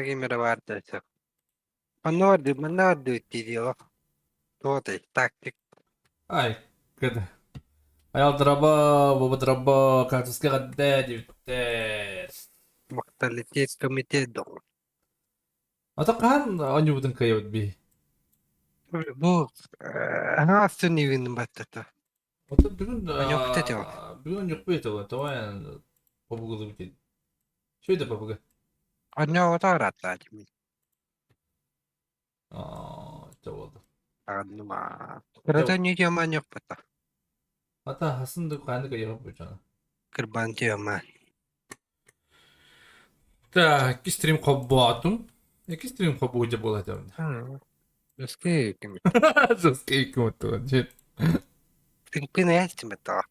Кимэрэ баар да сөп. Манна бардыы, манна бардыы дии дии олох. Туотай, тактик. Ай, кыды. Айалдыраба, бободраба, карточка гадда диэбиттэр. Махталитет комитет доҕор. Ата хаһан оонньуубутун кыайабыт бии? Бу аҥаас түннүгүн баттата. Оттон бүгүн Оньокта этэ. бүгүн онньукпу этэ тоҕо побугулубут диэн. Что это побуга? Онньоҕото арааттаатым. Аа, это Аҕынныма. Кырата ньүтүөмэ онньокпута. Ата хасын да хааны кыйыга бучана. Кырбан тиэмэ. Так, икки стрим хоббоотум. Икки стрим хоббууча буола этэ. Өскө ким. Өскө ким оттуган. Тыҥпын ээччимэтаа.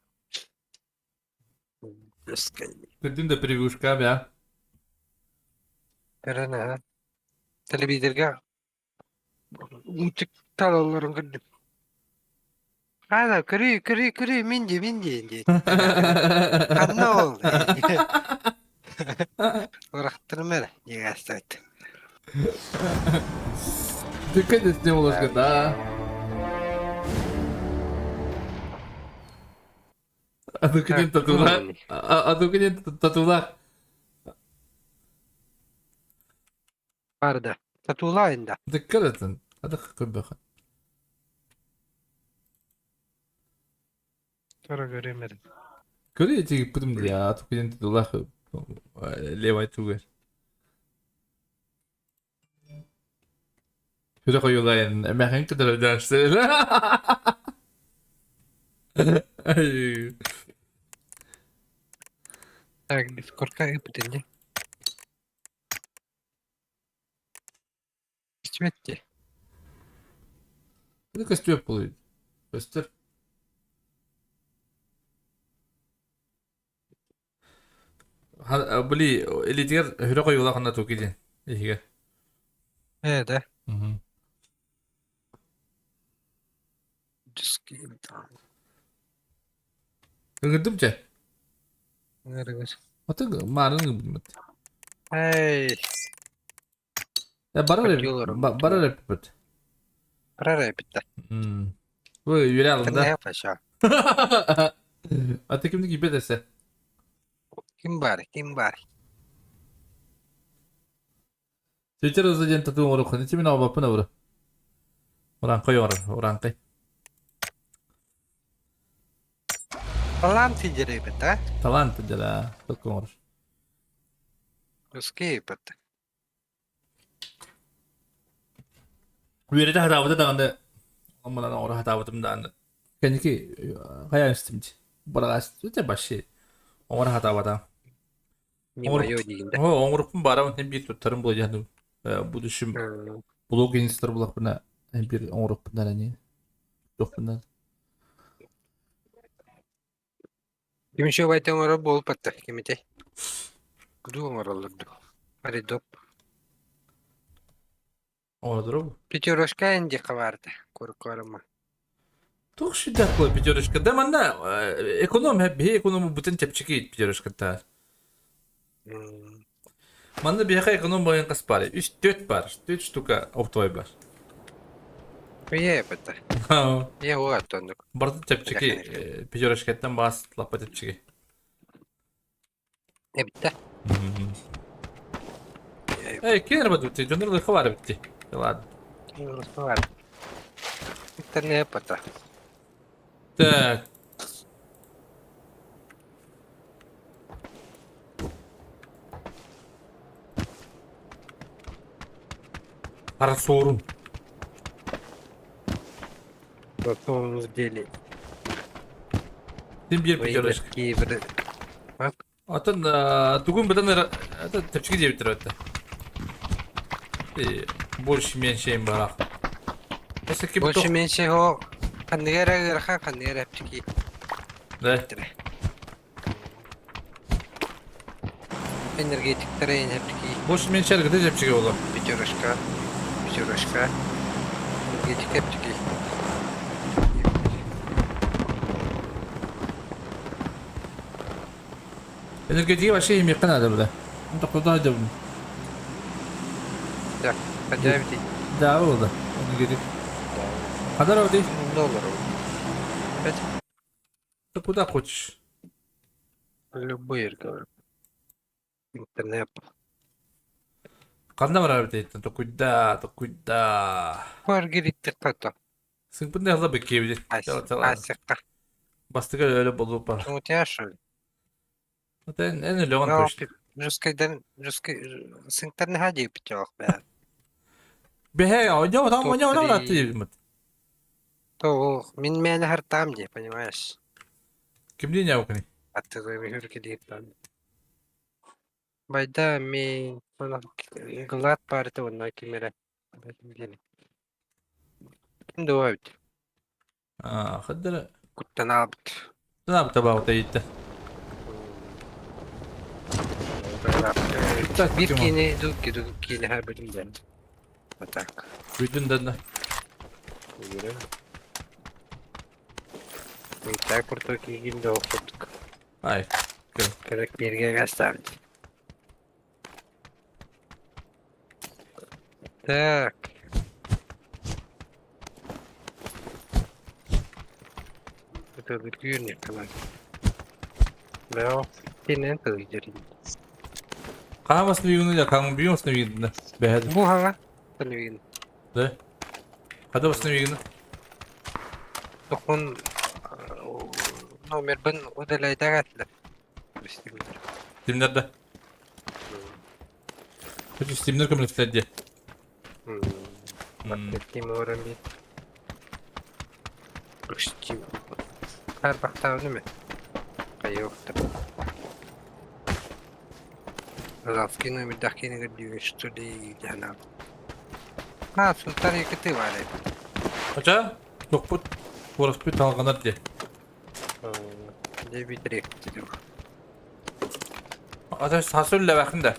Өскө. Күндүн да превьюшка бя. Көрөн Телевизорга мультиктар олорон көрдүм. Хаана көрүй, көрүй, көрүй, мин дии, мин дии диэт. Ханна ол? Урахтырым эрэ, диэгаастаат. Диккэ не болушка, да. А ну киден татулах. А ну киден татулах. Барды. Татулаайын да. Дыккаратын. Адах көрбөхө. Тура көрүмэр. Көрө тигиппитим дия, тукиден татулах левай тугер. Хүрэ хойулайын эмэхин кытары дашсы. Так, Дискордка ыппытын Көстүбэт дии. Это көстүбэт буолуй. Көстөр. Били илиитигэр үрэх ойуулаах ханна туки диэн иһигэр. Ээ да. Мгм. Ыгырдым чэ. Ыҥырыгыр. Аты маарын ыгырдым. Эй, Барар Хотелорум. барар эппит. Барар эбит да. Бу үөрэ алында. Кэннэ паша. Аты кимди кийбет эсе? Ким бар? Ким бар? Твиттер ызы диэн тату оҥоруоххун ити мин оҕобоппун обуру. Урааҥхай оҥорор, урааҥхай. Талант сидер эбит, а? Талант дьэ только оҥорор. Русский эбит. Үөрэтэ сатаабыта даҕаны, омунан оҥоро сатаабытым даҕаны. Кэнники хайаан истим дии. Бараҕас вообще оҥоро сатаабатаҕым. Не мое диин да. Оҥорукпун баарабын һин биир туттарым буолуо диэн будущем блог инстар булахпына һин биир оҥорукпун ани туохпунан. Ким еще байтан оҥорор буолбатта кимитэй? Куду оҥороллор дуу? Аридоп. Оҥордору. Пятерочка энди хабаарда куркорма. Туох шидах була пятерочка? Да манна эконом биһи эконому бутын чэпчэки пятерочкаттаар. Манна биһиэхэ эконом бойын хас бар? Үс төрт бар. Төрт штука оптовой бар. Үйэ бата. Ийэ уоттоннук. Барыта чэпчэки пятерочкаттан баас лаппа чэпчэки. Эбитте. Эй, ким эрэ бутти? Дьоннор лыха бар битти. Ладно. Бар. Интернет бата. Так. Хара суорун. Потом в деле. Син биир пятерочка. Кибер. Атын тугун бытан это чэпчэки диэбиттэр этэ. Больше меньше им барах. Больше меньше ho ханныга эрэ ыарахан ханныга эрэ эптики. Да. Энергетиктэрэ эптики. Больше меньше эргитэ чэпчэки буолар. Пятерочка. Пятерочка. Энергетик эптики. Энергетиги вообще имиэххэ наада быда. Тохтото сылдьабын. Хайдах? Хайдах эбитий? Да, буолла. Оны кирик. Хадар оди? Доллар. Опять? Ты куда хочешь? Любой, говорю. Интернет. Ханна барар эбит токуйда, токуйда. Баргириттик хата. Сыҥпын да беккиэбит. Асыкка. Бастыга өлө болупа. У тебя что ли? Эн эн өлөҕүн точно. Жескайдан жескай сыҥтар наһаа диэбит бээ. Бэһэ, оñо там оñо оñо ратты То мин мээнэ хартаам дии, понимаешь? Кимдиин яукани? Аттыгы хүркэлиир Байда ми глад парты онно ким эрэ Ким да эбит. Аа, хаддара. Куттанаабыт. Танаабыта баабыта иитте. Биир киини ду киини харбытым диэн. Вот так. Бүтүн данна. Так курдук киигин да курдук. Ай. Керек бирге гаставить. Так. Это бүргүүр канал. Бэо, кинен тылыйдыр. Хаамас нүйгүнү я каң бүйөс нүйгүнү. Бэһэд. Бу хага тылыйгын. Да. Хада бас нүйгүнү. Тохун номербын удаляйдагатлар. Стимнер да. Хочу стимнер көмөлөстөр дии. Тимурами. Стим. Карбахтааны ме? Кайоктар. Казахский номер дахкини гдүү что ли жана. А, сунтар екити бар. Ача, тохпут куораспыт талганар дии. Дебитрек. Ата сасыл лебахын да.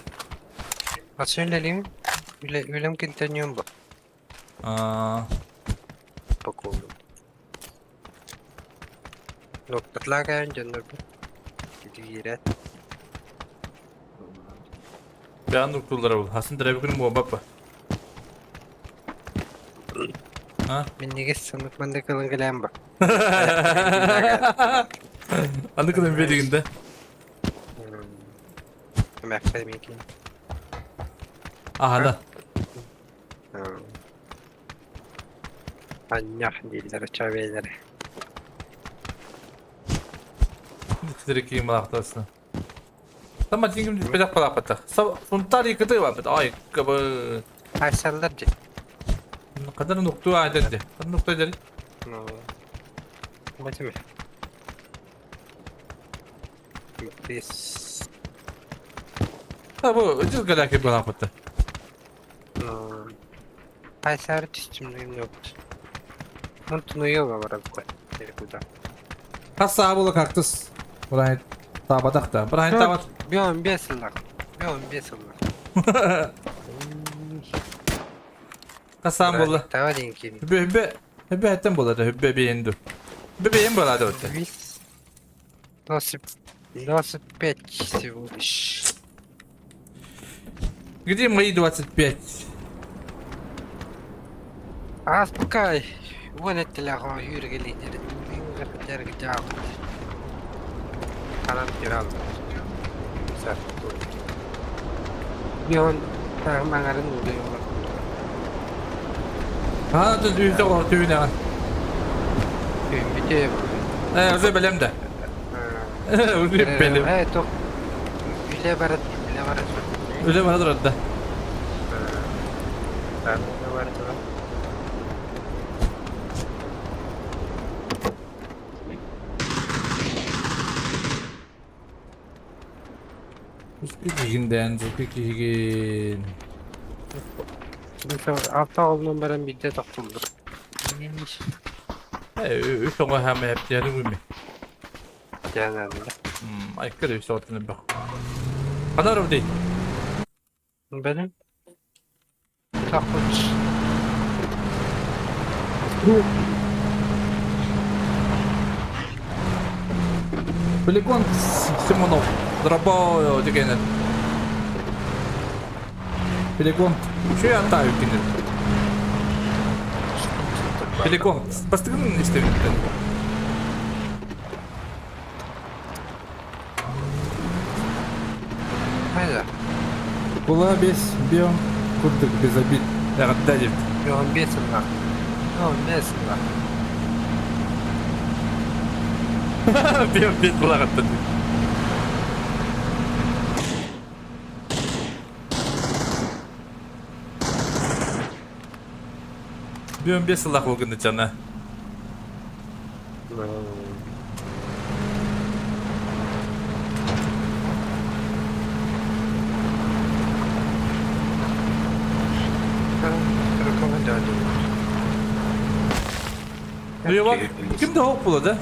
Асөлелим үлем кентеньон бу. Аа. Поколу. Нокпатлагаан дьоннор бу. Кирет. Бэйэн уктууллара бул. Хасын трэбикин буолбаппа. А? Минньигэс сымыт маннык ылан кэлээн бу. Аны кылын беригинде. Эмээхсэ миикин. Аһана. Анньах дииллэр чавелери. Сирики малахтасына. Сама тингим диспетак палапата. Сунтар икыты бапыт. Ай, кабы. Айсаллар дии. Кадар нукту айдерди. Кадар нукту айдери. Ну, возьми. This. Та бу өтүс галяки балапата. Ну, Айсар түстүм yok. Мунтунуйова барабы. Куда? Хаса була кактыс. Бурай табадак да. Бурай табат. Бион бесыллак. Бион бесыллак. Хасан була. Тава динки. Хүбе хүбе хүбе хаттан була да хүбе бейенду. Хүбе бейен була да өттө. 25 всего лишь. Где мои 25? А пока вон это ляго юргели Аа дүүтэ гор түүнэ. Ээ өзө билем да. Өзө билем. Үлэ бара турар да. Киһигин киһигин. Ээ үс оҕо хаама эптиэри гүмми. Айкыр үс оҕотун бөх. Ханар дей. Benim takmış. Полигон Симонов. Дробо дегенер. Пелегон. Үчүгэй аттаа үккинин. Пелегон. Бастыгын истэбиттэн. Хайда? Кула бес биом курдук без обид. Эҕэрдэ диэбит. 15 сыллаах. 15 сыллаах. Биом бес булаҕыттан. Биом бес сыллаах буолгун дьана. Ну, ким да хоп була да?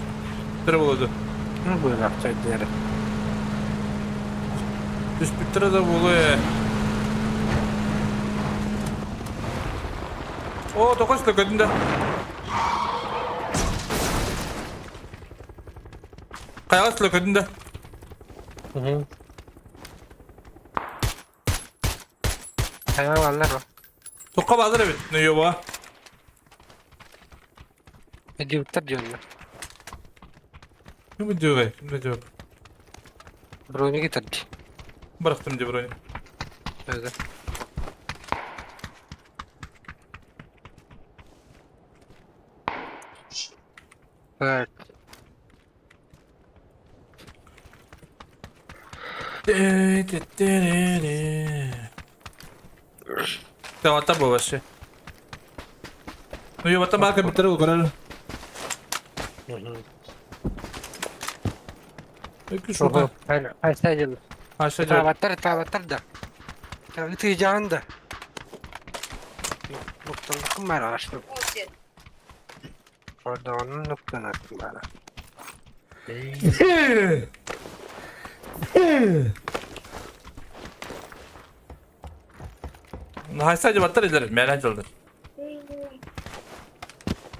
Тыры буолуо Ну, быһахча диэри. Түспүттэрэ да буолуо ээ. Оо, тоҕо көтүн да. Хайаҕас көтүн да. Хайа бааллар Тоққа баалар эбит, нойоба. Идиоттар дьоннор. Ким идиогай? Ким идиот? Брони китарди. Бырахтым дии брони. Өзі. Так. Тавата бу вообще. Ну ёбата баар компьютер көрөр. Өкү шута. Хайса дьыл. Аша дьыл. Табаттар, табаттар да. Ытыйдьаҕын да. Нуктаныкым бар аштым. Ордоҕунун нуктанакым бара. Хайса дьыбаттар илэр, мээлэн дьылдар.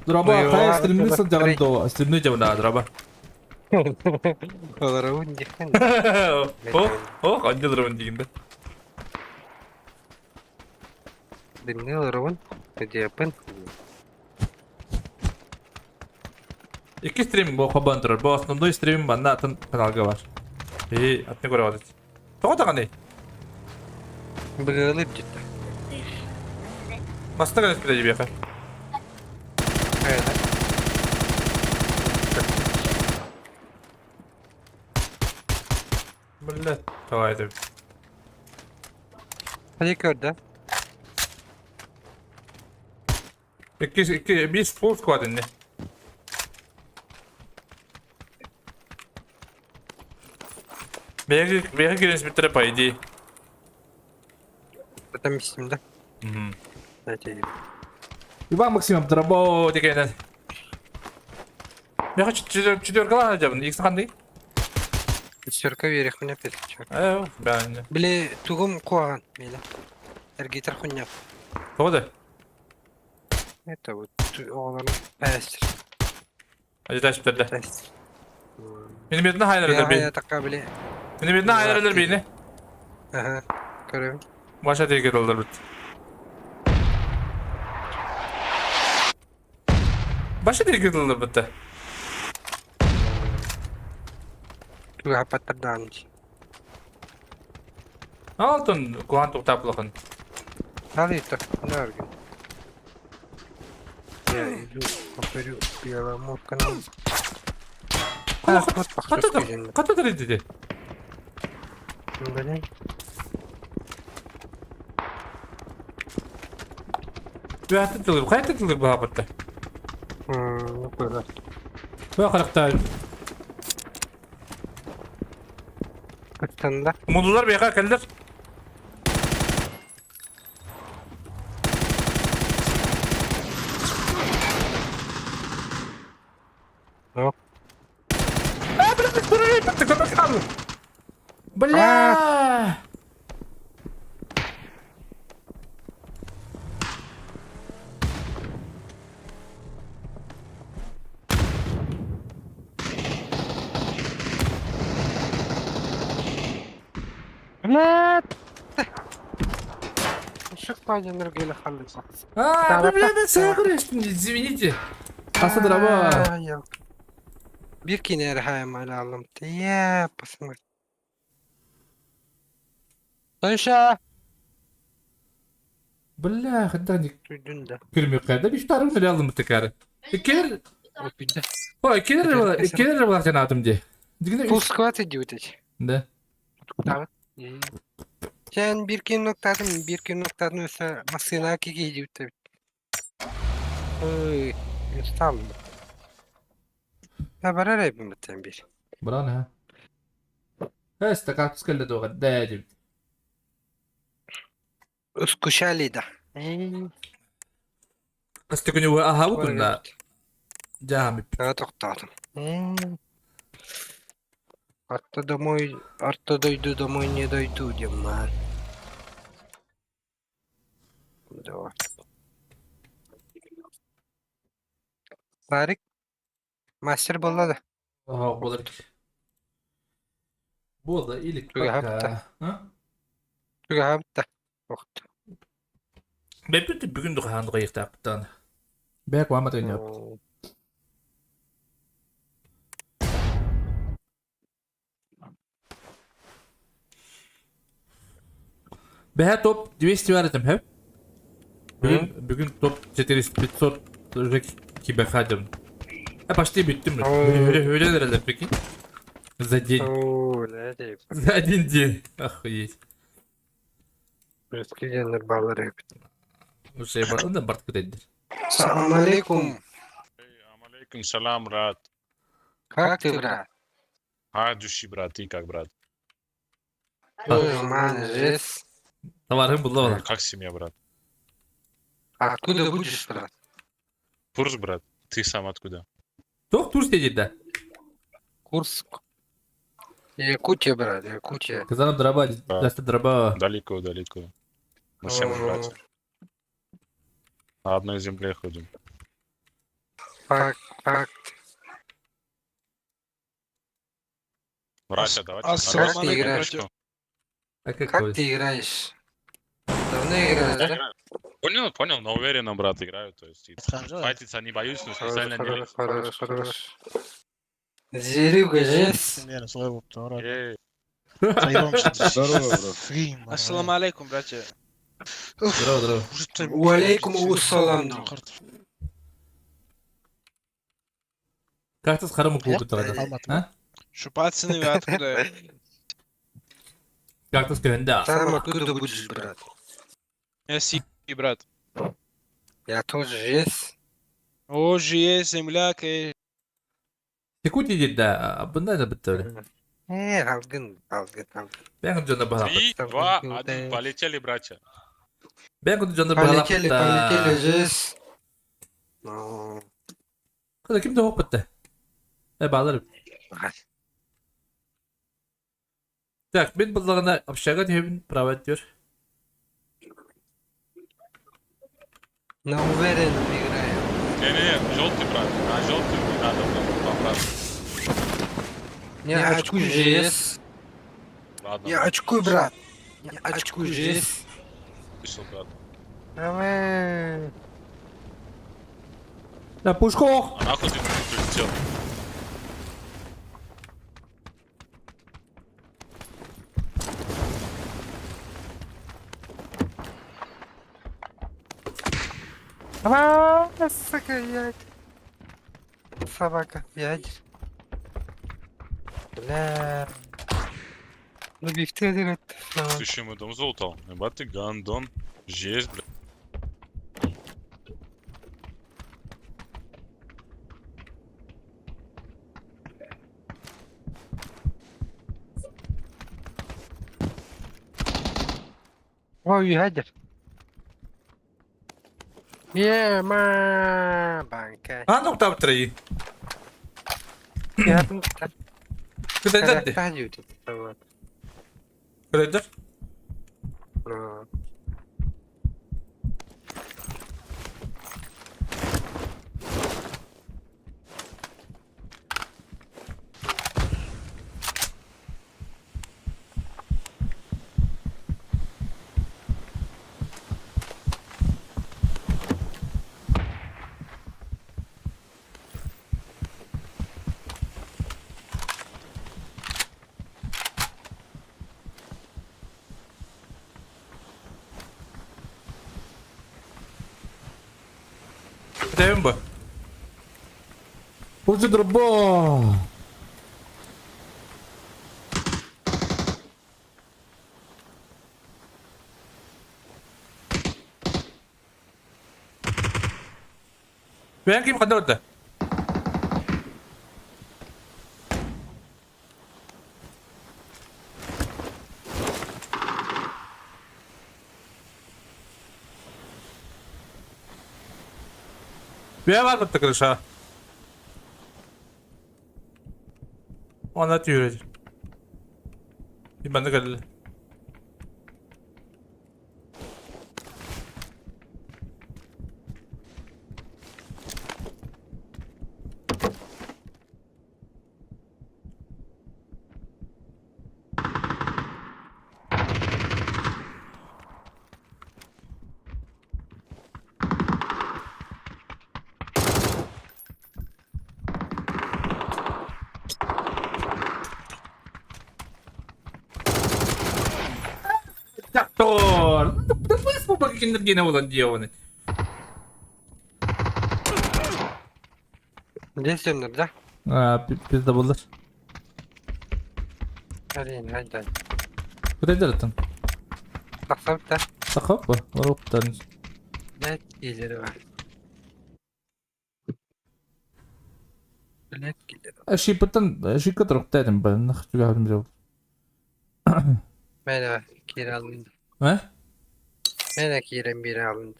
Дроба, хайа стримни сылдьаҕын дуо? Стримни дьабына, дроба. Олоробун диэн. О, о, анньыларабын диигин да. Дымны олоробун, диэппин. Икки стрим бу хобон турар. Бу основной стрим манна атын каналга бар. И атын көрө барыт. Тоҕо даҕаный? Быгыалыыр дьиттэ. Бастык эспитэ дьибиэхэ. Блядь, давай это. Hadi көрдө. Икки, икки, биир full squad инни. Бэйэ бэйэ киирэн испиттэрэ по идее. Потом истим да. Мгм. Дайте. Иван Максимов, Дробо дегенен. Меха четверкалаан дьабын, икс ханный? Четверка верих меня опять. Э, бән. Били тугум куаган мейле. Эргитер хуйня. Тоҕо да? Это вот оҕолорун пәстер. Ажиташптерде. Пәстер. Минометна хайнардар бейни. Такка били. Минометна хайнардар бейни. Аха. Көрөбүн. Баша тиги доллар бит. Баша тиги доллар битте. Туга паттардаан. Алтын куан туктаплахын. Алыта, наргин. Я иду, повторю, Беломорканал. Кататыр диди. Блин. Бәхті тылы, қайта тылы бағапатта? Ну, куда? Бә қарақта. Кыттанда. Мудулар бейқа кәлдер. Yok. А, блядь, бля, ты көмек ал. Бля! Блядь! Пойдем, халыса. А, бля, бля, извините. Аса драба. Bir kine erhaim alım. Ya, посмотри. Тойша. Бля, хандан Туйдун да. Күрмөккәдә биш тарым белә алдым текәре. Икелер, Опида. ой, икелер, икелер булар жанатым ди. Дигән Full squad идет эти. Да. Да. Sen bir kim noktadın, bir kim noktadın öse masına ki gidiyor. Ой, не стал. Да барар бимтен bir. Бран ха. Эс кактус келде дога дәдим. Скучали да. Кысты күнү аха бу күндә. Жами. А тоқтадым. Артта домой, артта дойду, домой не дойду, дем. Давай. Тарик, мастер болады. Ага, булыр. Булды, илик. Туга хапта. Ха? Туга хапта. Оқты. Мен бүтүн бүгүн духа хандыга йыктаптан. Бәк вамат ойнап. Бәһә топ 200 бар идем, хә? Бүгүн бүгүн топ 400 500 уже кибе хадим. А почти бүттүм. Öyle öyle прикинь. За день. О, не За один день. Охуеть. Өскелгенлер балалар Уже бар, да барт көтәдер. Салам алейкум. Алейкум салам, брат. Как ты, брат? А, души, брат, ты как, брат? Нормально, жесть. Товарым булды бала. Как семья, брат? Откуда будешь, брат? Курс, брат. Ты сам откуда? Ток тур сидит, да. Курск. Якутия, брат, Якутия. Казанам драба, Да. даста драба. Далеко, далеко. Мы все мы братья. На одной земле ходим. Факт, факт. Братья, давайте. Ассаламу на алейкум, ручку. братья. А Как какой? ты играешь? Давно играешь, да? Играю. Понял, понял, но уверенно, брат, играю. То есть, и файтиться не боюсь, но специально не Хорош, лезу. хорош, хорош. Зерюга, жесть. Эй, Здорово, брат. Ассаламу алейкум, братья. Здорово, здорово. Уалейкум уссалам. Как ты с харамы клубы тогда? А? Что, пацаны, вы откуда? Как ты с да? Сам откуда будешь, брат? Я си, брат. Я тоже жесть. О, же земляк, Секунд едет, да. Бында да бітті. Алгын, алгын, алгын. Бәң жонда бағалап. 3, 2, 1, полетели, братья. Бәң жонда бағалап. Полетели, полетели, жесть. Ну, Када ким де хоп бітті? Бағалар. Так, мен бұллағына общага деймін, право diyor. На уверенном играем. Не-не-не, желтый, брат. На желтый не надо, брат. Обратно. Не очкуй, жесть. Ладно, Не очкуй, брат. Не очкуй, жесть. вышел, брат. Давай. Да, пушку! А нахуй ты прилетел? А, сука, я... Собака, ядер. Бля. Ну, бифты один это. Ты еще мой дом залутал? Ебать ты гандон. Жесть, бля. Ой, ядер. Ема, банка. А, ну там три. Я тут Куда ты? Куда ты? Ну. Көтөбүн бу. Уже дроба! Бэйэҥ ким ханна барда? Бэйэ бар бытта крыша. Она түйреді. Манна кэллэ. Тор! Кинилэр буолан диэҕин. Здесь сönür да? А, пизда буллар. Хрен, хайда. Куда дереттің? Тахсап да. Сақап ба? Ороптан. Блять, киллери бар. Блять, киллери. Шипыттан шикка тұрып дәдім ба? Нах түгәдім жау. Мene кире alındı. А? Mene кирен biri alındı.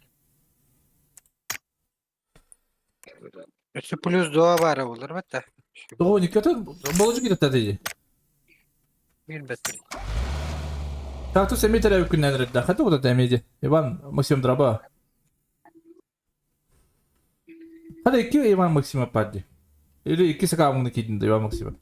Üstü плюс doğa var olur бата. Тоғы никата болжы кетеді дейді. Bir бетер. Так, то сәмей тәрәбі күннен рәдді. Қаты ода дәмейді. Иван Максим драба. Hadi iki Иван Максима падди. Или iki сакамны кидин Иван Максима.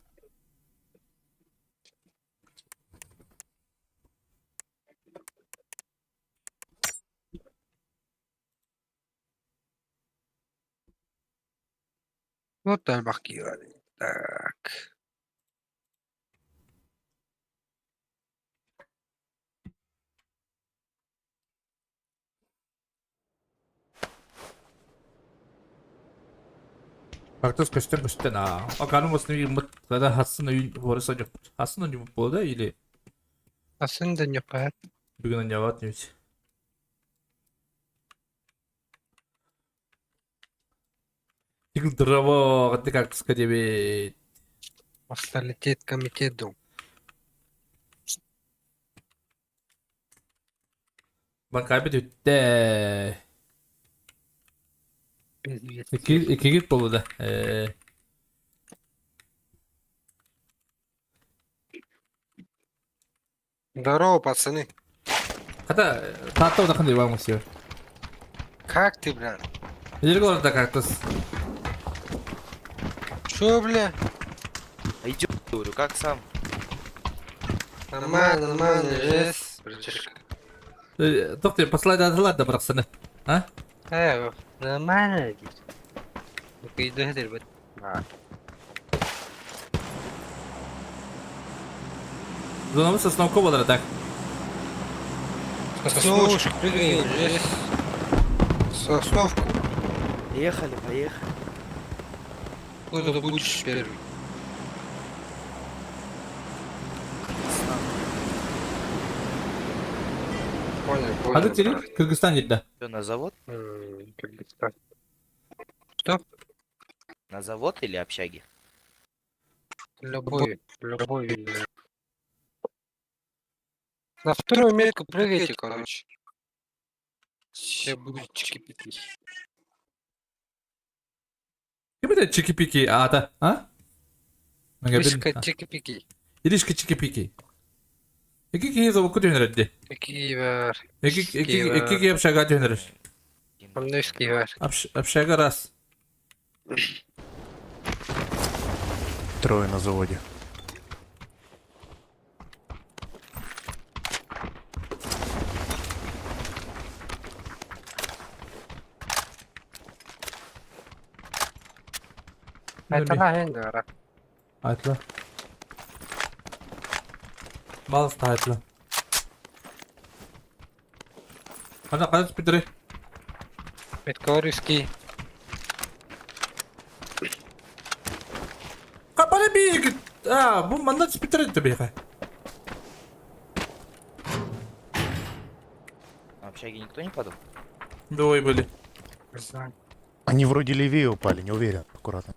Вот бак Так. Кактус көстен көстен а. Аканым осны юмыт когда хасын үй хорса жоқ. Хасын үй болды или Aslında ne yapar? бүгін аняват не. Тигл дрова, ты кактус кадебе. Авторитет комитет дом. Банкабет үтте. Без Iki iki git болды да. Здорово, пацаны. Хата таатта удахан Иван Максимов. Как ты, брат? Или город кактус. Чё, бля? А идёт, говорю, как сам? Нормально, нормально, жесть. Братишка. Тоқты, послай да да бірақсыны. А? Нормально. Ну-ка, иду, ребят. Зонамыз сосновка болар так. Сосновочку прыгай, жесть. Сосновку. Поехали, поехали. Куда будешь первый? Понял, понял. Hadi Тирик, Кыргызстан дейді. Что, на завод? Кыргызстан. Что? На завод или общаги? Любой, любой. На вторую метку прыгайте, короче. Сейчас буду чики-пики. Кім это чики-пики ата, а? Иришка чики-пики. Иришка чики-пики. Екі кей завод көтенер Какие бар? Екі екі екі кей общага төнер. Мындай бар. Общага раз. Трое на заводе. Айтала енді бар. Айтла. Балыс та айтла. Ана қайда түспедірі? Меткорийский. А, бу манна түспүттэр эбит биһиэхэ. На общаге никто не падал? Двое были. Не знаю. Они вроде левее упали, не уверен. Аккуратно.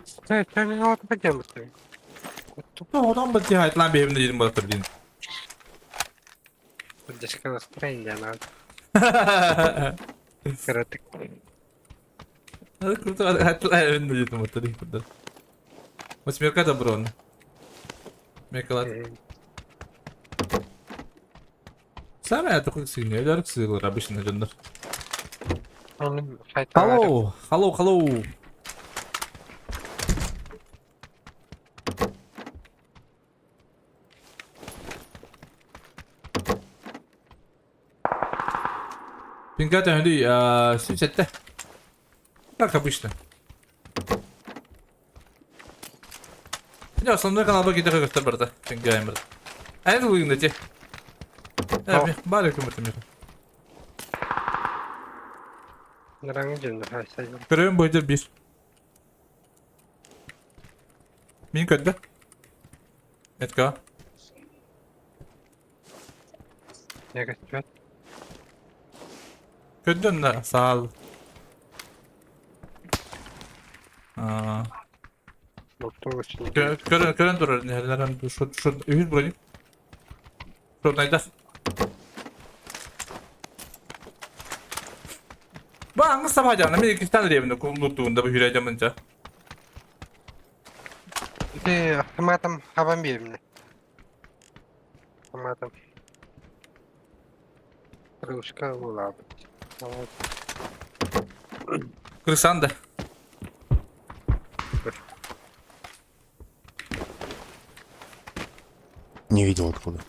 Стой, вот пойдем быстрее. Ну, одан бы тихо, лан биһибин диирин буолар диин. Поддержка настроения надо. Кратик. Восьмерка добро. Мекалат. Самое такое сильное, обычно дьоннор. Hello, hello, hello. Пингата хүнүй сүүсэтте. Как обычно. Не, основной каналга китэхэ көстөр барда. Пингаем барда. Эн улуйун те. Бары көмөтүм. Көрөм бойда бир. Мин көрдө. Let's go. Көрдүм да саал. Аа. Көрөн көрөн турар нерден шу шу үһүс броник. Шотнайда. Ба аңгыс сабажан, мен иккистен ребин куллуттугунда бу хүрәжамынча. Ты автоматом хабам беремне. Автоматом. Крышка була. Крысанда. Не видел откуда.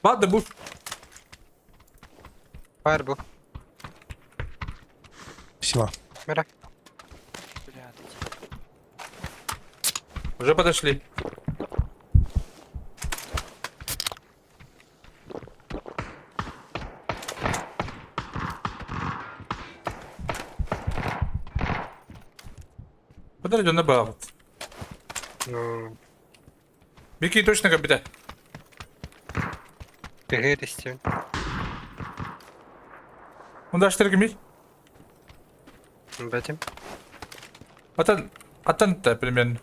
Бады бу. Бар бу. Спасибо. Мира. Бля, отойди. Уже подошли. Подожди, он набрал. Ну, Бики точно капитан. ты Он даже миль. Бэтим. Атан, атан-то примерно.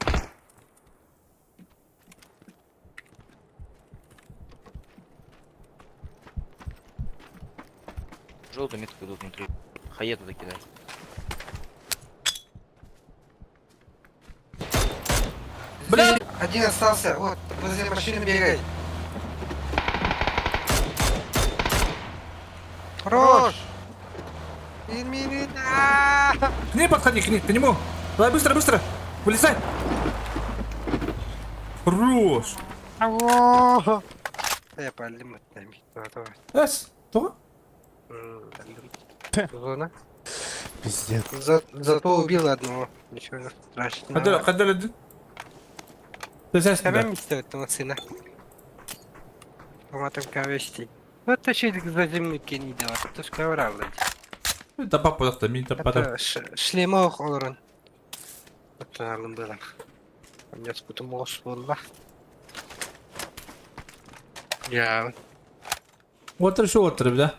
Желтую метку идут внутри. Хае туда кидай. Бля! Один остался, вот, возле машины бегай. Хорош! К ней подходи, к ней, к нему. Давай быстро, быстро. Вылезай. Хорош. Алло! Я палим Эс, то? Зона. Пиздец. Зато убил одного. Ничего страшного. Кадр, кадр. Ты знаешь, Тебя этого сына. Автоматом ковести. Вот еще за землю не давай. То ж коврал. Да папа, да, ми да папа. Шлемох олорон. Отталым было. У меня спутом была. Я. Отыр şu отыр да.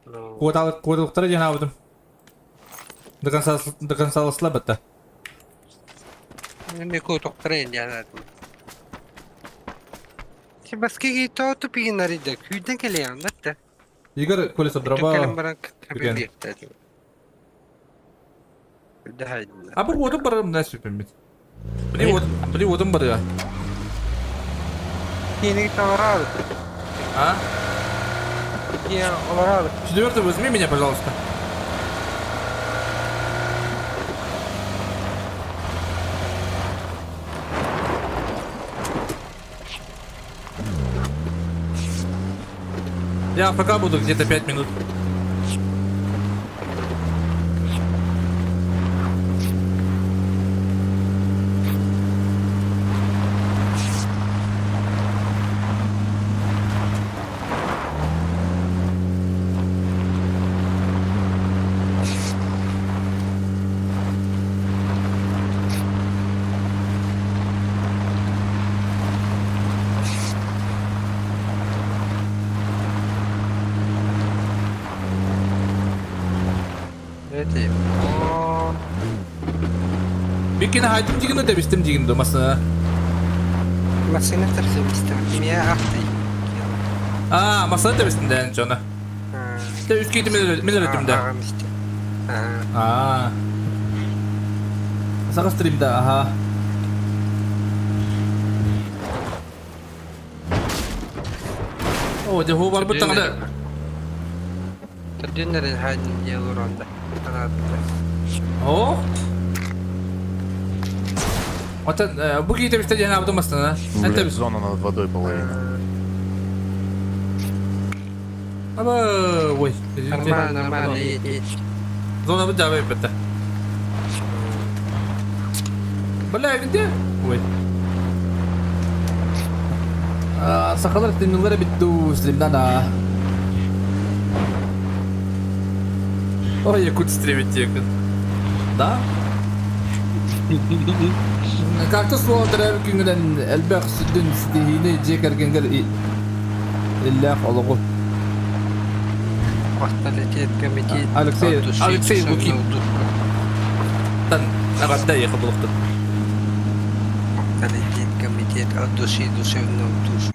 Ну. Кодалык кодалыктар жана алдым. До конца до конца слабо-то. Не кодалыктар жана. Баскеги то тупи нарида. Күйден келе да. Игорь колесо дрова. А bu odun barım ne süpürmüş. Bili odun, bili odun barı. Yeni товар. А? Я олар. Четвертый возьми меня, пожалуйста. Я пока буду где-то 5 минут. Эти. О, Бикини хайдым дигин да тэбистим дигин да масына. Машина тэпсибистим. Мия ахты. А, масына тэбистим дэн чона. Те үс киити мен өтүм да. А. Саха стримда, ага. О, дьэ, һуу барбыт таҥара. Төрдүннэрин хаанньын диэ олоронда. Анаатылар. О! Оттон бу киһи тэбистэ диэн аабытым бастана. Блин, зона над водой половина. Аба, ой. Нормально, нормально, едь, едь. Зона бу жабай бетте. Бля, где? Ой. Сахалар стримнылар эбит дуу, стримнан а. Ой, якут стримит диэкин. Да? Как-то суол төрөөбүт күҥҥүнэн элбэх сүрдүн ситиһиини дьиэ кэргэҥҥэр иллээх олоҕу. Авторитет комитет Алексей, от души Алексей душевного Лукин. духа. Тан эҕэрдэ эйиэхэ булуохтун. Авторитет комитет от души душевного душу.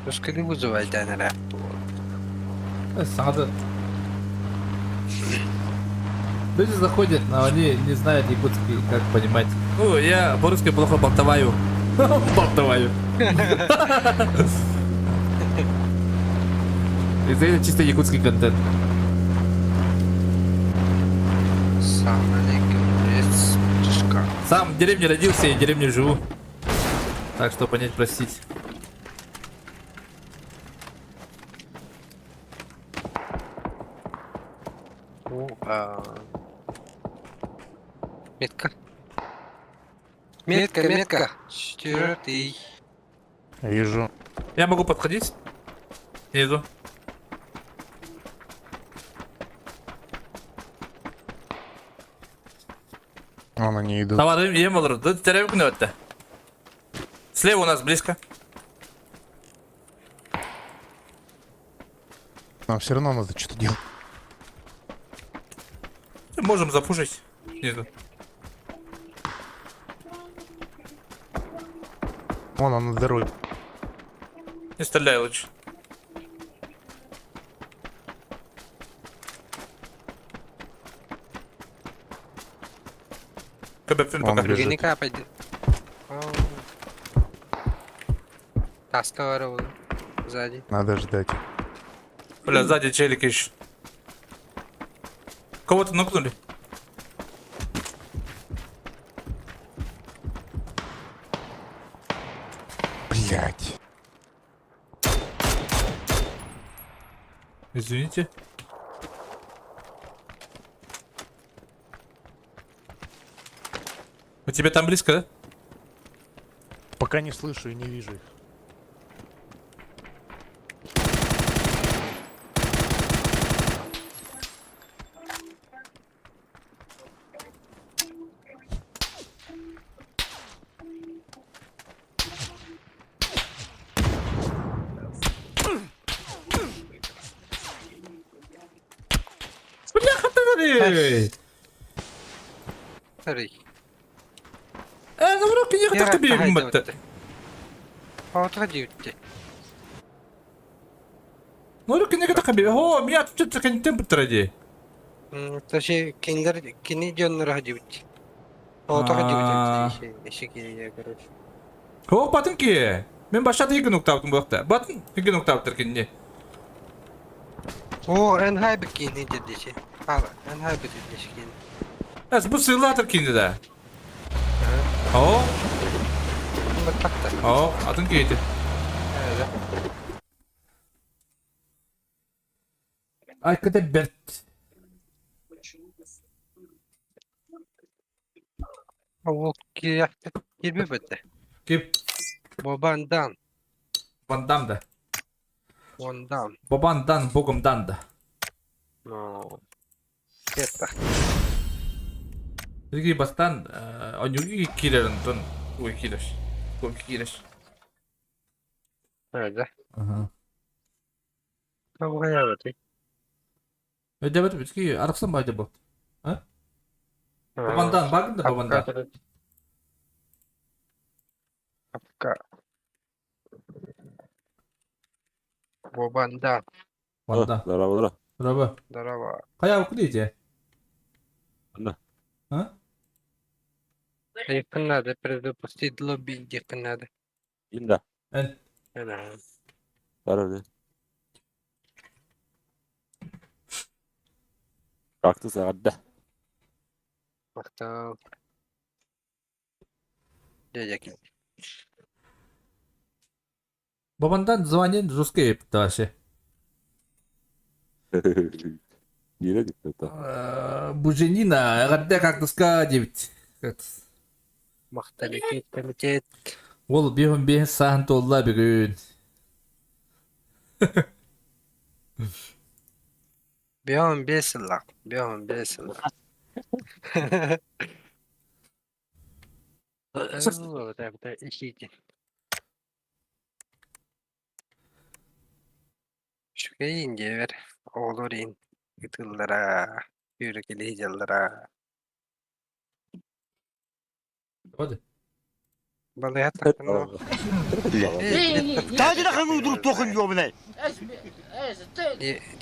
Пускай вызывать эрэ. Саҥата Люди заходят, но они не знают якутский, как понимать. Ну, я по-русски плохо болтоваю. Болтоваю. Это чисто якутский контент. Салам алейкум, привет, Сам в деревне родился и в деревне живу. Так что понять, простить. Метка. Метка, метка. Четвертый. Вижу. Я могу подходить? Снизу. Вон они идут. Товары ем олор. Слева у нас близко. Нам все равно надо что-то делать. Можем запушить. Снизу. Вон он на дороге. Не стреляй лучше. КБ Он пока. бежит. Не капай. Таска сзади. Надо ждать. Бля, сзади челики еще. Кого-то нокнули? Блять. Извините. У тебя там близко, да? Пока не слышу и не вижу их. Бляха ты! Смотри. Ну руки не так тебе. Ну руки не так тебе. О, меня тут что-то темп тради. Точнее, киндер кини дьоннор хадибит. О, хадибит. Эшеки, короче. О, батынки. Мен башта екі нокта аптым бұлақта. Батын екі нокта аптыр кинне. О, эн хайбы кини дедиши. Ала, эн хайбы дедиши кини. Әс, бұл сыйлатыр кинді да. О, о, атын кейті. Айкада берт. Ол кирби бітті. Кип Бобандан. Вандам да. Вандан. Бобан дан, богом дан да. Ну, это. Биги бастан, онюги килерин тон, ой килер. Ой килер. Да. Ага. Тоҕо хайаабытый? Өйдөбөт бүтки арахсан байды бу. А? Бабандан, багын да бабанда. Апка. Бобанда. Банда. Здорово, здорово. Здорово. Здорово. Хайа куда Ана. А? Хайыппын надо предупустить лобби диэххин надо. Инда. Эн. Ана. Здорово. Как ты саҕарда? Махтал. Дядя Бабандан звонит жесткий вообще. Биирэ диктата. Буженина, эҕэрдэ кактуска диэбит. Махталикит комитет. Ол биэһин биэс сааһын туолла бүгүн. Бион весело. Бион весело. Ищите. Үчүгэйин диэбэр оҕолор иһин ытыыллара, үөрэ-кэлэ сылдьаллара. Hadi. Балыыһа тахсан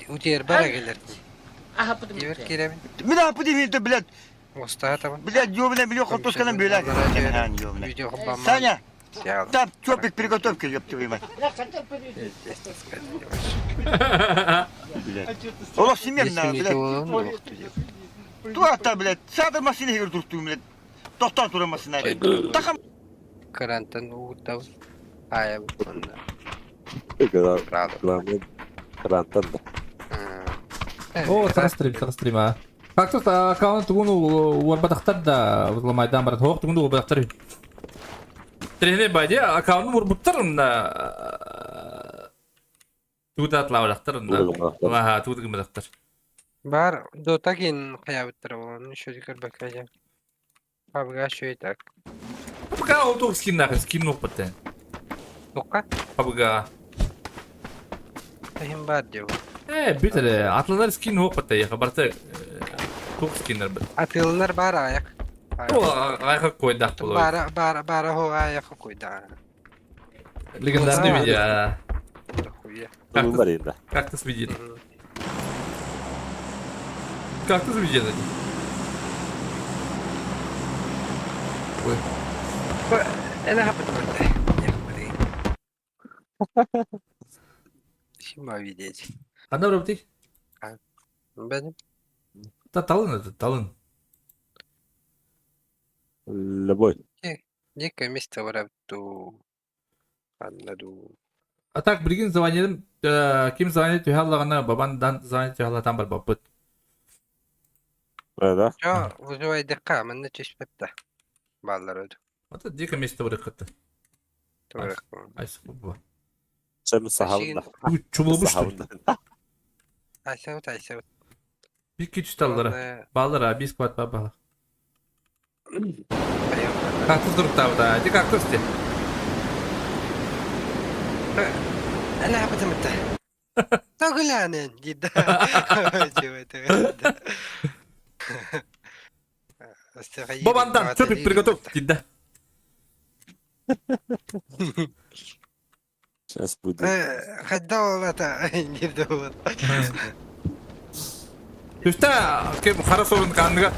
Утуйарбар кэлэр. Диэбэр киирэбин. Мустаа табан. Видео холбооммун. Там чопик приготовь-ка, ёб твою мать. Олох семен, блядь. Туата, блядь, саада машина егер туртуум, блядь. Тохтоон турар машина. Тахам Кырантан угутабын. Аайабыт уонна Главное, Крантан да. О, саха стрим, саха стрим, а. Кактус аккаунт тугун уорбатахтар да, взломайдан барат. Хоох тугун уорбатахтар. Тренер бади аккаунтун уорбуттар онна. Тугу атлаабатахтар онна. Аха, тугу гымматахтар. Бар Дота киин хайаабыттара буолан еще көрбөккө Пабга үчүгэй так. Пока ол туох скин нахер, скин нуохпаттан. Туохха? Пабга. Иһин баар дии Ээ, бүт эрэ, атланар скин нуохпатта яха барта туох скиннэр бит. Атыыланар баар аҕыйах. Ол аҕайха койдах болор. Баара баара баара хоо аҕыйах койдаҕа. Легендарный видео. Дохуя. Как Кактус видит. Кактус видит. Ой. Эн ахапыт Сима видеть. Ханна барабытый? Бәдим. Та талын это, талын. Любой. Дикое место барабту. Ханна ду. А так, билигин звоним, ким звонит түһэ аллаҕына, бабандан звонит түһэ аллатан барбаппыт. Да? Чо, вызывайдыкка, манна түспэт да. Бааллар өтө. Это дико место барыккытты. Туорах. Айсы бу. Сен сахабында. Чулубуш. Сахабында. Айсабыт, айсабыт. Bir küçük таллара. Баллара, бис кват бабала. Кактус туруктаабыта. Ди кактус ди. Ана хапытымытта. Тогуланын дида. Бабандан, чопик приготовь дида. Сейчас будет. Хадда олата, дида олата. Түстэ, кем хара сорун канныга.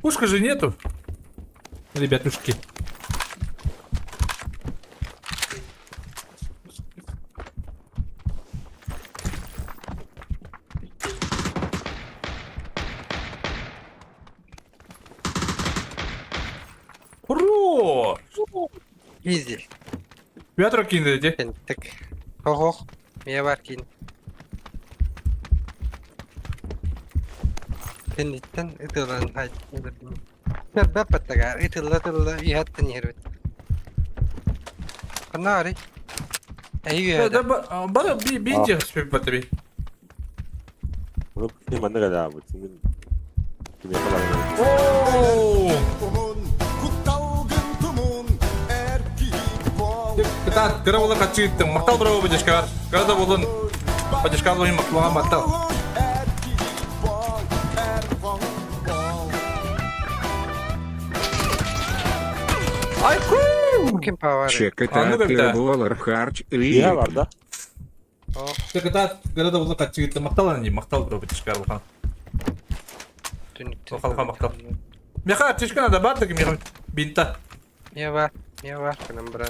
Пушка же нету. Ребятушки. Хорош! Изи. Петр кинули, де? Так. Ох, я бар кин. Кэнниттэн ытылан Көрбөппөттөгөр ытылла ытылла үһэттэн иһэрбит. Ханна Эйи Да, бары би би же спипатаби. Ну, не манна да, вот. Кимиэхэ баран Оо! Кытаат, кыра буолан хаччы ыыттым. Махтал браво поддержкаҕар. Кыра да буолун поддержкаҕар буолун махтал махтал. Айку! Ким павар? Анны бэбитэ. Иһэ бар да? Кытаат, кыра да буолан хаччы ыыттым. Махтал анни, махтал бро поддержкаҕар улахан. Улахан махтал. Меха аптечка надо бар так меха бинта. Не бар, не бар, кынан баран.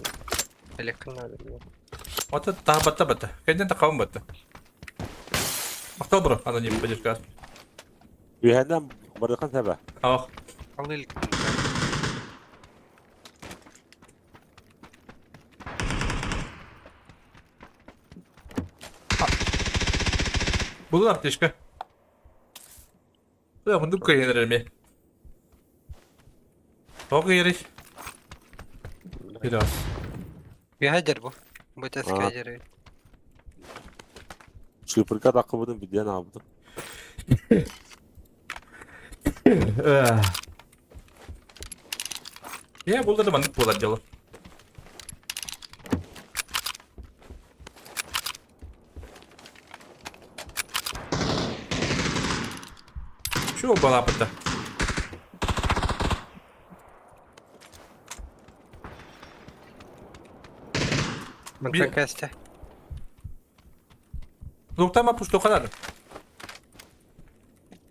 Элеккин надо. Ота таha батта батта. Кэннен тахабын батта. Махтал бро, аноним поддержка. Үһэнэн барыхан сэбэ. Ах. Ал илик. Булun аптечка. Бля, мындык кыйын эми. Тоқ ериш. Biraz. Бихадер бу. Бу тэскәдер. Шыпырга тақыбытын биден абытын. Я булда да мандык болар дело. Чего балапыта? Мантан кәстә. Луктама пушту kadar.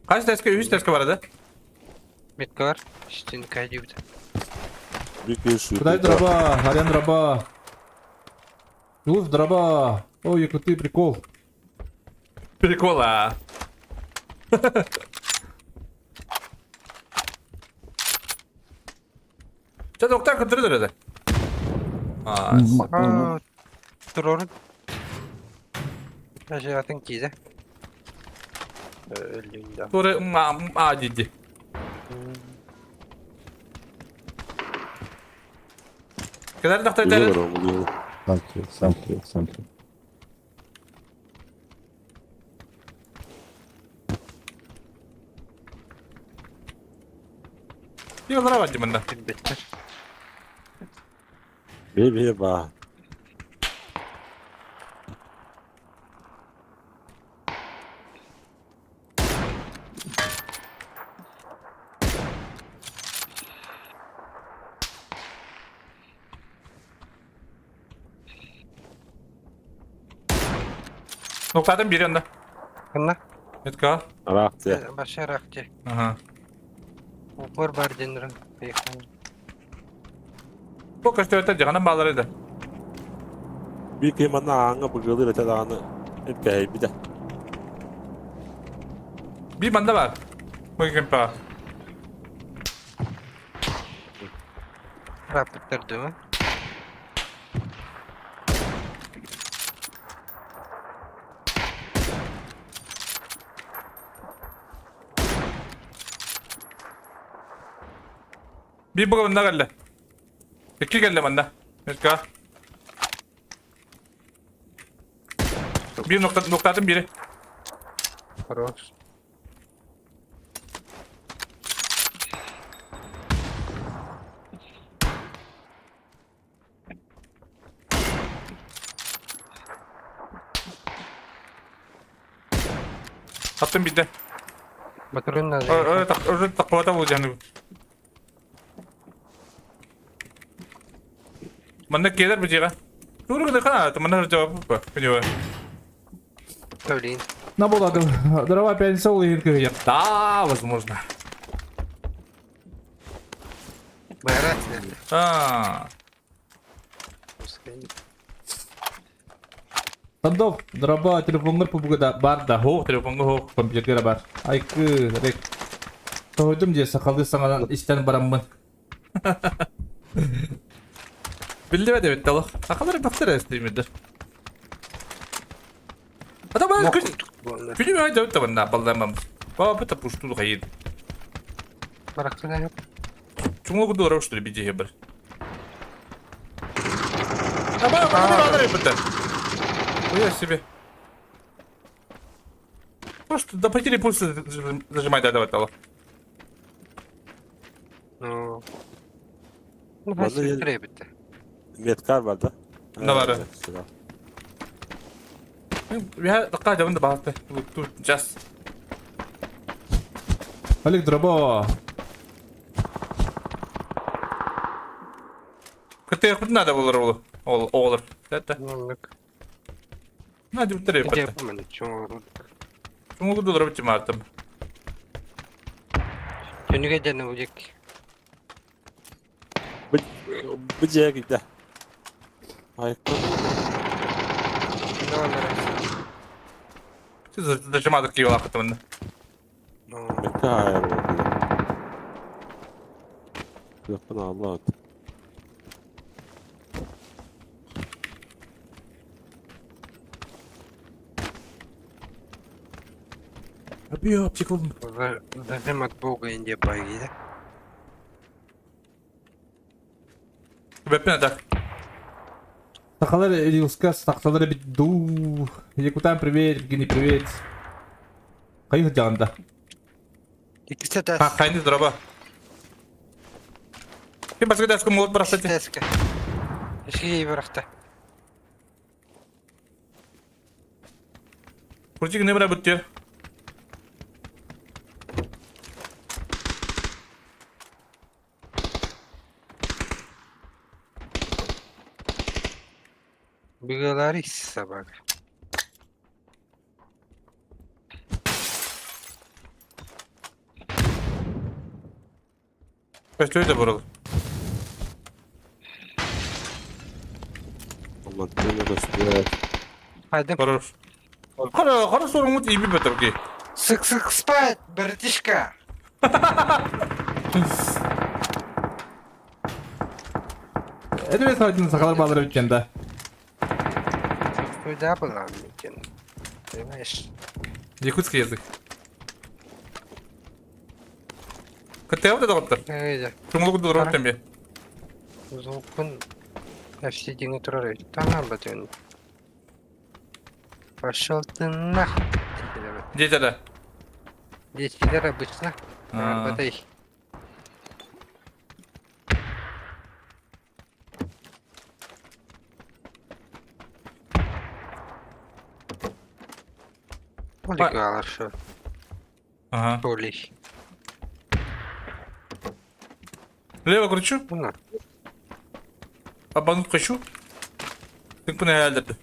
Kaç teske? 3 teske var hadi. Метка бар. Үстін кәдебді. Кудай дроба, Арен дроба. Юлов дроба. Ой, якутый прикол. Прикол, а. Ча доктор көтөрдөр эде. Аа, Турорун. Ажатын киде. Өлүндө. Туре ма а диди. Кедер доктор дер. Thank you, thank you, thank you. Yollara var dimende. Беттер. Би ба. Noktadan biri önde. Кына? Метка. Арақты. Башарак те. Ага. Упор бар денрен. Bu kaçta öte canım bağlarıydı. Би кемана аңа бұғылыр өте дағаны. Эп би да. Bir bende var. Bugün pa. Рапыттар дымы. Bir bugün ne geldi? İki geldi bende. Metka. Bir nokta noktadan biri. Хорош. Attım bir de. Батурун надо. Öyle tak öyle takvata bulacağını. Manna Kedar बजेगा टूर को देखा ना तो मन्ना जवाब पर Блин. На была дрова 5 сол и Да, возможно. Байрат. А, Сандов, дроба, телефонгар пубугада бар да. да, хо, телефон хо. Компьютер бар. Айкы, рек. Тойдум же сакалды саңадан истен бараммын. Билдибе деп этти Акалар бактар эстеймидер. Ата бана күн күнү ай деп табында балдамам. Баба бата пушту хайд. Баракына Чуңу гуду орошту бижи хебер. Аба бана бана бата. Ой себе. Просто до потери пульса зажимай да давай тала. Ну. Ну, Манна хас диэн- кирэбит. Медкар бар да? Да бар. Я такая жабын да баҕатты. Тут just. Олег дробо. Кытыахпыт надо болар ол. Ол оҕолор. Это. Оннук. Надо бутыры Где патта. мен чоңору. Чуңугу долар бит мартым. Түнүгө жана улек. Бу дьиэ киирдэ. Айыкпын. Зажимадыр кийip алакытымын. Мекке айыр болды. Телефон алла от. Абио, аптека болдум. Зажим от бога инде баги, да? Беппен так. Сахалар Рилска, сахалар бит ду. Якутан привет, Евгений привет. Кайы жанда. Иккисе тас. Ха, хайны дроба. Ким баска даска молот барахта. Таска. Ишки барахта. Курчик не бра буттер. Быгалар собака. Көстөй да бурул. Аман тыны көстү. Пойдем. Хорош. Хара, хара соруңут иби бетер ки. Сык сык спать, братишка. Это саатын сахалар балар бит жанда. Куда была, Митин? Понимаешь? Якутский язык. Кытыгы да доктор. Эйде, Чуңулугу долар бит звукун FC деңе турар эбит. Таңан батын. Пошел ты нах. Дети да. Детилер обычно. А. Батай. Полигалар шо. Ага. Полих. Лево кручу, Мына. обмануть хочу. Тыңпын әлдірді.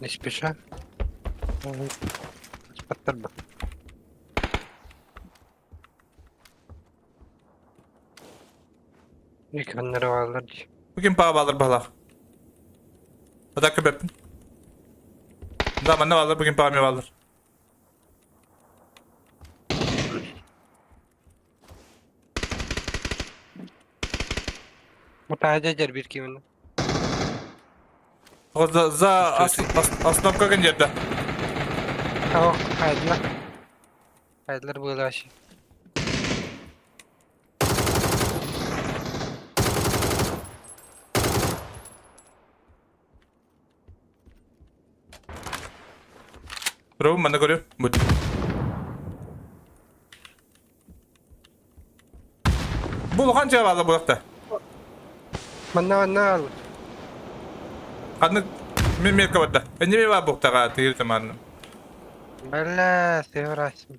Не спеша. Спаттарба. Екранları varlar. Bugün paha balır balaq. Атака беппин. Да, манна балыр, бүгін паға балыр. Мутаja жер bir kimin. За, за остановка жерде. Tamam, kaydılar. Kaydılar bu ulaşı. Бро, манна көрү. Бут. Бул канча балы булакта? Манна манна al. Канны мен мерка батта. Энеме ба буктага тигир таманны. Бля, севрасим.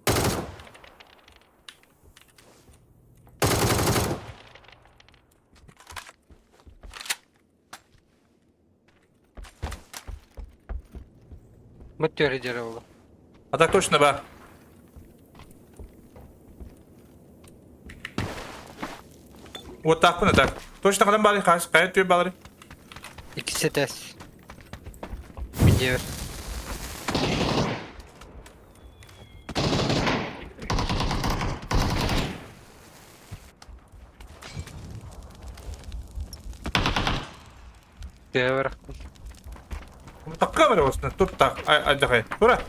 Bu teori жер oldu. А так точно ба. Вот так мына так. Точно кадан бары, кайы түйө балары. İkisi ters. Biliyor. Diyor. Такка бара болсун. Туп так. Ай, жакай. Тура.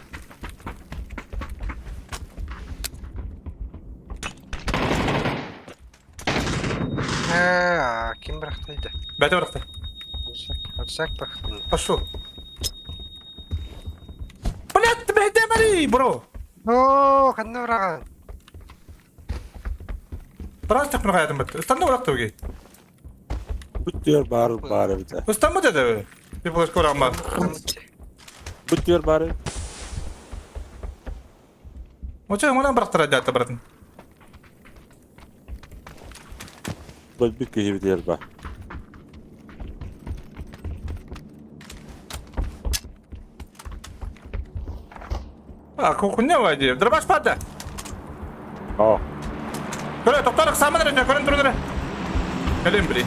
Ha, kim bıraktıydı? Бәте баракта. Alsak, alsak bıraktım. Пошел. Блядь, бәте бари, бро. Oo, kanına bırakan. Быраас тахпына хайатын бат. Ыстанна урак туги. Бүттүөр баар баар эбит. Ыстаммыт этэ. Bir флешка урагым бар. Бүттүөр баар эбит. Оча манан бырахтара дьаата баратын. Бөлбүт киһи битиэр ба. А, кухня вайди. Дробаш пата. О, Көрө, тоқтар ықсамын әрі, көрін тұрын әрі. Кәлем білей.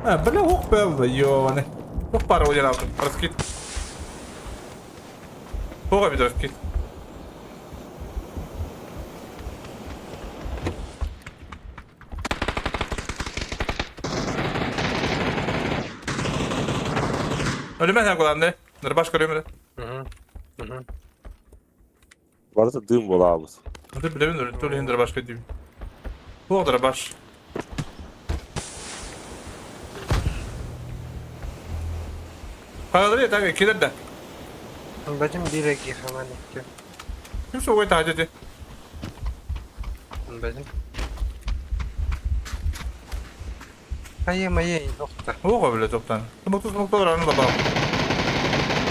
А, бля, оқ бәлді, ёбаны. Оқ бар ол алдым, раскид. Оға бит раскид. Өлімен һәм куланды. Нырбаш көрөмү. Барыта дым буолаабыт. Аты билебин өлү иһин дырбашка дейм. Туох дырбаш. Хайалары так килер да. Бадим биреги хаман икки. Ким сугой таһа дете. Бадим. Хайа майа нокта. Ого биле топтан. Смокту смокту раны да бар.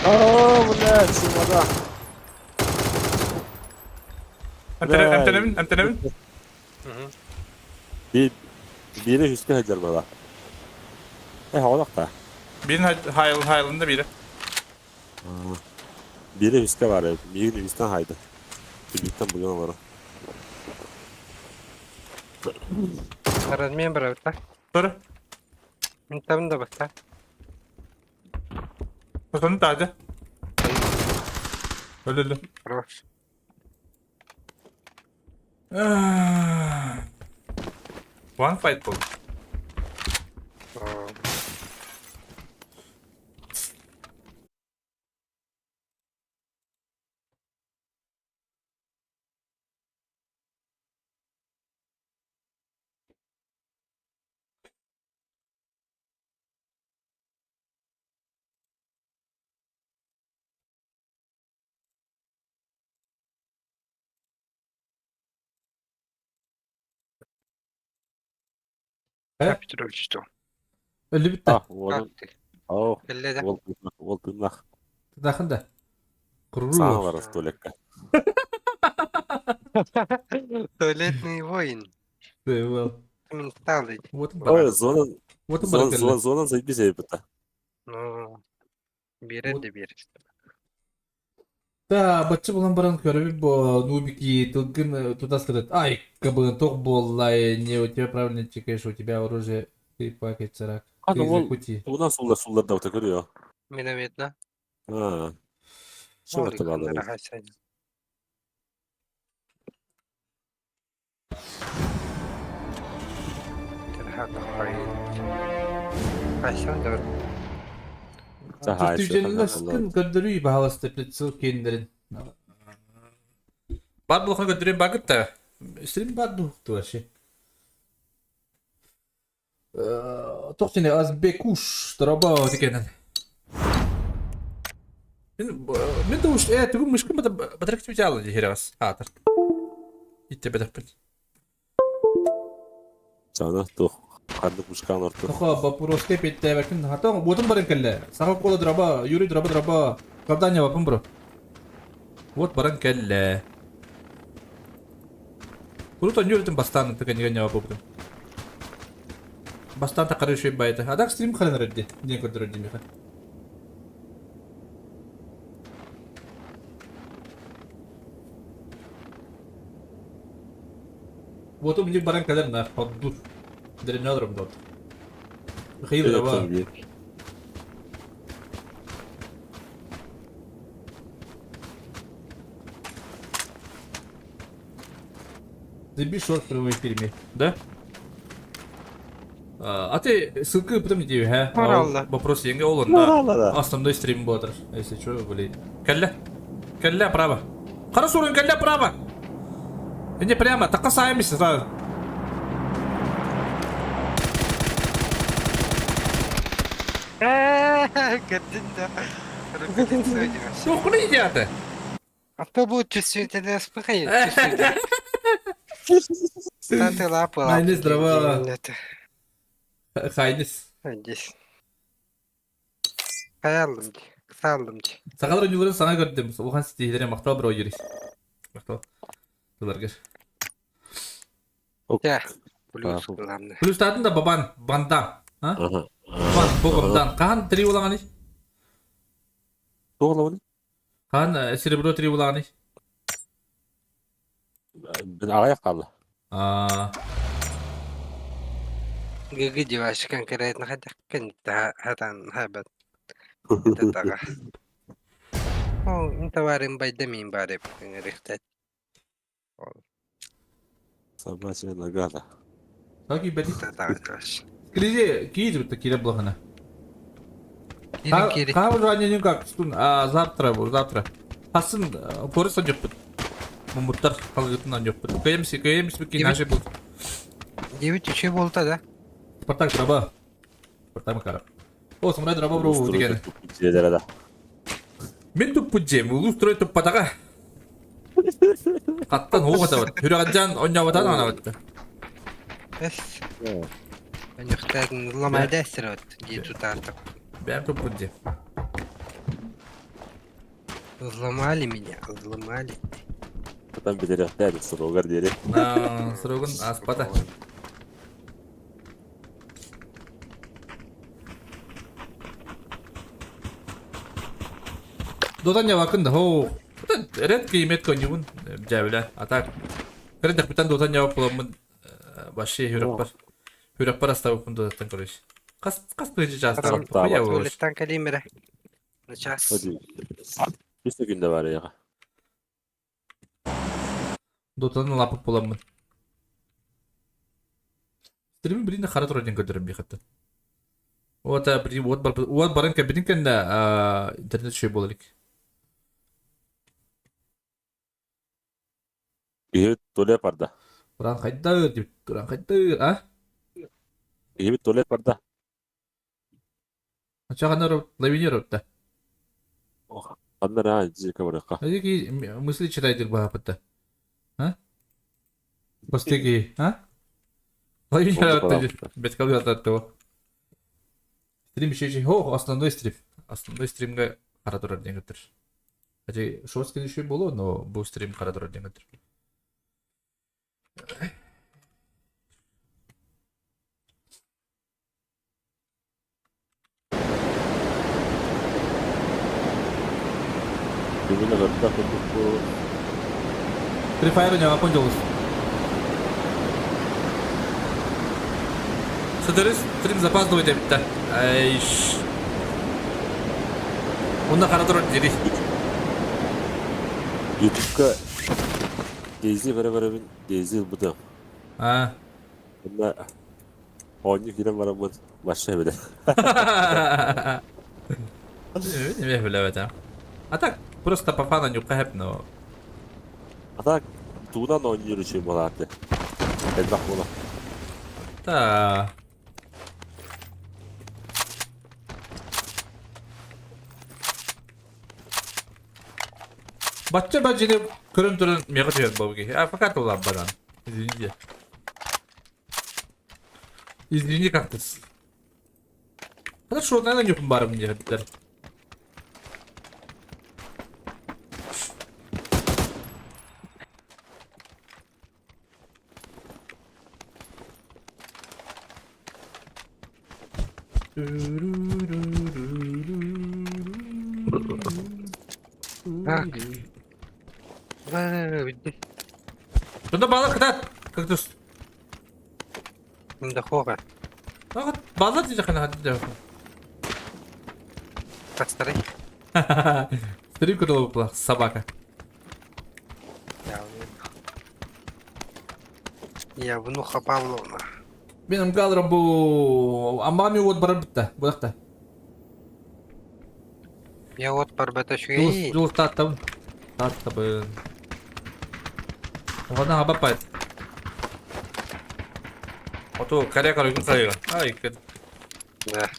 О, блядь, сумада. Эмтенебин, эмтенебин. Бире үскә хәҗәр бала. Э, холак та. Бирин хайл хайлында бире. Бире үскә бар, мигин үстән хайды. Түбүктән бүген бар. Размен барабыта. Тур. Мин там да бата. Соны таһа. Өлө. Хорош. One fight был. Э? Петрович что? Өлі бітті. А, оның. О, Элле да. ол ол тыннах. Тынахын да. Құру. Саң бар туалетка. Туалетный воин. Мин стал ведь. Вот Ой, зона Вот зона зона зона заебись бит. Ну, берет да берет. Да, баччы булан баран көрөбүт бо нубики тылгын туда сырыт. Ай, кабын тох боллай, не у тебя правильно чекаешь, у тебя оружие ты пакет царак. А, Ты ну, из ол- Якутии. Тугунан суллар суллар да көрüyor. Минометна. Ha. Şu аталары. Түжеллэскин көрдөрүй баһаласта прицел кендерин. Бар булхан көрдөрүн багыт та. Стрим бар дух вообще. Тохтине азбекуш траба декенен. Мен де уш э түгүн мышкын батарек түжалы дехерас. Атыр. Итте бедеппин. Сана тух. Ханнык мушкан орто. Тоха вопроске петте бәкин хатон ботун баран келле. Саха кола драба, Юрий драба драба. Кавдания бапын бро. Вот баран келле. Круто Юрий бастан тыка не гонява бопын. Бастан та карышы байта. Адак стрим харан редди. Не көрдүрө димиха. Вот у меня баран келле на подду. Деревня дот. Михаил драба. Заби шорт в прямом эфире, да? А ты ссылку потом не тебе, ха? Пожалуйста. Вопрос деньги ол да. Да. Основной стрим ботер, если что, были. Калля. Калля право. Хорошо, уровень калля право. Не прямо, так касаемся сразу. Картинка. Ну, хули идиоты? А то будет чувствительное спыхание. Чувствительное. Танты лапы Майнес лапы. дрова. Это. Хайнес. Здесь. Хаялым ди. Салым ди. Сахалар ойууларын саҥа көрдүм. Улахан ситиһиилэри махтал бро Юрий. Махтал. Тыларгар. Дьэ, плюс главное. Плюстаатын да бабан, банда. А? Ага. Бан, богомдан. Хаһан три улаҕаный? Туох олоҕун? Хаһан серебро три улаҕаный? Мин аҕыйах хаалла. Аа, ГГ девайс конкретно хотя хатан хабат татага. Ол товарым байда мин барып рихтет. Собачья награда. Так и бэти. Татага. Скризи киир битта кире блахана. Кирин кири. Хаһан ранее как а завтра бу завтра. Хасын корыс аньоппут. Мумуттар халгытын аньоппут. Кыйымси кыйымси бики наши был. 9 үчүй болта да. Спартак драба. Спартак Макаров. О, самурай драба бро деген. Дьиэлэрэ да. Мин туппут дьиэм, улуус трой туппатаҕа. Хаттан һуох атабыт. Сүрэҕэлдьээн онньообатан аанабыт. Эс. Өнүхтэн ламайда эстерот дии тутаартак. Бэйэм туппут дьиэм. Взломали меня, взломали. Потом бүтэриэхтээх сороҕор диэри. Срогун ааспата. Дотан явакын да хоу. Редко имет конюбун дьээбилэ. А так Кырдьахпыттан дотан явап буламмын вообще хүрэх бар. Хүрэх бар астабыппын дотаттан короче. Хас хас тыһыынча чаастаах хуя болор. Туалеттан кэлиим эрэ. Час. Үс да күндэ баар эйиэхэ. Дотан лапыт буламмын. Стрими билин хара турар диэн көрдөрөн биэхэттэн. Вот вот бар вот баран кэлбитин кэннэ интернет үчүгэй буола илик. Киһибит туалет барда. Уран хайдыр диэбит. Уран хайдыр, а? Киһибит туалет барда. Оччоҕо лавинер да. Ханна эрэ дьиэкэ барыахха. Эдики мысли читайте баапытта. А? Постеги, а? Лавинер бэткалы Стрим еще хо, основной стрим. Основной стримга хара турар диэн көтөр. Хотя шорский еще было, но был стрим хара турар диэн көтөр. Бүгүн ыгырда курдукпун. Free Fire ньоҕоппун дьолус. Сытырыс стрим запаздывает эбиттэ. Айш. Онно хара турар дири. Ютубка Дейзи көрө-көрөбүн Дейзи ылбытым. А. Онно оонньуу киирэн бараммын вообще билэр. Эмиэ билэбэтэ. А так просто по фану ньукка но. А так тугунан оонньуур үчүгэй буолааты. Элбэх буола. Да. Бачча бадьыны көрөн туран миэхэ түһэр буолбуги. А пока тулаабадан. Извините. Извини, как ты. Хорошо, наверное, нюхом барым диэбиттэр. Так. Туда балык кытаат. Как ты... Дохуга. Балык диэххэ наада. Подстрой. Стрим была собака. Я внуха Павловна. Мен галрам бу аммами вот барар битта. Буякта. Я вот барбата шуй. Жул таттым. Таттыбын. Оҕону хабаппайт. Оту каря карыгын сайыга. Ай, кет. Да.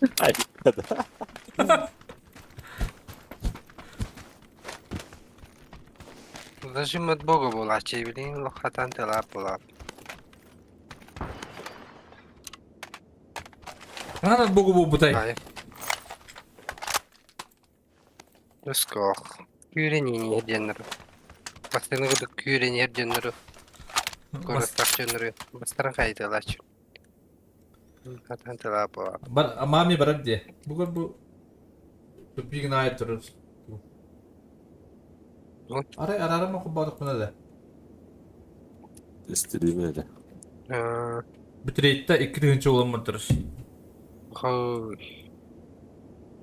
Зажим от бога буолааччы, билигин лохатан тылаап буолаап. Ханан бугу буолбутай? Ай. Өскөөх. Күүрэн иниһэр диэннэр. Бастыҥы курдук күүрэн иһэр дьоннору, куораттаах дьоннору бастарын хайытыалааччы. Хатан тылаа буолар. Бар, маме барар дии. Бугар бу тупигин аайы турар. Арай араарама холбоотохпуна да. Истилиим эрэ. Битрейттэ 2000 уоламмын турар. Хой.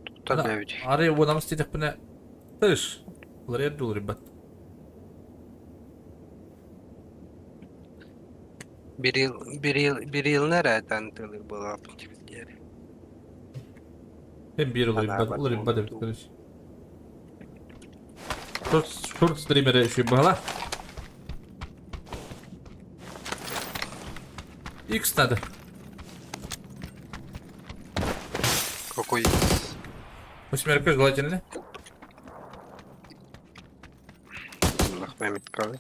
Туттар бэбит. Арай уонамыс диэтэхпинэ тыш. Уларыйар да уларыйбат. Бирил, бирил, бирилнер этан тылы была диэри. Hem биир уларыйбат, уларыйбат эбит, короче. Шорт, шорт стримеры еще была. X надо. Какой X? Восьмерка желательно. Лахмамит калы.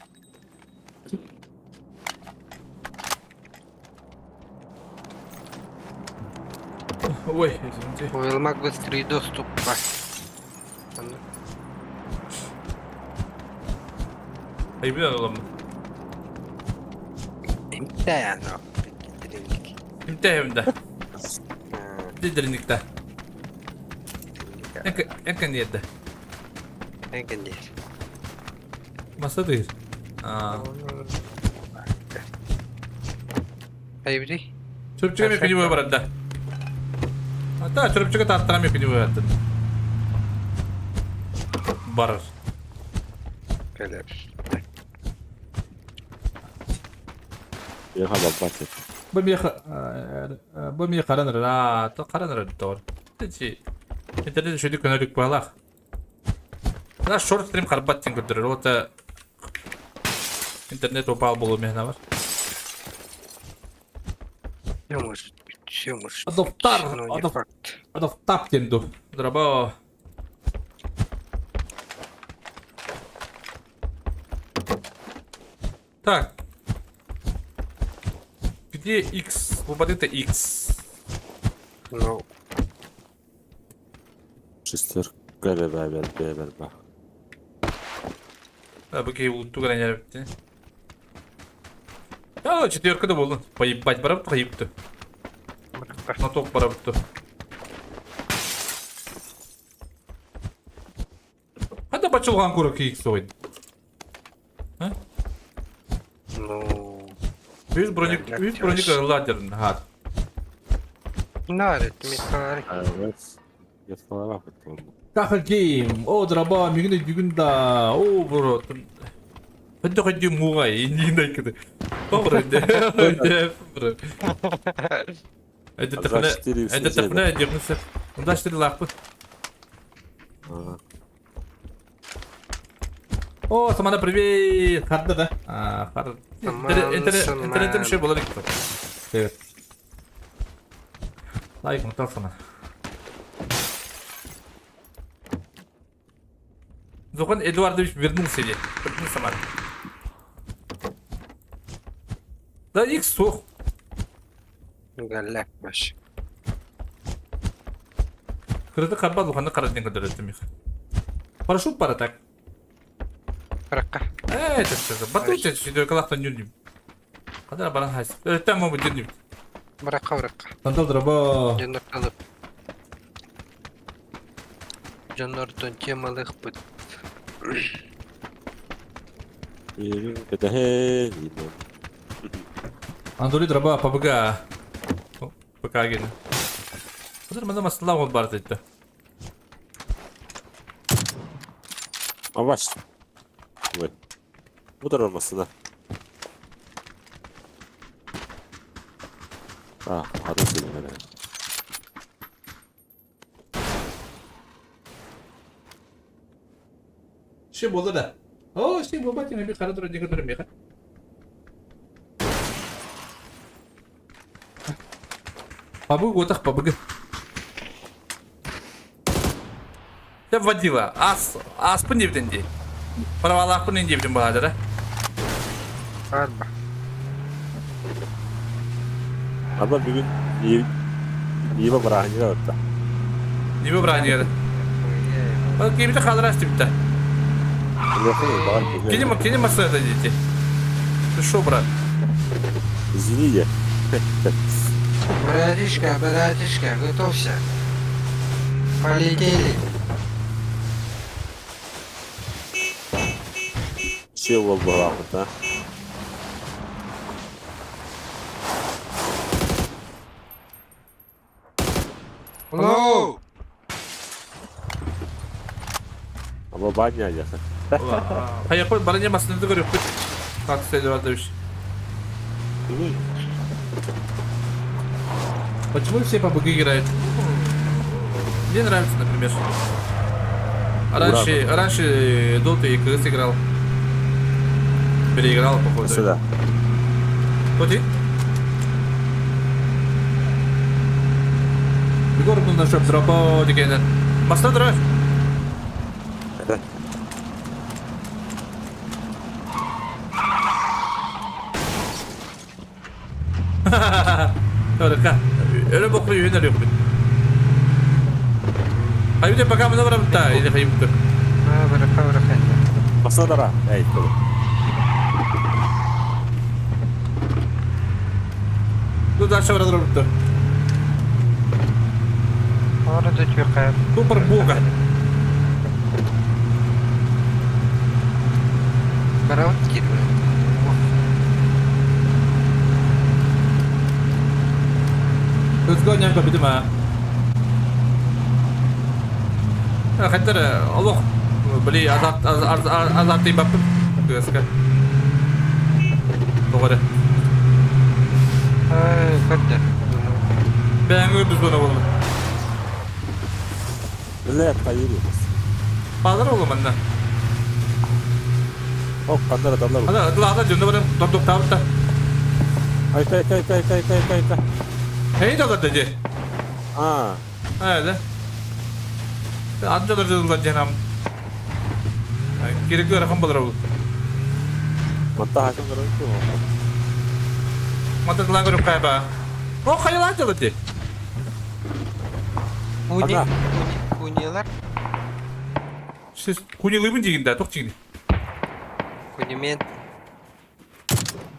Ой, извините. Уилмак быстрый доступ. Айбын аламын. Имтэ Имтэ да. Дидерникта. Экен диэдэ. Экен диэр. Маса дыр. Аа. Айбри. Чөрүпчүгэ мен күнү барда. Ата чөрүпчүгэ тааттара мен күнү барда. Барар. Кэлэр. Миэхэ барбат этэ. Бу миэхэ бу миэхэ харанар аа то харанар тор. Ти интернет шүдү көнөлүк баалаах. На шорт стрим харбат тин көрдөрөр. Ота интернет упал болу мехна бар. Все может быть, все может быть. Адоптар, Но не адоп, факт. адоптап тенду. Драба. Так. Где X? Вот это X. Ну, Шестерка эрэ бэбэр бэбэр ба. Да, бу киһи улутту гынан ярабытты. А, четверка да болдун. Поебать барабыт, хайыпты. Наток барабытты. Хада бачылган курок X ойын. А? Ну... Үс броник, үс броник ладерн, хат. Нарит, Михаил. Кахал гейм, о, драба, мигне дюгун да, о, бро. Хадда хадди муга, инди найкыды. Добро, бро. Это тахна, это тахна, дюгнсы. Унда четыре лапы. О, Самана, привет! Харда, да? А, харда. Интернетім ше болар екен. Привет. Лайк, мутал Самана. Зохан Эдуардович вернулся де. Вернулся Самара. Да, их сух. Галляк баш. Кырды карбал уханы карадын көдөрөттүм их. Парашют пара так. Ракка. Э, это что? Батут сюда калахтан нүнүм. Кадара баран хайс. Өрттен мобу дүнүм. Быракка, быракка. Тантал драба. Дьоннор алып. Дьоннортон темалыхпыт. Анатолий драба ПБГ. ПК гені. Кадара мана масла ол бар дейт. Абаш. Ой. Будар масына. А, ары сөйлемеле. Ши болду да. О, ши болбат эми кара тура деген тура меха. Пабыг отах пабыг. Я водила. Ас, аспын деп денди. Правалақпын деп дем болады да. Арба. Ама бүгүн Нива бырааһынньыга ытта. Нива бырааһынньыга. Ол киһибитэ хаалар астыбыта. Кини кини массыната дети. Ты шо, брат? Извини, Братишка, братишка, готовься. Полетели. Все буолбалаахпыт, а? Лоу! Ама баня яха. Хайаппыт барыня массыынаты көрүөхпүт. Как Эдуардович. Почему все по БГ играют? Мне нравится, например. Раньше, раньше Dota и КС играл. Переиграл, походу. Сюда. Вот и? Егор был наш дропо деген. Маста драйв. Өрөкка. Өрө бокlu үйін өрө бит. Хайбите пока мы набрам та или хайбите. Бырака, бырака. Маста дара. Эй, Ну дальше барадыр. Орда чуйкайып. Супер бога. Барабыт киир. Let's go нянка битим а. Хаттар олох били азат азат баппын кыска. Тоҕо Ай, көрдө. Бэйэҥ үрдүс буона буолла. Билет поедем. Баалар оҕо манна. О, кандара далар. Ана ылаата дьонно баран тордуктаабыт да. Ай, тай, тай, тай, тай, тай, тай, тай. Эй далар да дьэ. А, Ээ да. Андалар дыллар диэн ам. Кириги ыарахан болар ол. Манта хакым дорогой. Манта тылаан көрүп хайба. О, хайалаан дылы дии. Куни, Ана. кунилар, Сіз кунилыйбын дегин да, тоқ дегин. кунимен.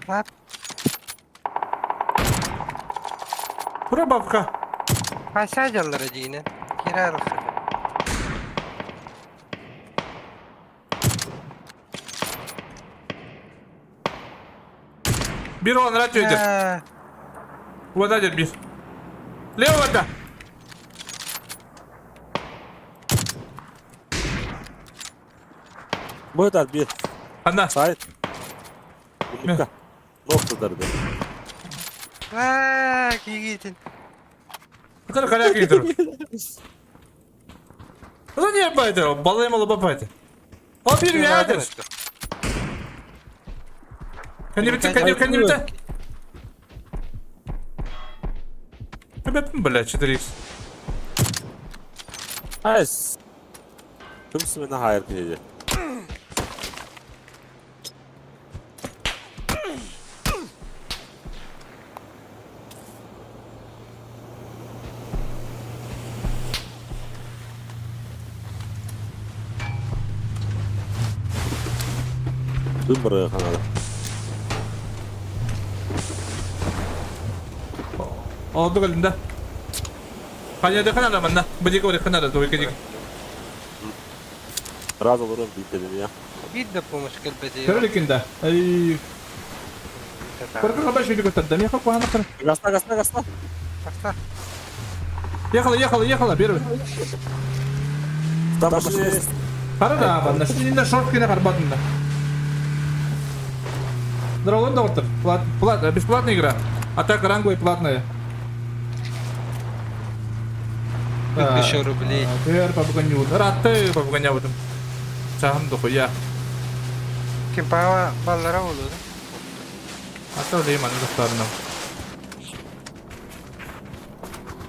Лап, Бура бабка. пасадялар дигинен. Киралык. Бир он рад өйдер. Вода дер бир. Лево вода. Будет отбит. Ана. Сайт. Ногты дарды. Аа, кигитин. Кара кара кигитер. Ну не байты, балай малы бапайты. О бир ядер. Кәне бітті, кәне, кәне бітті. Ребят, бля, 4х. Айс. Кымсы мені хайыр кенеде. Дым каналы. Oldu galında. Ханьяда ханада манна. Бадика вари ханада двойка дик. Раз олорон бит я. Видно помощь кэлбэти. Көрлекинда. Ай. Көркө хабаш видео көтөрдө. Мен хап куана кыр. Гаста, гаста, гаста. Таста. Ехала, ехала, ехала, первый. Там машина есть. Хара да, манна. Шинде шорткина карбатында. Здорово, доктор. Плат, плат, бесплатная игра. Атака ранговая платная. Тысяча рублей. Төр папганю. Ратты папганя в этом. Чахам дохуя. Ким пава баллара болду да? Ата лейман достарына.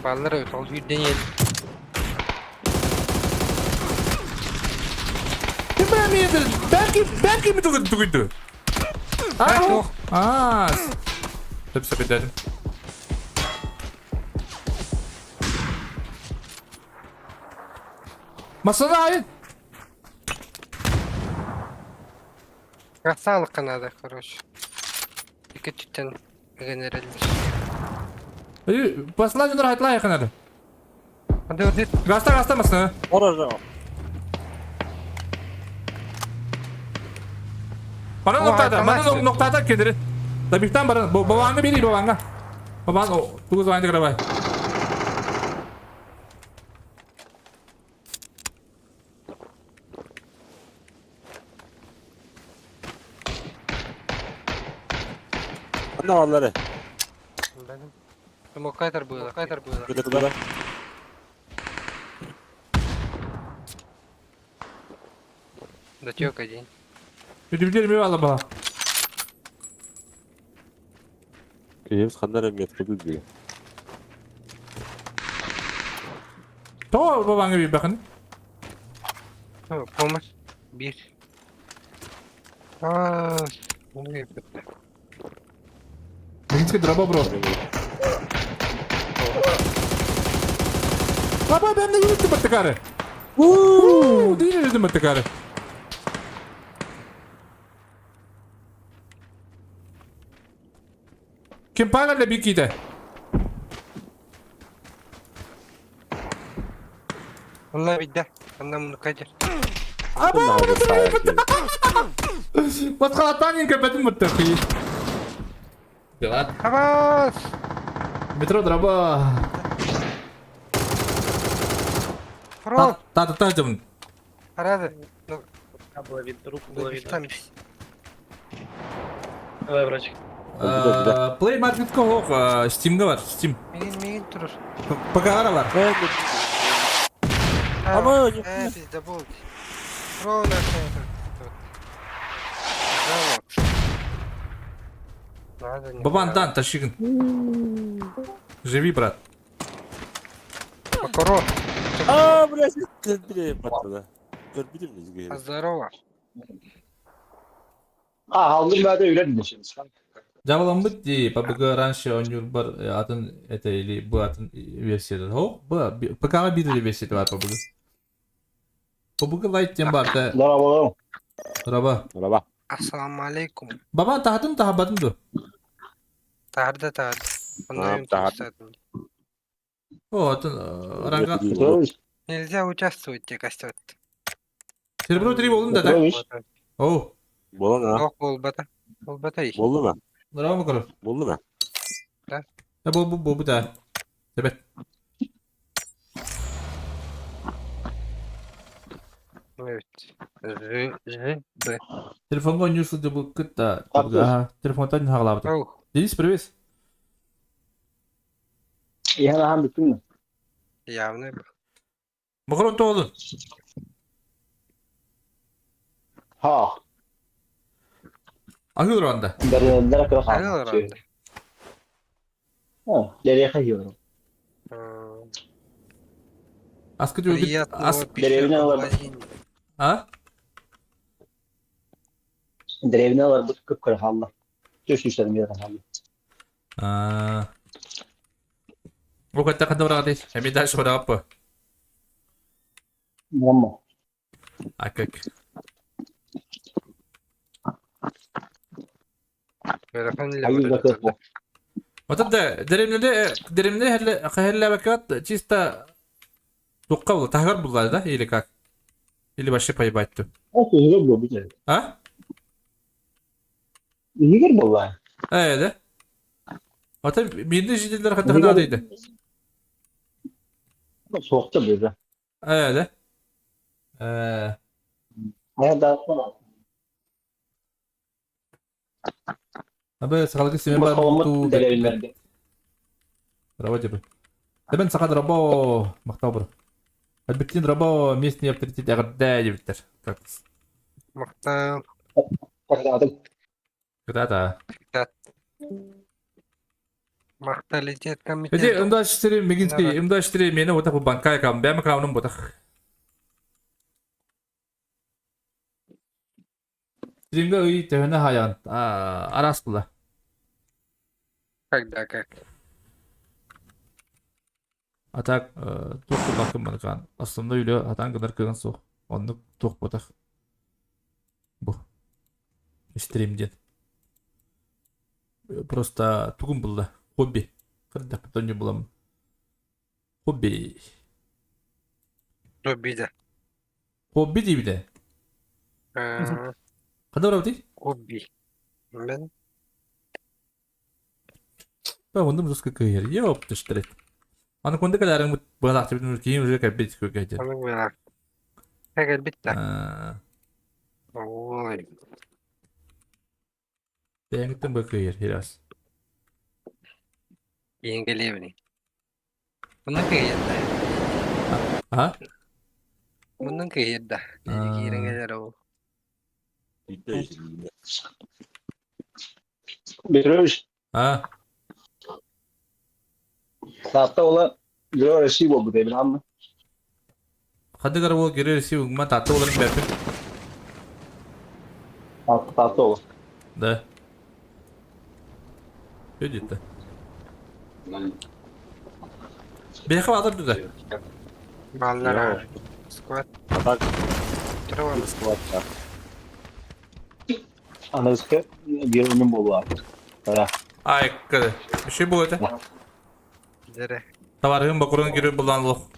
Баллара өт ол үйден ел. Ким бәмейді? Бәлки, бәлки ми тугы тугыйды. А, а. Сөп сөп дедим. Масана айын! Красалка надо, короче. Икки түттен генералдыр. Басына жонор айтла якынады. Hadi hadi. Гаста гаста масына. Ора Bana О, noktada, айталайсың. bana noktada kediri. Табиптан барын, бабаңы бери бабаңа. Бабаң, тугыз вайнды карабай. Анна баллары. Мукайтар было, мукайтар было. Кыдыкыдара. Дотек один. Үдүбүтер ми ала бала. Киевс ханнар метка билби. То бабаңы бери бакын. О, Помощь. Bir. Aa, bunu yaptı. Бигински дроба бро. Баба ben de yürüttüm баттыкары. Ууу, değil yürüttüm баттыкары. Ким пагалля биките? Onlar bitti. Ondan bunu kaçır. Аба, Басқалатан көпетін мұттықи. Дела. Абас! Метро дроба. Про! Та та та та. Арады. Ну, Было видно, руку было видно. там. Давай, братик. Play Market хох Steam'ге бар, Steam. Мигин мигин турur. ПК-ға бар. Ama He bizde bol. Pro nerede? Bravo. Надо не Бабан дан тащигин. Живи, брат. Прокурор. А, блядь, билем баттыда. Көр билем низге. Здорово. Жабаламбыт ди, PUBG раньше он бар атын это или бу атын версияда. Хо, бу ПК-ға бир версияда бар PUBG. PUBG Lite ден бар да. Раба. Раба. Ассаламу алейкум. Бабан тахатын тахабатын ду. Тарды тарды. А, тарды. О, атын ранга. Нельзя участвовать, те костет. Серебро 3 болдun да, так? О, Болан а. Ох, болбата. Болбата их. Болду ма? Раба макаров. Болду ма? Да, бу бу бу бу да. Тебет. Evet. Ж, Ж, Б. Телефонга ойнур бу кытта. Ага, телефонтан хагалабыт. Ох, Денис, привет. явно. Макарон тоолун. Ахыл ранда. Алло, Ранда. Аскы жөбүт. Приятного Ас пищеварения. А? А. О, катта канда барак дейт. Эми дальше барак бу. Акак. Вот это деремнеде деремне херле херле бакат чисто тукка бул тагар булар да или как? Или вообще поебать ту. А? Э, да? Ата бирде жителдер катта кана дейди. Э, да? Э, Абы сагалгы семе бар ту. Работе бы. Дебен сахад рабо мактау бир. Альбертин рабо местный авторитет агырда дебиттер. Как Мактал. когда-то. Макталитет Эти комитет. ымда четыре мегинский, ымда четыре мени вот так банкай кам, бәм камным ботах. Стримге үй төһөнө хаян, арас була. Когда как? А так туох кылбаккын маныкаан основной үлэ хатаан гынар кыаҕын суох. Оннук туох ботах. Бу. Стрим диэн. Просто тугум булла? Хобби. Кырдах тонню булам. Хобби. Хобби да. Хобби диибитэ. Ханна барабытый? Хобби. Мен Оннум жестко кыйыр. Ёп, тыштырет. Аны кунда кэлээриҥ быһалаахтыбытын киһим уже кэлбит көргөйден. Аны быһалаах. Кэлбит да. Ой. Бэйэҥиттэн бу кыйыр, хирас. Иэн кэлиэбини. Муннун кыйыр да. А? Муннун кыйыр да. Киирэн кэлэр ол. Петрович. А? Таатта ола Герой России буолбут эбин амма. Хадыгар уол Герой России угма Таатта оларын бэрпин. Таатта Таатта ола. Да. Что где-то? Бэйхэ баалар туда. Бааллар. Сквад. А так, Турабам. сквад, да. Аныгыскы геройнун буолуа. Да. Ай, када. Еще было это? Дere. Товарым бакурун герой булан лох.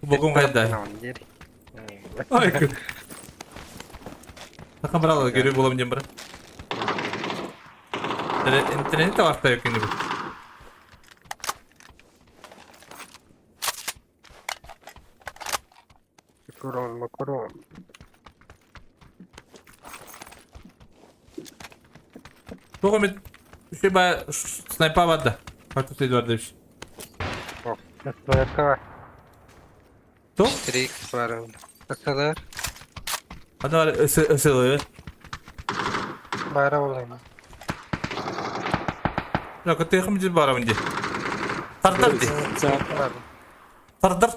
Бокум кайда. Ай, Така брала герой булам дем бра. Интернет таварта yok şimdi bu. Макрон, макрон. Туох эмит үчүгэй баа снайпа бар да. Картуз Эдуардович. Снайпа. Туох? 3x бар. Сылыр. Аны бар ысылы. Бара болайм. Yok, тыхым дии барабын дии. Тардар дии. Тардар.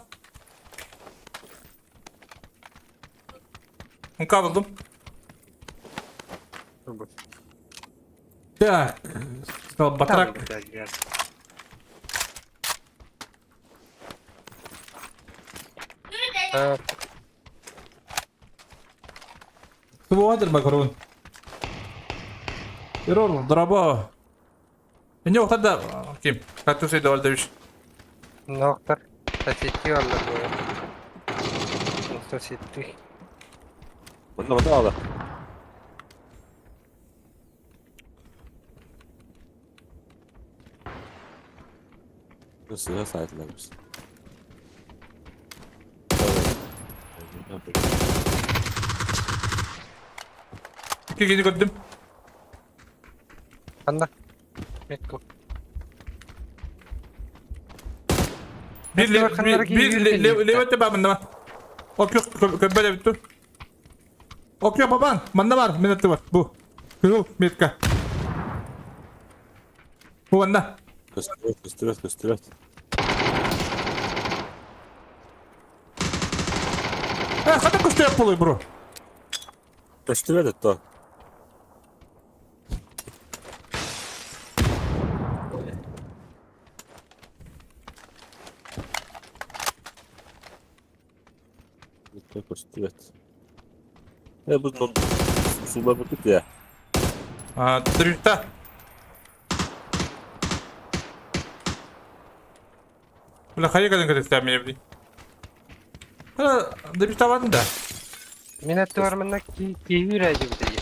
Мука булдум. Так, сказал батрак. Субуадыр макарон. Ерор, драба. Не охтар ким? Катус Эдуардович. Ноктор. Соседи алла Соседи. Манна манна аҕала. Сыа саатыларбыз. Кигини көрдүм. Ханна? Метку. Bir bir левете бар манна. Окук көбөлө бүттү. Окук бабан, манна бар, мен бар. Бу. Кызыл метка. Бу манна. Көстүбэт, көстүбэт, көстүбэт. Э, хата көстүбэт болой, бро. Көстүбэт это. Көстүбэт. Э, бу сулар бутут я. А, дрифта. Бля, хайа кадын кадын меня, блин. Ха, дрифта вадын да. Мин аттыбар манна киһи үрээдим дии.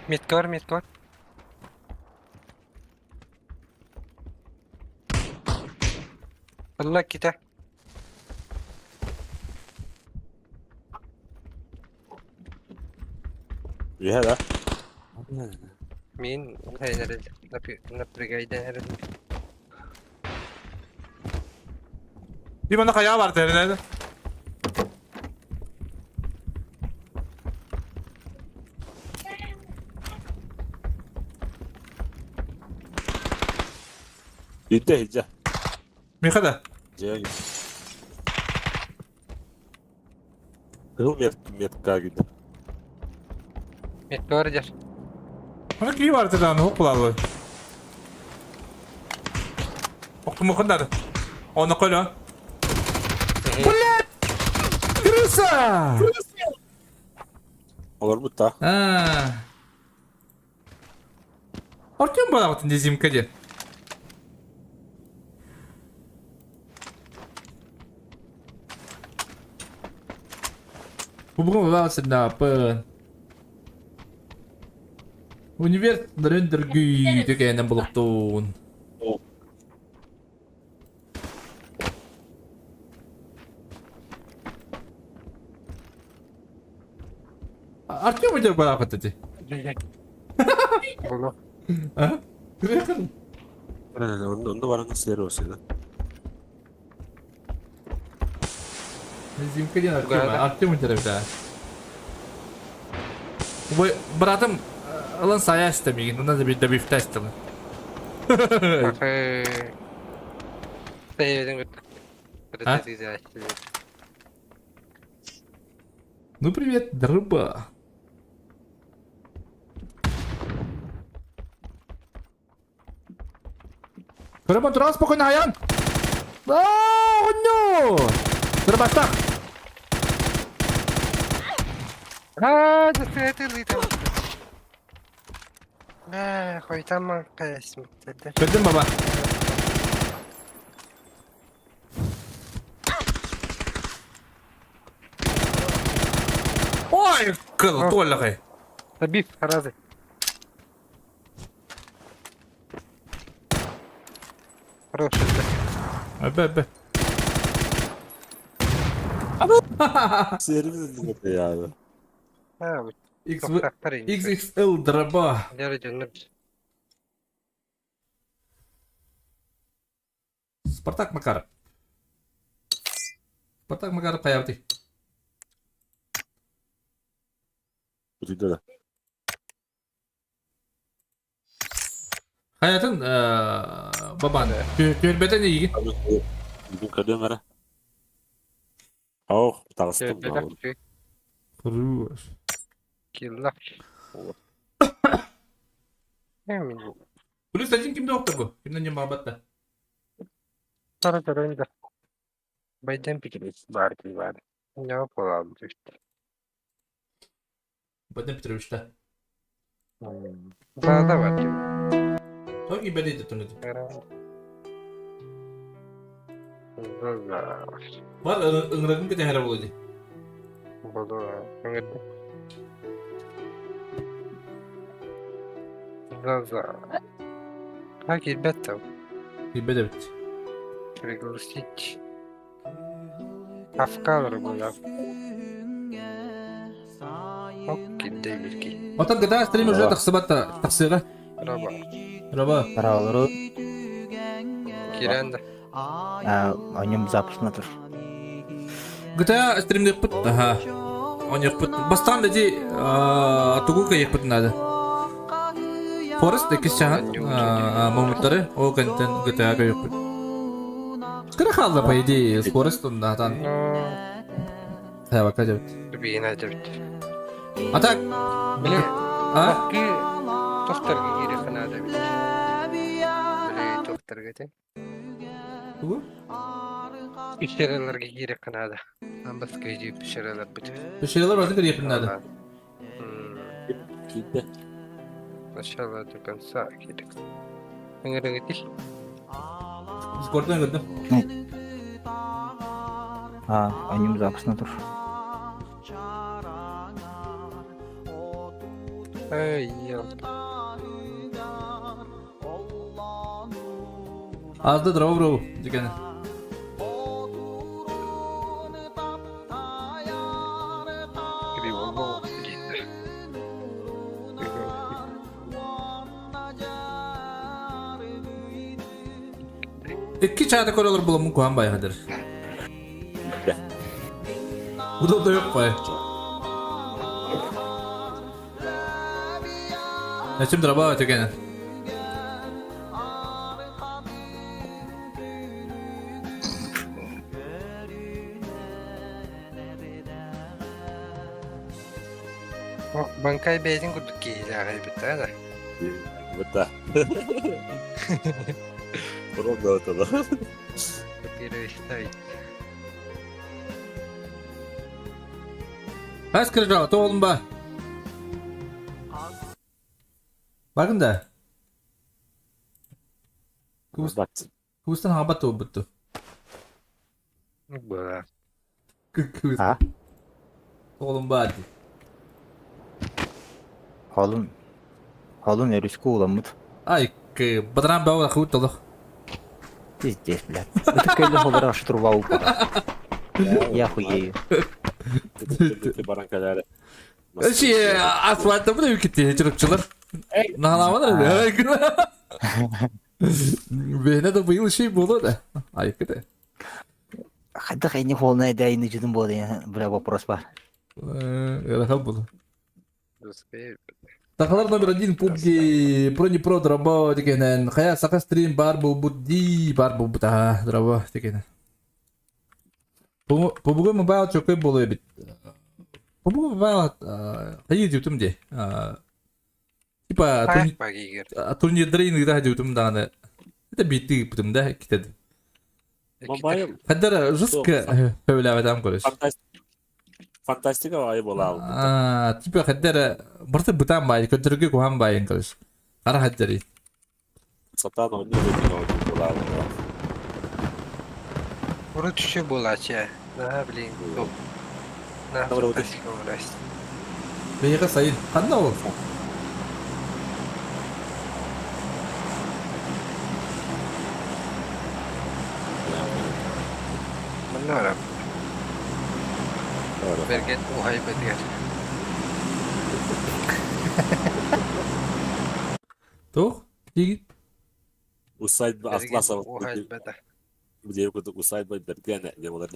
Метка бар, метка бар. Алла кита. Үһэ да. Мин хайнарыл напрягайдан эрэл. Bir bana kaya var derine. Илдьэ илдьэ. Миха да. Дьэ. Кыһыл мет метка киирдэ. Метеор дьэр. Аны кии бар тыдааны хук булаллы. Октумукун дады. Оны көлө. Блядь! Крыса! Олорбут да. А. Артем балаҕытын дизимка диэн. Бу бүгүн улаасыннааппын. Универ нөрөндөргүйдү кээнэн булуктуун. Артем идет балаҕыт ити. Булу. А? Кырыахын. Онно баран силер осыда. Зимка диэн Артем, Артем интервью. Бу братым ылан сайа истэ мигин, онно да добивта истэ. А? Ну привет, рыба. Көрөбөн туран спокойно аян. Аа, оҕонньор! Дырбаттах. Аа, дьэ Ээ, хойутаан кээсмиттэр. Көрдүм баба. Ой, кыл, туоллаҕай. Табип, разы. Хороший. Эбэ, эбэ. Сервис ya. Аа, XV XXL дроба. Спартак Макаров. Спартак Макаров хайабытый. Бүтүдэ. Хайатын бабан. Түөлбэтен ийигин. Бүгүн көрдүм эрэ. Ох, таҕыстым. Хорош. Килла. Плюс один кимде оқтыр Кимден не мабатта? Тара тара Байден Петрович бар бар. Не буолан түстэ. Байден Петрович да. Да, да, бар. Тоги бәлейді түнеді. Бар ыңырығын кете әрі болады. Болу, ыңырды. Да, да. Так, ребята. Ребята, бит. Пригласить. Афкалар була. Окей, Дэвидки. Отон GTA стрим уже тахсыбат тахсыга. Раба. Раба. Паралары. Киренда. А, о нем запуск натур. GTA стрим деппит. Ага. Он еппит. Бастан деди тугу еппит надо. Форест икки чаһан момуттары ол кэнтэн GTA еппит. Кыра хаалла по идее Форест оннатан. Хайбакка дебит. Бина дебит. А так Блин, а? Тохторга киириэххэ наада эбит. Били тохторга этэ. Тугу? Пещераларга киириэххэ наада. Амбаска иди пещералар бит. Пещералар барытын кириэхпин наада. Киирдэ. Сначала до конца киирик. Ыҥырыгытый. Дискордтан көрдүм. А, о нем запуск натур. Эй, ел. Азда дрова бро дигәне. Кривого Икки чаата көрөлөр буламын куһан байхадыр. Бу да yok бай. Нәчем дроба дигәне. Банкай бэйэтин курдук киһилээх эбит да. Да. Ровно это, да. Копируешь ставить. Хас кырдьаҕа тоҕолун ба? Бакын да. Кыбыстан хаҥабат туолбутту. Была. Кыбыс. А? Тоҕолун баар дии. Холун. Холун өрүскэ ууламмыт. Ай, бадаран баҕа хыбыт толох. Пиздец, блядь. Это кэллэ холора штурвал упала. Я хуею. Баран кэлээри. Эши асфальтта бу үкитти чырыпчылар. Наһаламан Бэһинэ да быйыл шей буолуо да. Айыкы да. Хайдах эни холна эдайны жудун буолуо бля вопрос бар. Ыарахан буолуо. Сахалар номер один PUBG про не про дроба дегенен хайа саха стрим бар буолбут дии бар буолбут аха дроба дегенен. PUBG Mobile чөкөй буолуо эбит. PUBG Mobile хайыы дьүтүм дии. Типа турнирдары иногда дьүтүм даҕаны. Это биирдии ыыппытым да иккитэ. Mobile Хаддара жестко сөбүлээбэтим көрөс. Фантастика аайы буолаабыт. Типа хаддара барыта бытаан баайы көрдөргө куһаан баайын көрөс. Хара хаддари. Сатаан оонньуу бэтин оонньуу буолаабыт. Урут үчү буолааччы. Наһаа блин, топ. Наһаа фантастика буолааччы. Биһиэхэ сайын. Ханна ол? Манна барап. Бэргэн уһайбытыгар. Туох? Диигин? Усадьба Бэргэн Атласова уһайбата. Билиэм курдук усадьба бэргэн диэн буолар.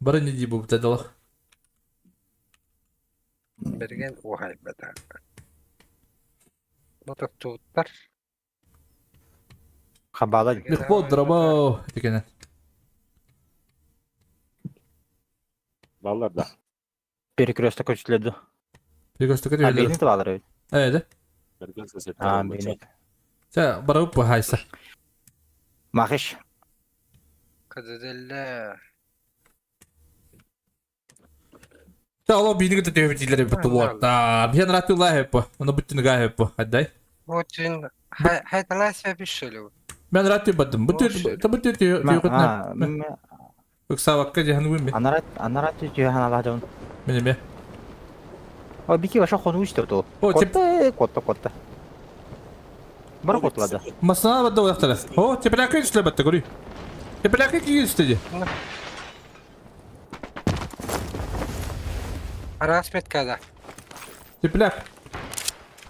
Бары не дии буолбута дала. Бэргэн уһайбата. Мотоктууттар. Хабала Легко дроба дегенен. Баллар да. Перекресток көчүлөрдү. Перекресток А көчүлөрдү. бэйэтин табалар эбит. Ээ Бэргэн сосед. А бэйэтин. Чэ, барабыт быһаайса. Махиш. Кададэллэ. Чэ, олоо биини кытта түһэбит дииллэр эбит туолуоттаа. Биһиэн ырааттыылаа эһэппэ. Ону бүттүнү эһэппэ. Аддай. Очень хайталаасия бишшелю. Мен ырааттыы бардым. Бу бүттү түйөкөтүнэ. Ыксаабакка дьаһаныбын мен. Анарат анарат түһэн алаадын. Мен эмиэ. О бики ваша хонуу истер тоо. О, Котта котта котта. Бар котлады. Масына бадда уяхтара. О, тепляка үстүлэ батта көрүй. Тепляка киги үстү Араас меткада. Тепляк.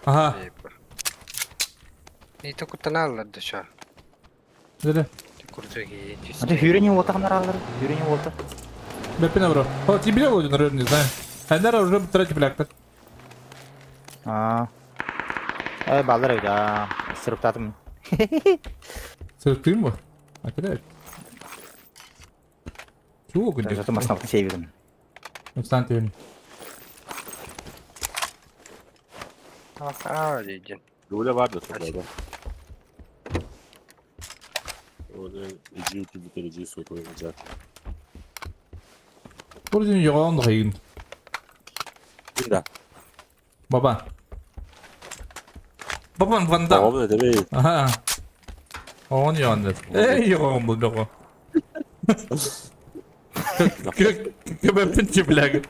Ага. Ити куттаналлар да шо. Дede. Аты хүрени уота канаралар. Хүрени уота. Бэппин бро. О, тебе вроде, наверное, не знаю. Айнара уже третий тепляктар. Аа. Э балар эбит аа. Сырыптатым. Сырыктыым бу? А куда? Чего күндүк? Зато масна сейвидим. Устан түһүн. Аа дейдин. Дуля бар да сонда. Оны иджи үтүбүтер иджи сокоймажа. Бурдун йоҕоон дохайын. Ким да? Баба. Бабан Ван Дам. Оҕом этэбэй. Аха. Оҕон йоҕон Эй, йоҕон бу доҕо. Көбөппүн тепляга.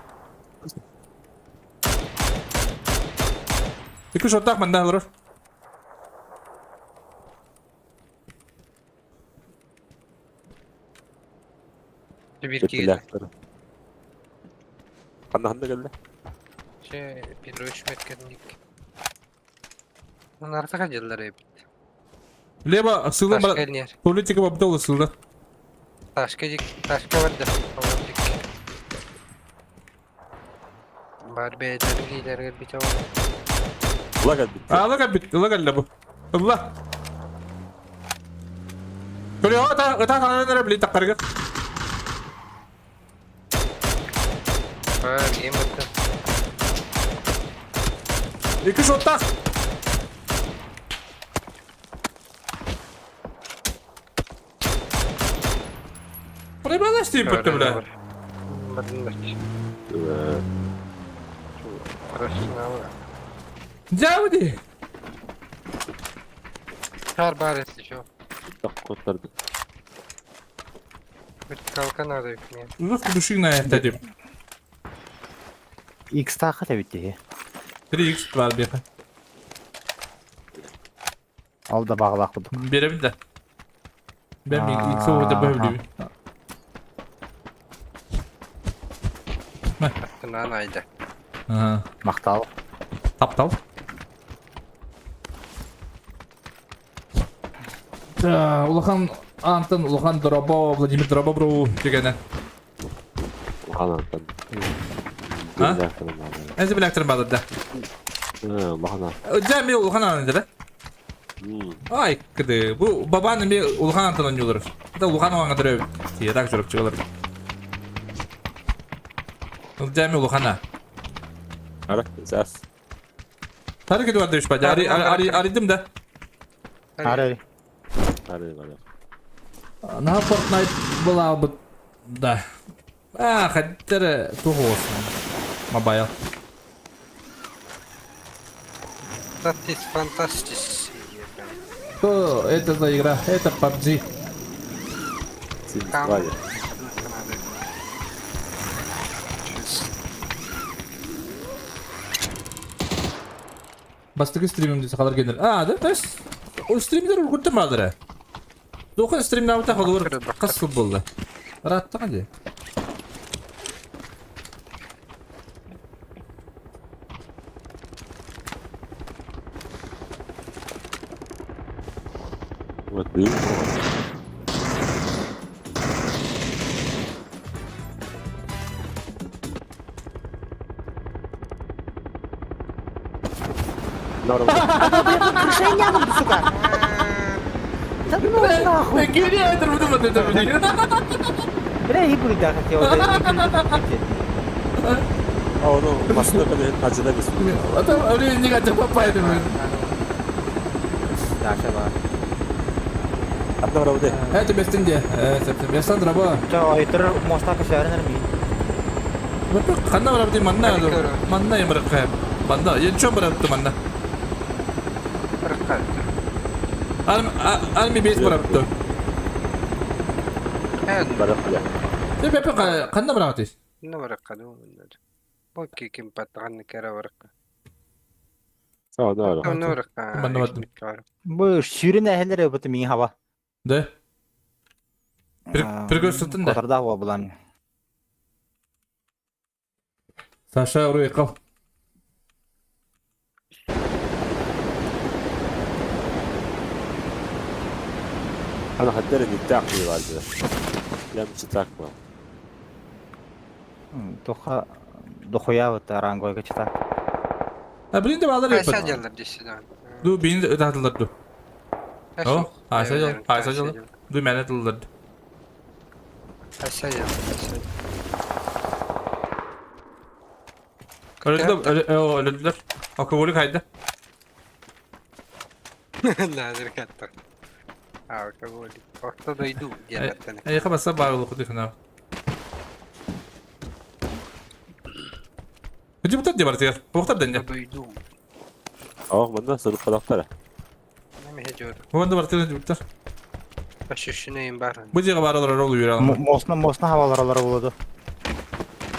Икки шоттаах манна олорор. Бир киһи. Ханна ханна кэллэ? Че, Петрович меткенник. Артыга дьыллар эбит. Лево сыла Ташка нер. политика бабдола сыла. Ташка дик, ташка барда. Дик. Бар бэйдер киилерге бите бар. Ла кэлбит. А, ла бит, ла кэллэ бу. Ла. Көрө, ата, ата ханан эрэ били таққарга. Бар, ең бітті. Икки шоттах. Проебалась ты, бля. Дяуди! Шар бар если что. Куттарды. Kalkan arayıp niye? Uzak düşün ne dedim. X таха табитти. 3x var bir. Ал да бағалақ будук. Беремин да. Ben bir X'e orada böyle bir. Attın ayda. Aha. Мақтал. Таптал. Да, улахан Антон, улахан Дробо, Владимир Дробо бро дегені. Улахан Антон. А? Әзі біләктірім бады да. Улахан. Жа мен улахан Антон да? Ай, кіді. Бұл бабаны мен улахан Антон ойнолар. Да улахан оңға дұры. Так жүріп чығылар. Жа мен улахана. Ара, зас. Тарык Эдуардович бады. Ари, ари, аридым да. Ари. Ари, ари. На Fortnite была бы... Да. А, хотя тугосын. Мобайл. Татис фантастис. Что это за игра? Это PUBG. Там. Бастығы стримимде сақалар кенер. А, да, то есть... Ол стримдер үргүттен бадыры. Доқын стримнабы тақылыр қыз болды. Раттыға де. Вот был. Сука! Да ну нахуй! Генератор выдумать это, блин. Бля, и будет, да, хотел. А, ну, машина когда ажыда бес. А там не хотел попасть, блин. Да, шаба. Одна правда. Это без тенде. Я драба. Чо, айтыр моста кешәренер ми? Қанда барап деймін, манна, манна еміріп Манна, енді чөм барап манна. Арми бес барапты. Себебі қанда барап дейсіз? Ne барап Бу ким паттаган кера баракка. Саа, да. Ne баракка. Манна бардым. Бу сүйрен әһелер бу миң хаба. Да. Бір көрсеттің да. Котарда хаба булан. Саша уруй қал. انا حدرني تاكل بعد لا مش تاكل Тоха дохуя вот рангой качта. А блин де балдар Айса yapın. жаллар дейсіз. Ду бейін ödәділер ду. О, Айса жал, Айса жал. Ду мәне дылдыр. Айса жал. Öldüler, öldüler. Alkoholik haydi. Назыр каттық. Алкоголик. Орта дойду диэн Эйха баса бағылы құды хына. Депутат де бар тегер. Оқтар дәнде. Дойду. اه мында сырып қалақтар. Неме хежор. Онда бар тегер депутаттар. Башышынайын бар. Бу жеге баралар ролу бере аламын. Мосна мосна хабалар болду.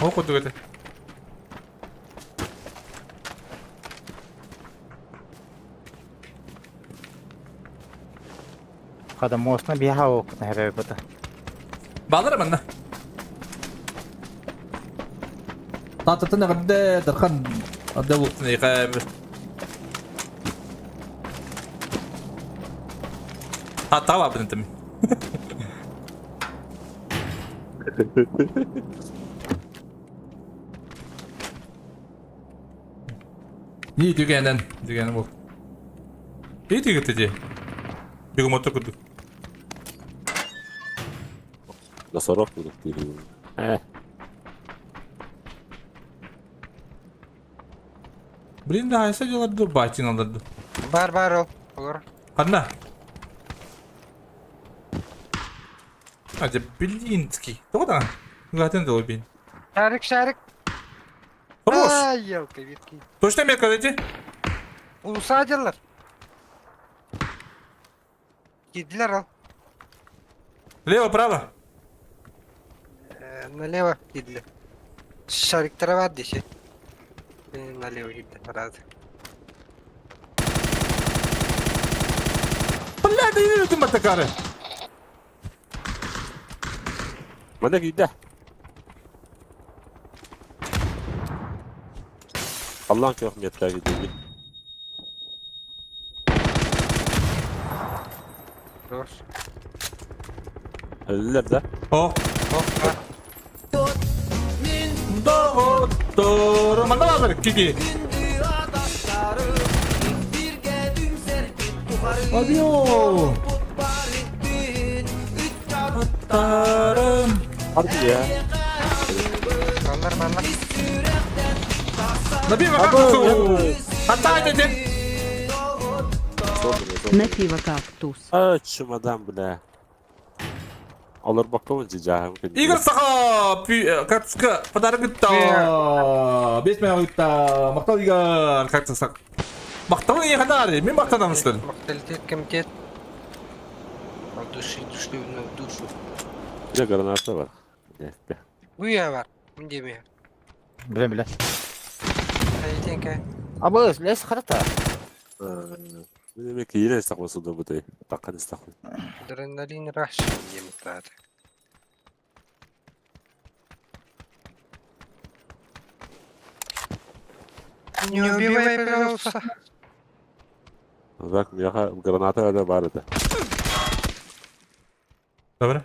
О құды көте. Када мосна бия хаба хабе бута. Балдар мында. Тататын ғадды дархан адды луқтын эйха. Аттаға бабын тім. Не дүгенен, дүгенен бол. Не дүгетті де? Бегім отыр күдік. Носорог будут или... Блин, да, айса дьаларды бачин аларды. Бар бар ол. Олор. Ханна? А, дьэ, Белинский. Тоҕо даҕаны? Улаатан да бин. Шарик, шарик. Хорош! Ай, елка, витки. Точно метка эти? Улусадилар. Киирдилэр ол. Лево, право. Э, налево киирдилэр. Шариктара бар десе. Налево киирдилэр барады. Бля, да не людям атакары. Манна киирдэ. Аллаан көх миэттээ киирдэ. Хорош. Өллөр да? О. О, Доҕотторум, манна бааллар кики. Адио. Аттарым. Harbi ya. Баллар, баллар. Набива кактусу. Хаттай дедин. На пиво кактус. А, чемодан, бля. Олор бокковын жижаһым Игорь Саха кактуска подарок ытта. Бес мега ытта. Мактал Игорь кактус. Мактал не ханари. Мен мактанамын что ли? Макталитет комитет. От души, душевную душу. Дьэ граната бар. Уя бар. Мдеме. Биле биле. Айтенка. Абы лес харата. Мен эме киирэ сахмасыда бутай. Таккан истахмын. Адреналин раш. Мдеме тады. Не убивай, пожалуйста. Так, мияха граната да бар это. Добре.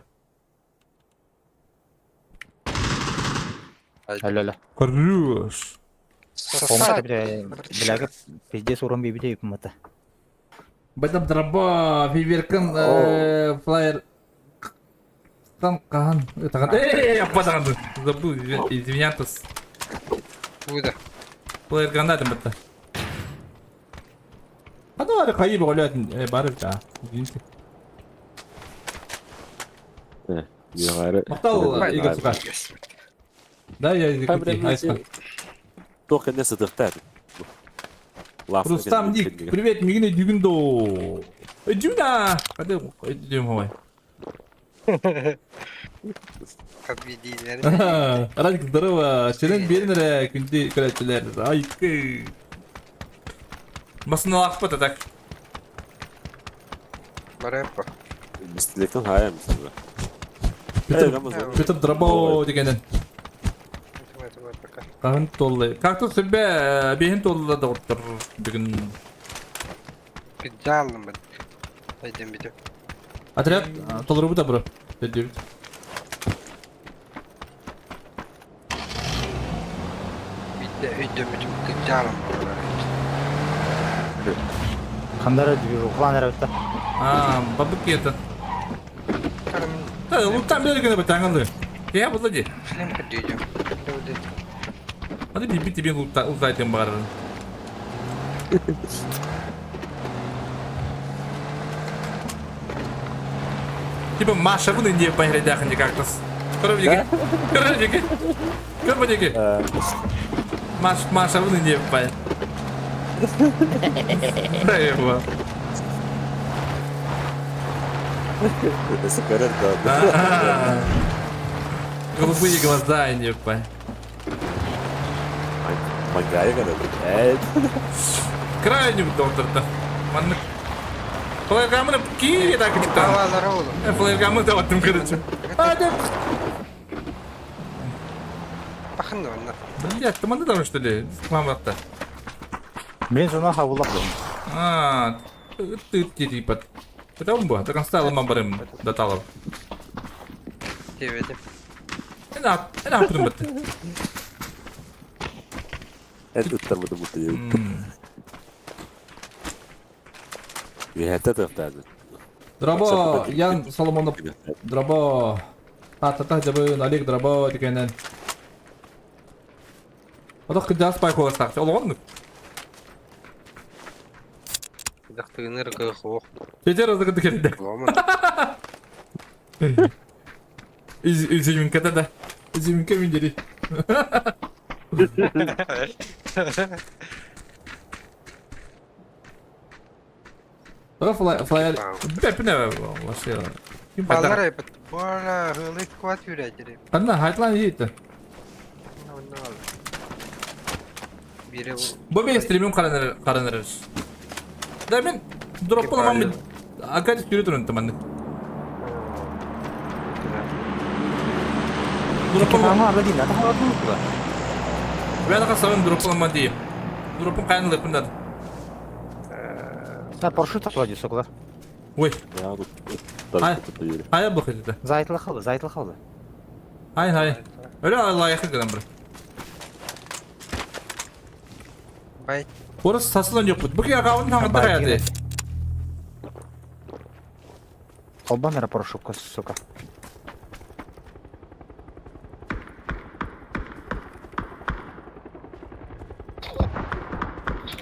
Алло алло. Хорош. Помата бля бляга пиздец урон бибите юкмата. Бадам драба, фиверкан флайер. Там кахан. Эй, я падаган. Забыл, извинятос. Куда? Флайер гранатом это. А ну, ары кайы боголят, барып да. Извините. Мактал, Игорь, сука. Да, я из Якутии. Туох кэннэ сытыхтар. Рустам Ник, привет, мигне дюгүндо. Дюна! Каде дюм хой. Победили. Радик, здорово. Шерен бернере күнде көрәтчілер. Айкы. Басын алақпы так. Бареппа. Мистилектен хайа мисалы. Петр Дробо дегенен. Кахын толлы. Как тут себе бейін толлы да оттыр бүгін. Пиджалым бит. Айдем бит. Отряд толыры да бро. Дедүр. Битте өйдөм бит. Пиджалым. Хандара движухлан эребитте. А, бабыки это. Да, луктан берген бит аңылды. Я була ди. Шлем кадыйдым. Hadi bir bir bir лутта лутайтын барын. Типа Маша буны не поглядях не как-то. Коровники. Коровники. Коровники. Маш, Маша буны не по. Да его. Да. Голубые глаза не по. Крайне доктор-то. Маннык. Флайергамны кире так китта. Флайергамны да ваттым короче. А, да. Пахнул на. Блядь, ты манды там что ли? Мама-то. Мен жона хабылап. А, ты типа. Это он был, так он стал мамбарым до талов. Привет. Это, это придумать. Это там это будет. Это это Дробо, Ян Соломонов, Дробо. Та-та-та, жабын, Олег Дробо дегенен. Одох кыдас пай холостақ. Ол оғын? Хайдах тыыныр кыах Тетер азыгы кэлдэ. Ломан. Изюминката да. Изюминка миндери. Флайер, флайер. Бэпне вообще. Ким Баллар хайдар? эпит. Буала хылык кват юрәдери. Анна хайтлан ийт. Бире Бу мен стримим караныр караныр. Да мен дроп аламам мен. Акад түрі турун таманны. Дроп Ама арда değil. Ата хаватын кула. Мен касабын дроп аламам дейм. Дропун кайнылы пындар. Та парашют атла сокла. Ой, Я тут Ай. даже поели. хая бу хитте. Зайтла халды, зайтла халды. Хай хай. Öyle Allah'a yakın bir. Бай. Orası сасылан yok. Бу кия кавын таңда каяды. Холбан парашютка, сука.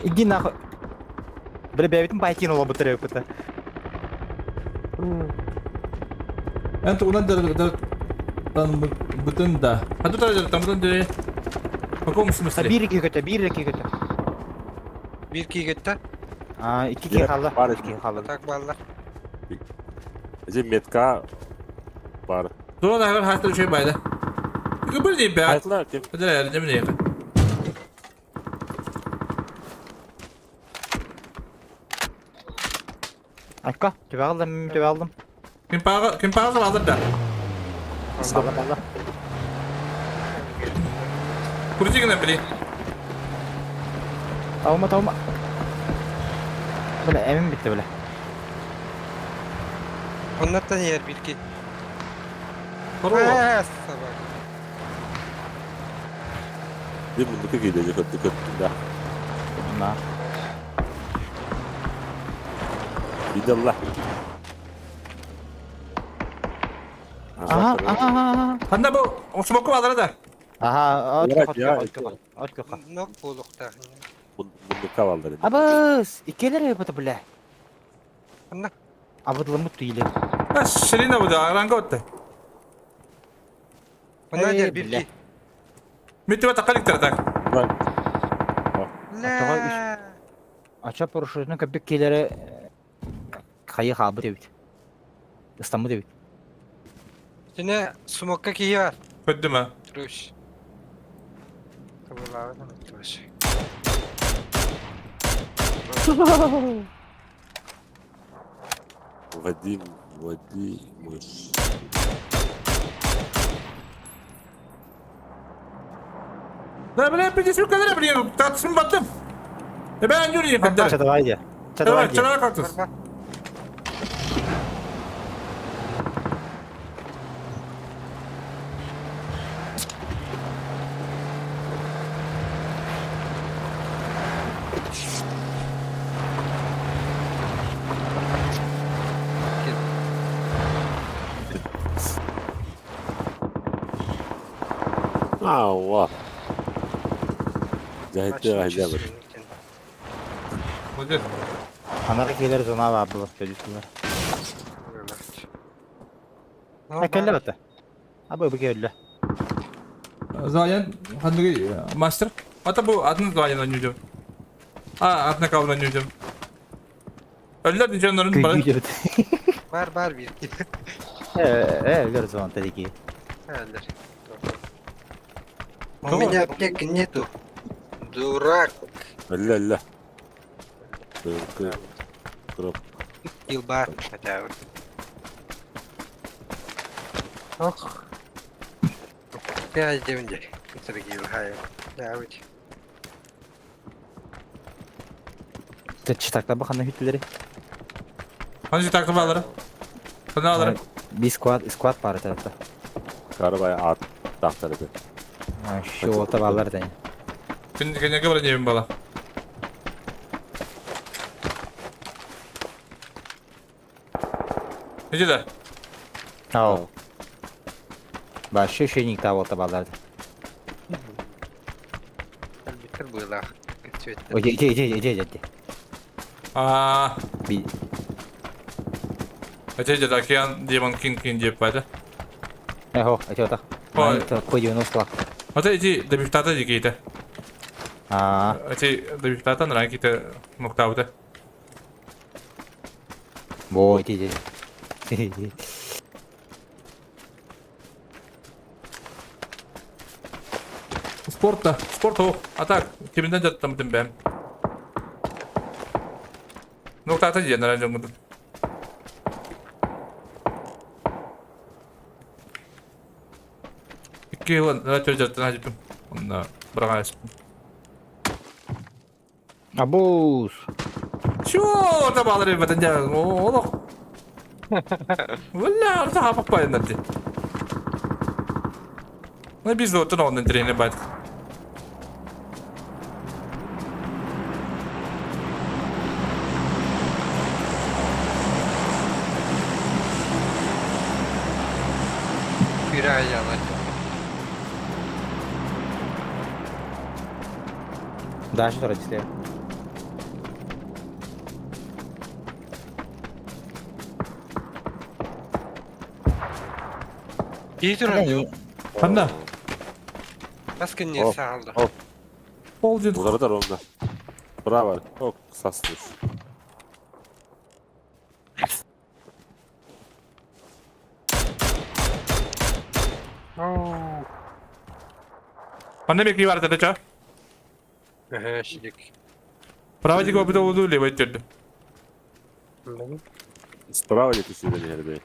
Иди нахуй. Бля, бәбитин байтин ола бутыры өпөтө. Энт унан дер дер тан бүтүн да. Хату та там бүтүн де. В каком смысле? Бир iki көтө, бир iki көтө. Бир кийгетте. А, iki ки халды. Бар. Iki халды. Так баллар. Здесь метка бар. Тура да хәр хәтер şey bayda. Bir değil be. Хайтла кем? Hadi ya ne bileyim. Akka, төбө алдым, төбө алдым. Kim para kim para alır da. Алла, алла. Kurucu gene bileyim. Таума, таума. Бля, эмим битти, бля. Оннаттан ер бир ки. Koru. Сабак. Bir мундука кийде көттү көттү да. На. Бидалла. Ага, ага, ага. Ханда bu smoku alır da. Ага, Ярат, от я- от от от Нок булукта. Мундука балдар. Абыз, икелер өпөтө, бля. Анна. Абыдлымы туйлы. Ha Şirine bu da ranga otte. Онна Эй, дер бир бля. ки. Митти бата калик так. Ла. Ача парашютны көппек келери хайы хабы дебит. Истамы дебит. Сене смокка кии бар. Көттүм ha. Туруш. Табылабы туруш. Вадим, Вадим. Да бля bir kadar bileyim. Tartışma battım. E ben yürüyeyim kadar. Чатабай де. Чатабай Чалай де. чалай кактус. Бар Allah. Cahit'te ahide Молодец. Анары келер зона бар бұл сөйлесілер. Әкелі баты. Абы bu келді. Zayan ханныгы мастер. Ата бу атын Zayan ойнойду. А, атына кабыл ойнойду. Өллөр дижоннорун бар. Күйді бит. Бар бар бир ки. Э, өлөр зона тедики. Әлдер. У меня аптеки нету. Дурак. Өллө өллө. Кроп. Кил бар хотя бы. Ох. Я демде. Сергей хай. Да, ведь. Читакта бахана хүтлери. Ханжы такып алыр. Хана алыр. Би сквад, сквад бар тарапта. Карабай ат тахтар эди. Şu ота балар да. Күн күнеге бар небин бала. Неже да? Ау. Башы шейник та ота балар. Битер было. Цвет. Иди, иди, иди, иди, иди. А. Би Эти дед Океан Демон Кинг Кинг диэп баата. Эхо, эти отах. Ой. По 90 Ата эти добивтата дикейте. А, Эти добивтата нраките нуктаута. бо эти эти. Спортта, спорт о, а так, киминен жаттам битим бэм. Нуктата диэн нран жонгутун. Икки ылан нра жаттан ажыппым. Онна быраҕан аспым. Абуз. Чё табалар эбэтэн дьэ олох. Бля, орта хаппайыннар дии. Ну биз оттон оннун тренер бат. Bir ay yalan. Дальше тоже слева. İyi durun. Ханна? Баскын не О. sağıldı. Ол дед. Улардар онда. Браво. Ок, састыр. Oo. Ханна беки бар тада ча? Ehe şidik. Право диги обыда олду левый түрдү. Справа где-то сюда, ребят.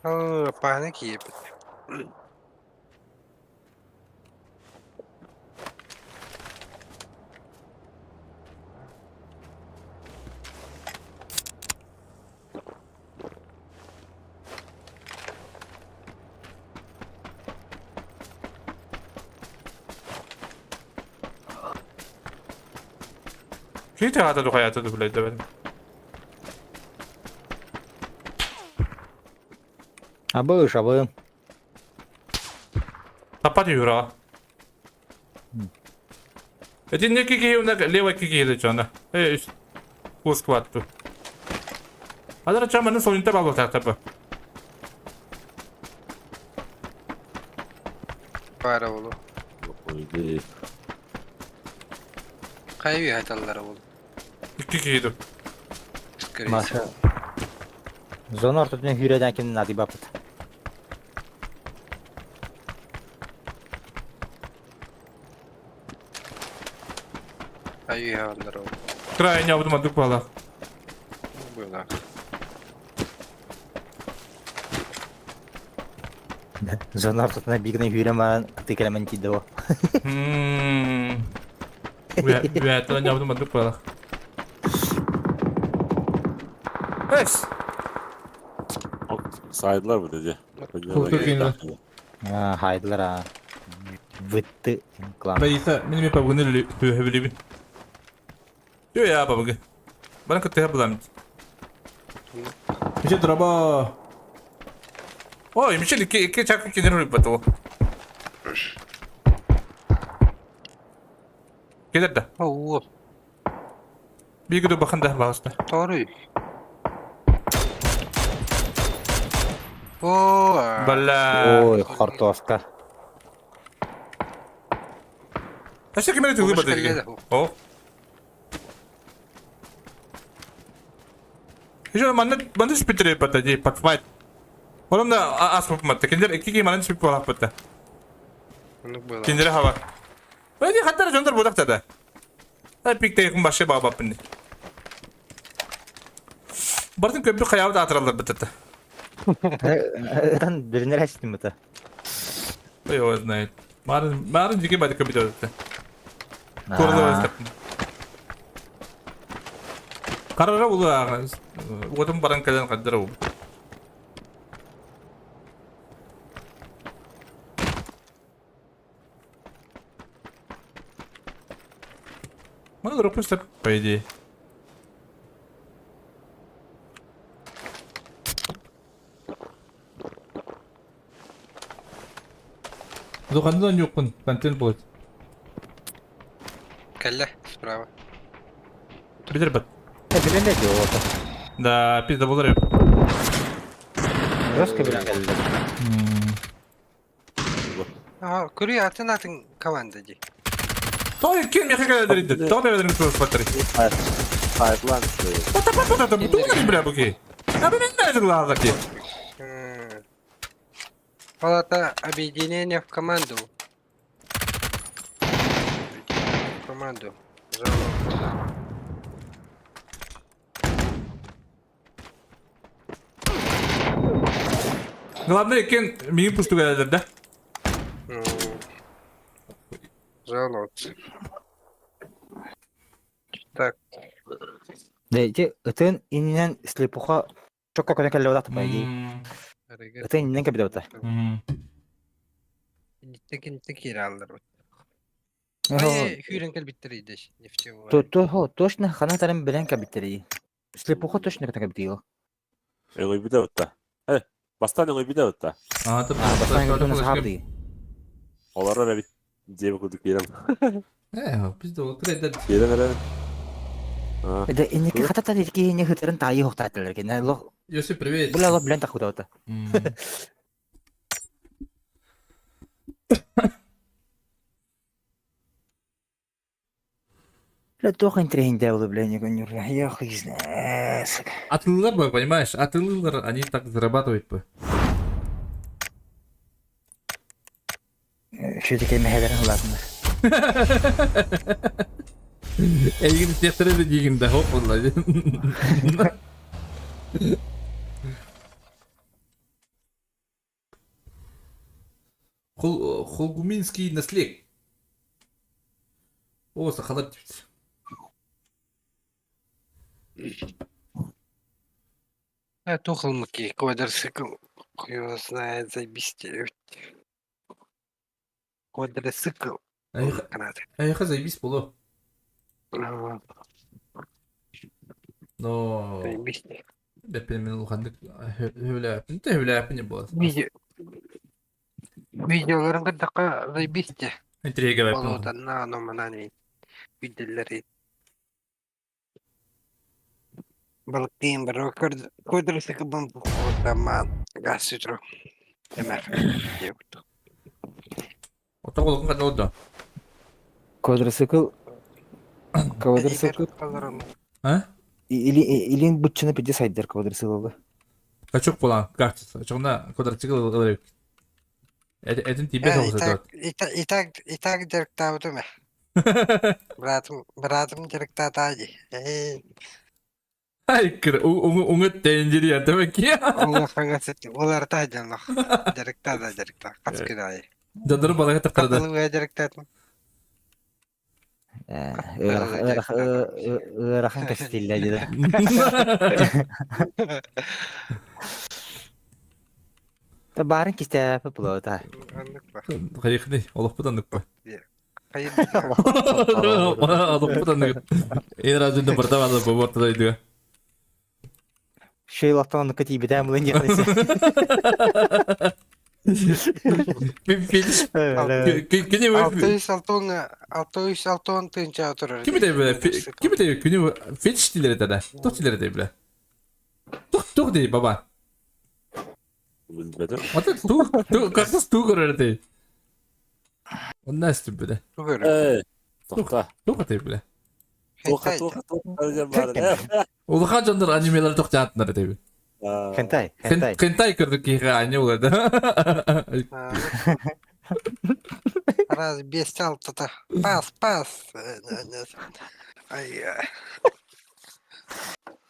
Oo, panik yiyip. Кити хата ду хаята ду блядь давай. Абыш, абы. Тапат юра. Эти не кики у нас левый кики или что она? Эй, кускватту. Адара чама ну сонинта бабла тактапа. Para oğlu. Ой, Kayıyor hataları oğlu. Кики ду. Маша. Зона ортотун хүрәдән ким нади бапыт. Kayıyor hataları oğlu. Крайне обдума дупала. Böyle. Зона ортотуна бигне хүрәмән тикәләмән тиде о. Ммм. Үәтен обдума дупала. Эс. Saydılar mı dedi. А, хайдылар а. Вытты клан. Боится, мен пабгыны төһөбүлүбүн. Жо я пабгы. Бана кытты булам. Мише дроба. Ой, Мишель, ки ки чак ки нервы бату. Келер да. Oo, Биги бахан да багыста. doğru. Oo. Бала. Ой, хортоска. Аша кимер түгү бата. О. Еще манна манна спитре бата ди патфайт. Олом да ас матта. Киндер ики ки манна спит болак бата. Bunu böyle. Киндер хава. Бәди хаттар жондар бодак тада. Та пикте якын башы баба бапын. Бартын көпү каябы да атыралар битет. Этан биринер әчтим бит. Ой, его знает. Марын марын жеке бады көпү өтті. Курды өстіп. Карара улу Отым баран кэлэн каддара уу. Маны дропустер, по идее. Духандан юкпун, контент будет. Кэллэ, справа. Билэр бат. Билэн да диота. Да, пизда болар. Жестко билэн кэллэ. Ага, көрүй атын атын команда ди. Той ким меха кэлэринде. Той бэбэрин туспаттар. Хайтлан. Пата пата пата бу бля буки. А бен не глаза ки. Палата объединения в команду. В команду. Жалобы. Главное, кен миин пусту кэлэлэр да. Жаловаться. Так. Да, ити ытын иннинэн слепуха чокко көнө кэллэ бодат по идее. Ытын иннинэн кэбитэ бота. Инниттен киирэ аллар. Ай, хүүрэн кэлбиттэр идеш нефтевой. То то точно хана таран билэн кэбиттэр. Слепуха точно кэтэ кэбитиго. Өҥөйбүтэ ытта. Э, бастаан өҥөйбүтэ ытта. А, это Бастаан өҥөйбүтэ саабды. Олорор эбит диэбит курдук киирэн. Э, пизда, ол кредит. Киирэн эрэн. Да, инники хатата ики не хытырын таайы хохтаатылар кенә лох. Йосип, привет. Була лох билэн тахута. Бля, туох интриһиндэ буолу бля, не я хуй знает. Атылылар бы, понимаешь, атылылар, они так зарабатывают бы. Все-таки мэһэлэрин улаатыннар. Эйигин истиэхтэрэ да диигин да, хоп буолла. Холгуминский наследник. О, сахалар диэбит. А тухалмыки, квадроцикл. Хуй его знает, заебись. Квадроцикл. Эйха заебись боло. Но... Заебись. Бэппин улаханнык хөбүлээппин да хөбүлээппин буолар. Видео. Видеоларын кырдакка заебись те. Интрига бэппин. Болотанна, оно манани. Виделлери. Балыктыын баро квадроциклбын бухуотамаан газ сүтүрү. Эмэр. Диэбит. Оттон олохун ханна олордо? Квадроцикл квадроцикл А? Или илин бутчаны пиди сайдар квадроциклга. Качок буолан качество. Чоҥна квадроцикл ылар эбит. Этин тиийбэт оҕус И так, и так, и так дьарыктаабытым ээ. Братым, братым дьарыктаатаа дии. Ээ. Ай, кыр, уҥа тэндири антамаки. Уҥа хаҥас уларта дьоннох. Дьарыктаа да дьарыктаа. Хас күн аайы. Дьоннору балага тахтарда. Хатылыга дьарыктаатым. Ыарахан кэстиллэ дии. Та баарын кистээппит булуота. Оннук ба. Хайыхны, олохпут оннук ба. Хайын. Олохпут оннук. Эн разында барда бала бу ортада идига. Шейлахтан оннукка тиийбитэ мылын диэхтэн. Мен фетиш. Кини 660 тыынча турар. Ким этэй бля? Ким этэй күнү фетиш диилэр этэ да. Туох диилэр этэй бля? Туох туох дии баба? Билбэтим. Ата туох туох картас туох көрөр этэй? Онна эстим бля. Туох көрөр? Э, тоқта. Туох этэй бля? Туоха туоха туоха диэн баар. Улахан дьоннор анимелар туох дьаатынар этэй Хентай, хентай. Хентай көрдүк киһиэхэ аанньа буолар да. Раз без алтата. Пас, пас. Ай,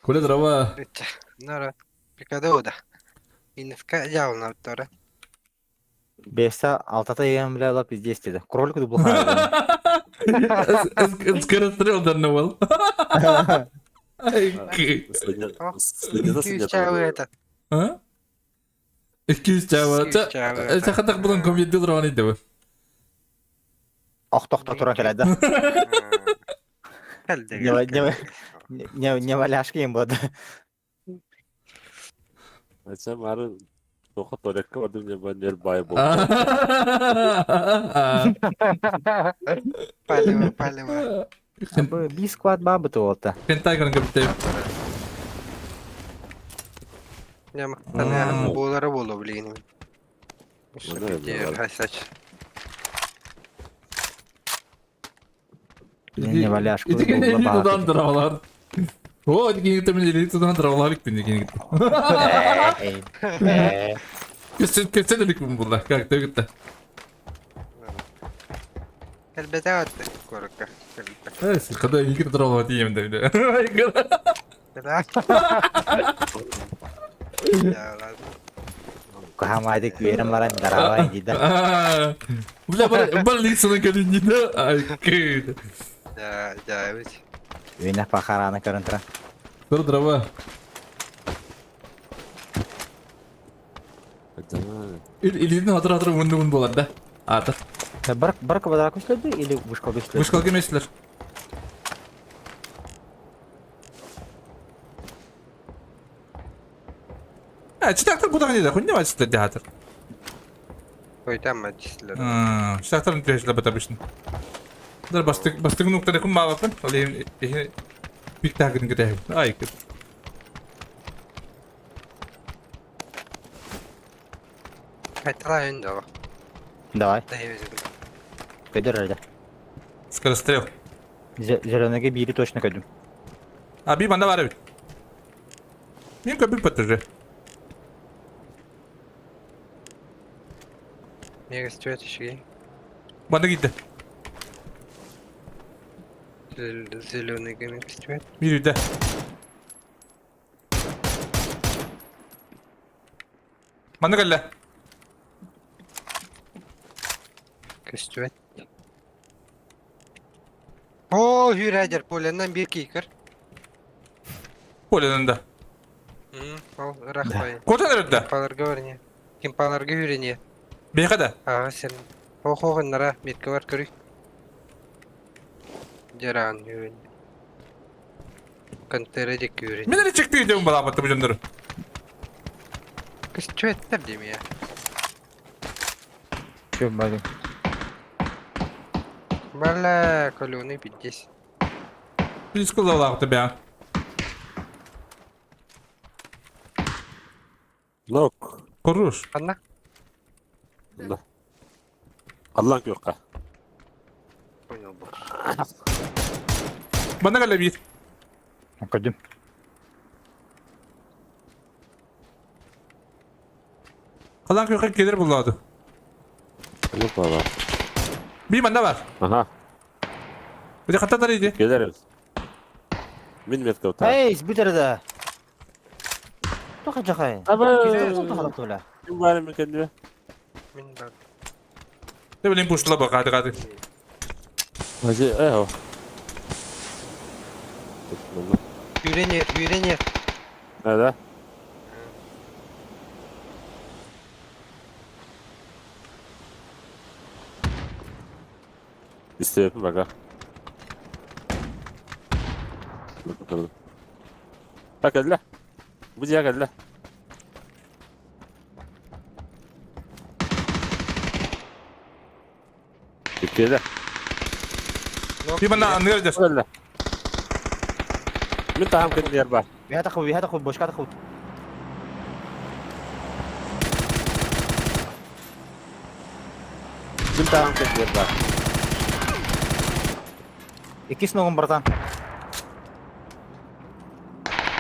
Коля дрова. Нора. Пикадоуда. Инфка явно втора. Беса алтата егем бля ла пиздец деді. Кролик дублха. Скорострел дарнывал. Это. А? Күүс чаба. Сахатак булан комедия турган иди. Охтохто тура келеді. Не не валяшки им болды. Айтсам ары тоқа туалекка бардым не бар нер бай болды. Палево, палево. Бу би склад баабыт уолта. Пентагон кэбитэ. Нямактан буолара буолуо билигин. Хайсач. Не валяшку. Ити кини илии тутан дровалар. О, ити кини тутан илии тутан дровалар икпин кини. Көстөн көстөн иликпин булла. Как ты гытта. Элбэтэ атты куоракка. Э, когда илии дровалар тиийем да. Кахамайдык үөрэн баран дараабай дии да. Бля, больницаны кэлин да. Ай, кыт. Да, да, ведь. Үйнэх пахараны көрөн туран. Тур дрова. Илиитин хатыр-хатыр мунду буолар да. Аата. Бар бар квадрат көстөрдү или вышка көстөрдү? Вышкалга эмеслер. А, читактар куда не да, хуйня вас театр. Ой, там отчислили. Читактар не бат обычно. Дар бастык бастык нуктары кум маалапын. Ол ихин пиктагын кытайым. Ай, кыт. Айталайын да. Давай. Да, я өзүм. Көдөр эрде. Скорострел. Зеленыйга биири точно көрдүм. А би манда бар бит. Мен көпүп бат уже. Мега стоит еще. Манда китти. Зеленый гемик стоит. Бир үйдө. Манда келле. Көстүбэт. О, хүрәдер поленнан бир кийкер. Поленен да. Ол рахмай. Котан өрөдө. Кимпаларга барне. Кимпаларга хүрение. Бейха да. Ага, сен. Охоҕуннара метка бар көрүй. Жараан хүрение. Контера дек хүрение. Мен эле чекти үйдөм балабатты бу жондору. Көстүбэттер дейм я. Чөм бады. Бала, колёный пиздец. Плюс кылалаах тебя. Нок. Хорош. Анна? Да. Аллаң көкка. Понял был. Бана келле бир. Көрдүм. Калан көкө келер булады. Yok baba. Би манда бар. Аха. Бир кататар иди. Келербиз. Мин метка утар. Эй, бүтер да. Тоха жахай. Аба. Тола. Ким бар мекен диye. Мин бар. Те билин пушла ба кады кады. Hacı eh o. Хүрение, хүрение. Nerede? İsteyelim bak ha. Bakalım. Bak hadi la. Bu diye geldi la. Bitti la. Би манда аны өрөдө. Hadi la. Min taham kendi yer bak. Бия таху, бия таху, бошка таху. Min taham kendi yer bak. Иккис ногун братан.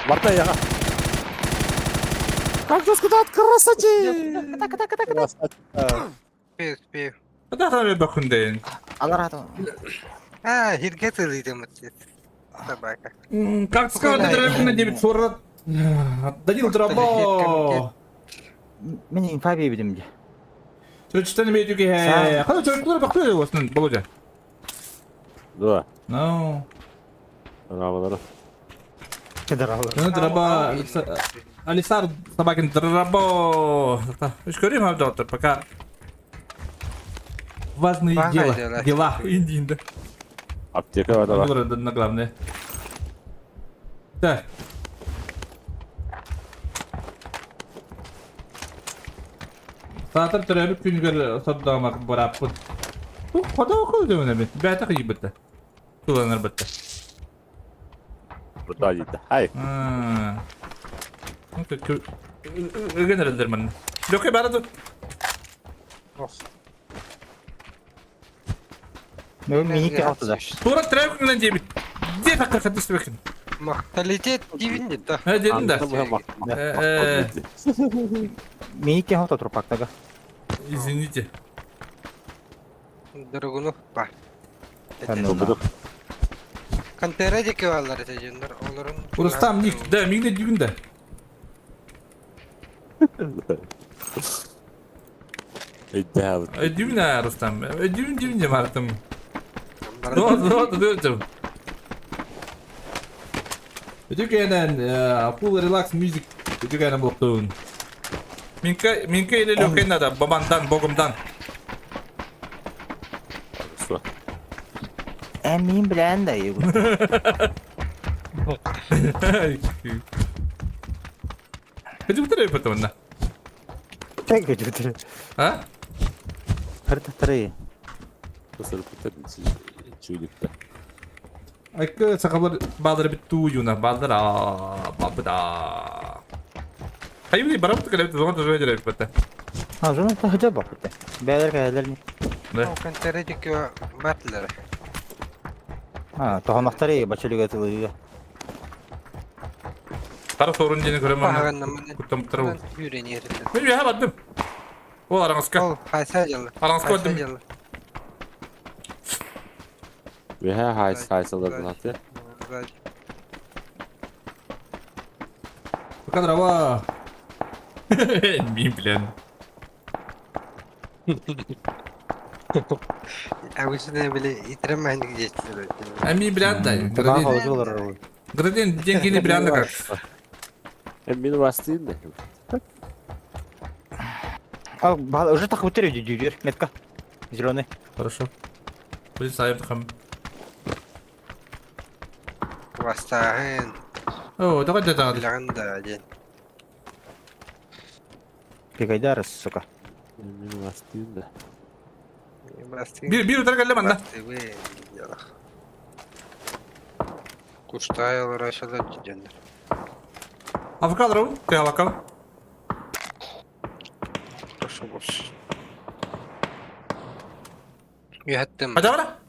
Барта яга. Как же сказать, красоте! Успею, успею. Када хана бакунден. Алар аты. А, хирге тылыйдым Собака. Как сказать, на 940. Данил Дроба. Мен инфа бейбидим де. Төрөчтөн эметүге. Кана төрөчтөр бактыр осунун Володя. Да. Ну. Bravo. Ну Дроба. Алисар Собакин Дроба. Үш көрейм абдоттор пока. Важные Важное дела. дело. Дела. Индинда. Аптека var da var. На главное. Так. Саатар төрөбүт күнүгэр сордоомак бараппыт. Бу хода окул дөмөнө бит. Бәтэ кыйбыта. Туланар бытта. Быта дии. Ай. Ыган эрэллэр манна. Лөкөй бара тут. Мини алты да. Тура трек диэбит. Где такая хатыстыбекин? Махталитет дивин да. Э, дедин да. Мини алты трупактага. Извините. Дорогуну бар. Кантера дики баллар это жондар. Олорун. Рустам ник, да, мигне дюгүн да. Дюгүн а, Рустам. Дюгүн дюгүн дем артым. Ну, ну, ну, ну. Үтүкэнэн full relax music үтүкэнэн болуктуун. Минка минка или лөкөн надо бабандан богумдан. Эмин билэн да югу. Хәҗи бутыр потом на. Так көтүтүр. А? Хыртаттары. Айкы сакалар баалар бит туу юна баалар а бабыда. Хайбы барап кэлеп зон тоже жереп бата. А, жона та хыжа бак. Бәлер кәлер. Да. Кантера дики батлар. А, тохонохтары бачылыга тылыга. Тара сорун дени көрөм Баганна Куттам тарау. Үйренер. Мен я бардым. Ол араңызга. Ол хайса жылы. Араңызга бардым. Веха хайс хайсалар булаты. Пока дрова. Мин блин. Агусына биле итерем где А ми блин да. Градин. Градин деньги не блин как. Мин вастын. А, уже так вытерю дюдюр, метка. Зеленый. Хорошо. Блин, сайым хам. Вастаһын. О, давай да да. Билганда ден. Пегайдар, сука. Мин вастын. Бир бир утар келе манда. Куштайлар ашалар дендер. Авокадо, ты алакал. Хорошо больше. Үйәттім. Қайда бара?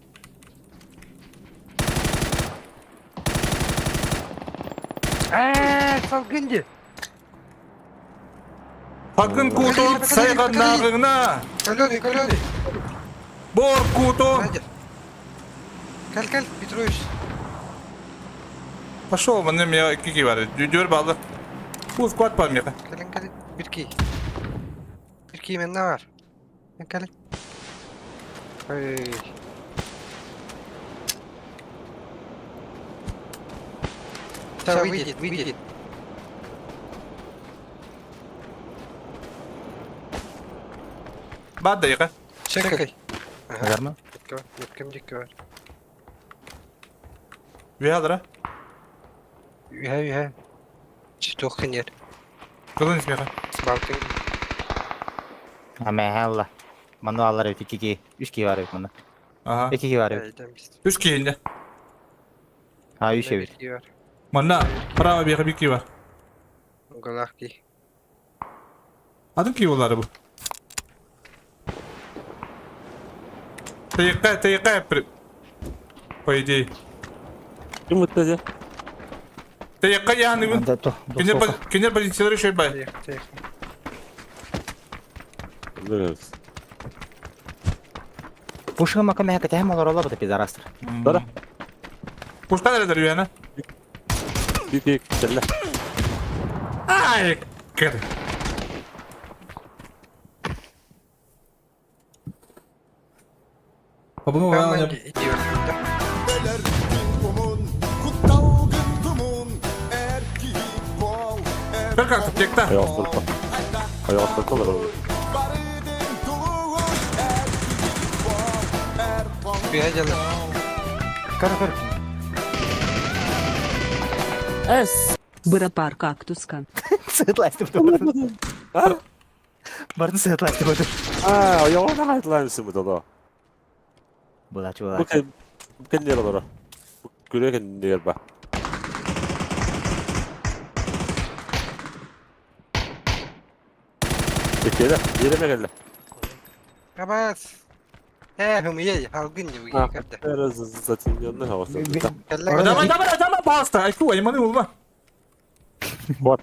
Ә, салгынды. Хакын кутун сайган нагына. Калёный, калёный. Бор кутун. Кел, кел, Петрович. Пошел, мне меня кики бар. Дюдер балды. Бу склад бар меха. Кэлин, кэлин. Бир ки. Бир ки мен бар. Кэлин. Ой. Сейчас выйдет, выйдет. Бад дайга. Чекай. Ага. Меткем дикки бар. Виадра. Үйә, үйә. Читок хенер. Кылын смеха. Балтын. Ама алла. Ману алар бит ики үч ки бар бит мында. Ага. Эки ки бар бит. Үч ки инде. А, үч бит. Манна право бега бики бар. Галах ки. Адым ки олары бу. Тыйка, тыйка, по идее. Ким өттөже? Тыйка яны бу. Кенер позициялары шөй бай. Пушка мака мә кәтәм алар ала бит пидорастыр. Дара. Пушка нәләдер юяна? Бик бик. Ай, кер. Абыны Бір как текта. Аяқтырта. Аяқтырталар. Бежала. Кар кар. Эс. Быра кактуска. Сытласты Барды сытласты бу. А, аяғына қайтылайын сымы да. Булачы булачы. Бу кендер олар. Күрүө кэннигэр ба. Иккиэлэ, биэрэме кэллэ. Абас. Э, хымыйай, халгын дьэ кэрдэ. Затемненный хаос. Давай, давай, давай, пожалуйста. Айку, айманы улма. Вот.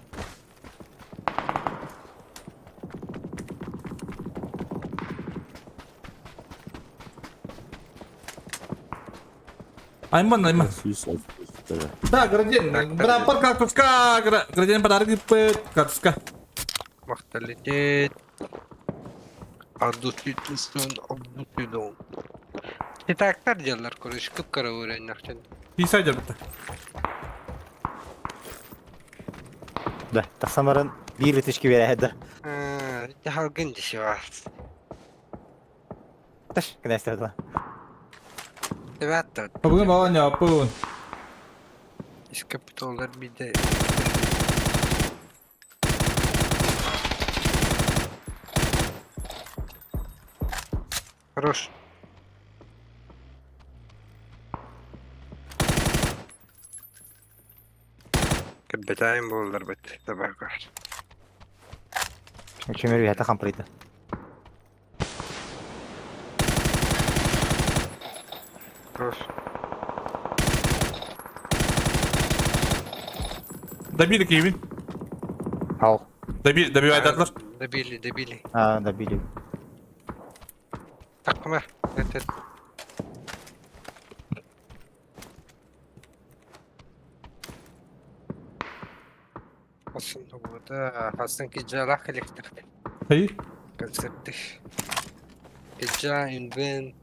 Айман, айман. Да, градиент. Брапар кактуска, градиент подарок кактуска. Махталитет. Ардуситустун, обдутудун. Итактар дьаллар короче, кып-кара уурэннэхтэн. Писай дьарбыта. Да, тахсан баран биир ытышки биэрээһэ да. Халгын диши бар. Таш, князь Ребята, Бүгүн балан яппын. Из капиталдар биде. Хорош. Капитаем болдыр бит. Табакар. Чөмөр биһэтэ хампырыйда. Хорош. Добили Кевин. Ал. Добили, добивает Добили, добили. А, добили. Такма. Это Хасан киджалах электр. Эй. Концерты. Киджа инвент.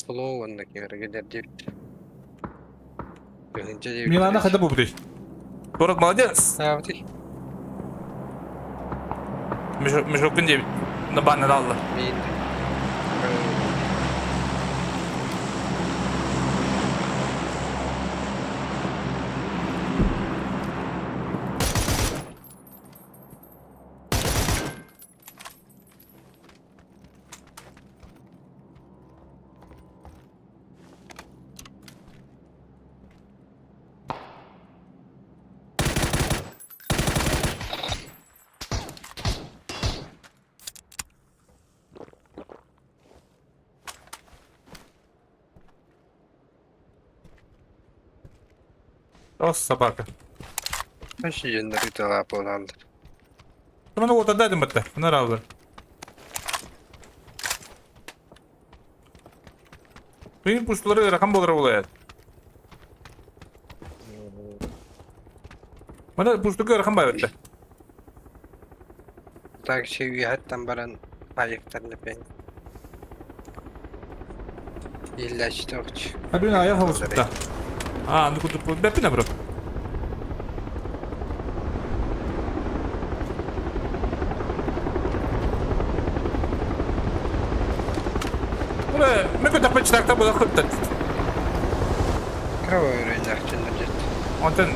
Слово на кергедер Милана хотя бы будет. Город молодец. Да, вот и. Мешок 9. На бан дал. О, собака. Вообще нарытала поланда. Ну вот отдай им это, нравится. Benim puşları rakam болар болайат. Мана пуштуга ракам бар битте. Так шеви хаттан баран ayıklarını ben. İlla işte okç. Абин аяқ алышыпта. А, ну куда бәппин бро. Бура, мен көтәп читакта була кытты. Кровавый рейнахчын дет. Онтон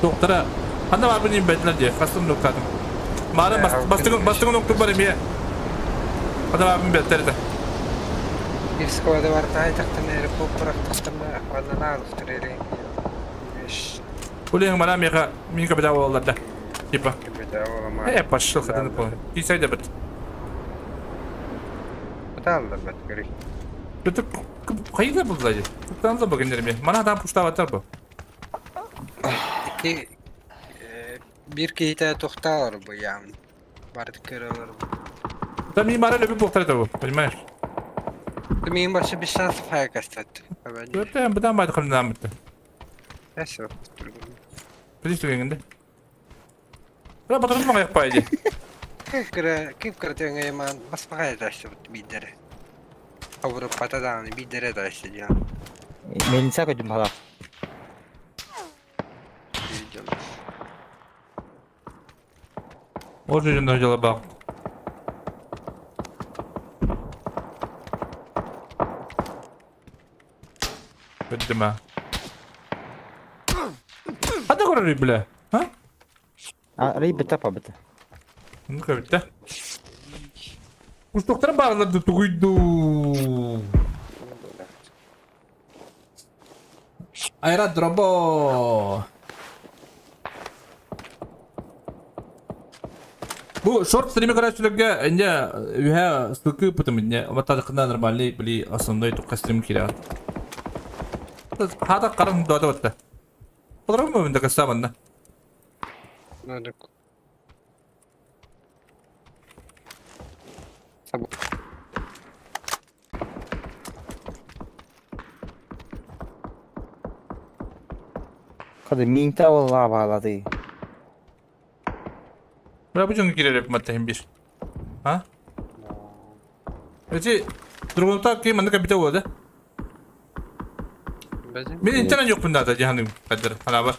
доктора анда бар бу бәтләр ди, кастым доктор. Мары бастыгын бастыгын доктор бар эме. Анда бар бу бәтләр дә. Bir squad'ı var daha taktım eri bu bıraktım da bana alıftır eri. Улең мара меха мин кабда болалар да. Типа. Э, пошел, хотя не понял. И сайда бит. Куда бит көрей. Это кайда был сзади? Там за багенерме. Мана там пуштава бу. İki bir кейте тоқталар bu yani. Барды көрелер. Там не морали бы бухтар этого, понимаешь? Мен башы bir шанс файкастат. Это бдан байды кылдан битте. Эсо. Подожди, дегенде. Бра батырым мага якпайды. Кип кип кыра яман баспагай дашты биддере. Авропатадан биддере дашты диян. Мельница көдүм халак. Ожи жөндөр жала бак. Бүттүм а. Хада көрөр бля. А? А, рей битте па битте. Ну-ка битте. Уштуктар барларды тугуйду. Айрат дробо! Бу шорт стрими көрөөччүлэргэ инде үһэ ссылка ыыппытым инде баттадыкына нормальный били основной тухха стрим киирэ. Хаата харан дота батта. Олорон мөмүн да кассабанна. Хады минта ол абалады. Бля бу дьоҥҥо киирэр эппиматтаһын биир. А? Эти другунта ким маннык эбитэ буолла да? Мин интернет жокпун да дьаһаным кадыр ханаабар.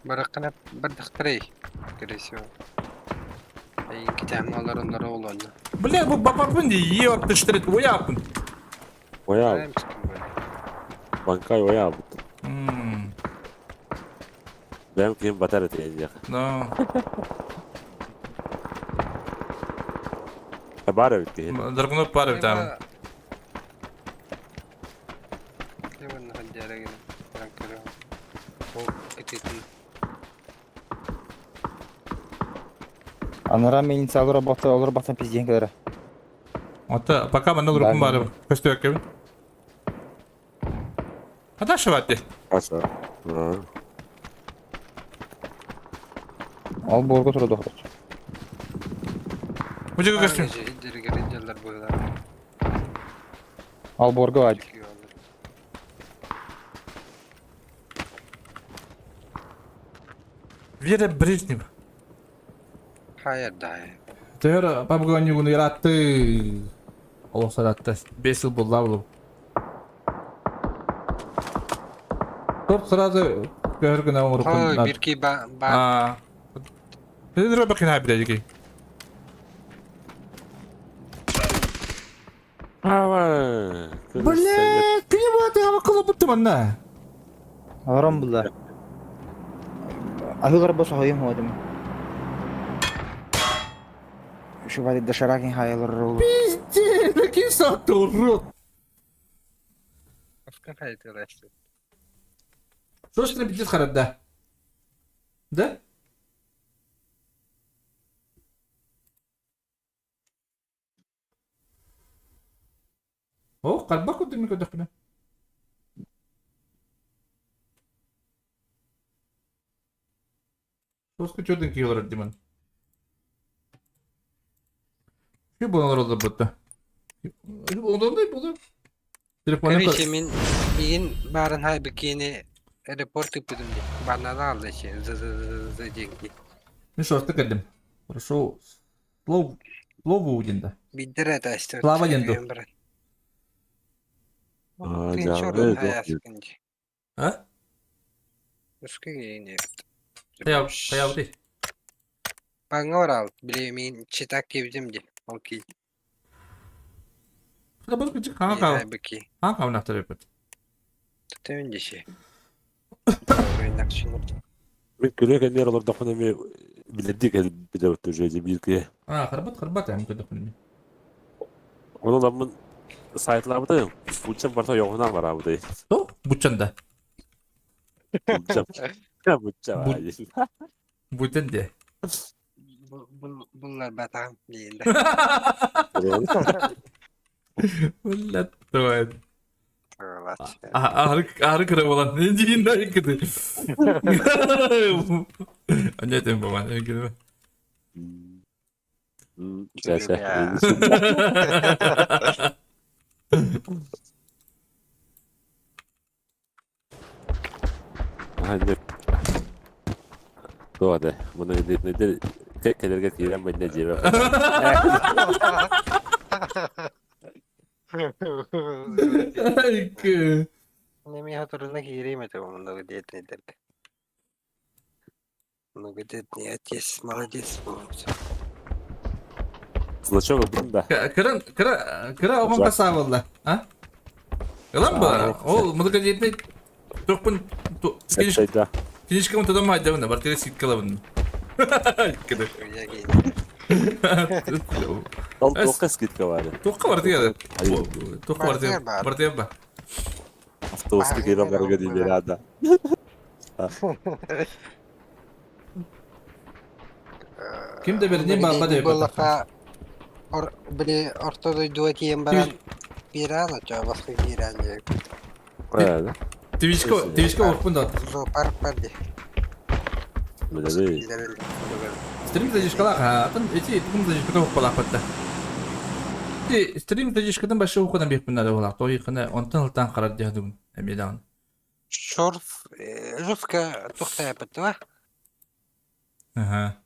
Бараккана бардахтарай, скорее всего. Эйин олар оннор оҕолонно. Бля, бу бапапын дии, ее аттыштырыт, уяапын. Оя, банкай оя бут. Бэм ким батар этиэн Но. Бар эбит киһи. Драгунов бар эбит аҕам. Анара мельница олор бахта олор бахтан пизден кэлэрэ. Ата пока манна олоруппун баары көстүбэккэбин. Ата шыбатты. Аса. Ол буорга тура дохрот. Бу көстүм. Ал буорга бар. Вера Брежнева. Хайа да. Төһөр пабгонюгуну яратты. Олох саратты. 5 жыл булла булу. Топ сразу көһөр гына Ой, оҥоруккун. бирки ба ба Аа. Тедер бакына биле Бля, кини бу тыга кылып манна. Аларам булла. Ахылар бос хойум ходим. Şu бады доширакин хайалар ролл. Пиздец, ким сатты урод. Срочно пиздец харада. Да? О, карба кудын көрдөхпүнэ. Соску чөдөн кий олорор диман. Şu буолар олорбутта. Ондай болар. Телефону Короче, мин игин барын хай бикини репорт ыппытым дии. Банана алды за за за деньги. Мен шорты кэллим. Хорошо. Слову Слову удин да. Биддер это Слава денду. А, А? Таяв, таяв ди. Баңа били мин читак кибдим ди. Окей. Хата бұл күчі қаңа қау. Қаңа қау нақтар өпіт. Түтемін деше. Мен күле кәнер олар дахын эме билерди кел билеп уже бирке. А, харбат харбат әм көдө күнү. Оны да мен сайтлабыды. Бучам барса yoğuna var abi. То, бучанда. Бучам. Бучам. Бутен де. Bunlar batağım değil. Блядь, давай. Ağrı ağrı kırı olan ne diyeyim daha kötü. Anne dedim baba ne gülme. Hani Doğru. Bunu nedir? Tek kelерге киирэн бэннэ дьиэбэ. Nemi hatırına киирим это многодетный дерг. Многодетный отец, молодец был. Значок бун да. Кырын кыра кыра оҕон касаабылла. А? Ылан ба? Ол многодетный тохпун книжкам туда майдабын бар теле ситкалабын. Ол тоққа скидка бар. Тоққа бар деген. Тоққа бар деген. Бар деген ба. Автобуска киирэн барарга дииллэр аада. Ким да бэрдин баалба да Буоллахха ор били орто дойдуга тиийэн баран биэрээн очо баска киирэн диye. Твичка Твичка урпун да. Зоопарк бар дии. Билэбин. Стрим задержкалаах атын эти тум задержката укпалаахпатта. Ти стрим задержкатын башы укудан биэхпин надо буолаах. Той хана онтон ылтаан харар диэх дубун эмиэ даҕаны. Шорф жестко тухтайаппыт Ага.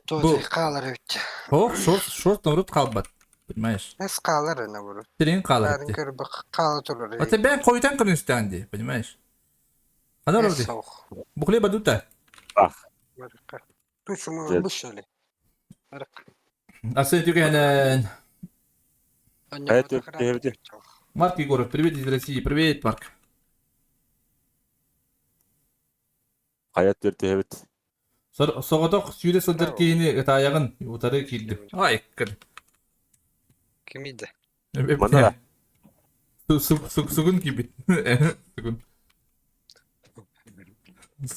Тоже хаалар эбит. Ох, шорт шорт урут хаалбат. Понимаешь? Эс хаалар ына бурут. Сирин хаалар. Барын көрбө хаала турар. А тебя хойтан көрүнүстään дии, понимаешь? Ана роди. Бухле бадута. Ах. Тушума бушали. Асы түгэнэн. Марк Егоров, привет из России. Привет, Марк. Хайа төртүһэбит. Соҕотох сүүрэ сылдьар киһини ытаайаҕын утары киирдим. Ай, кыр. Кимиде? Манара. Сугун киирбит. Сугун.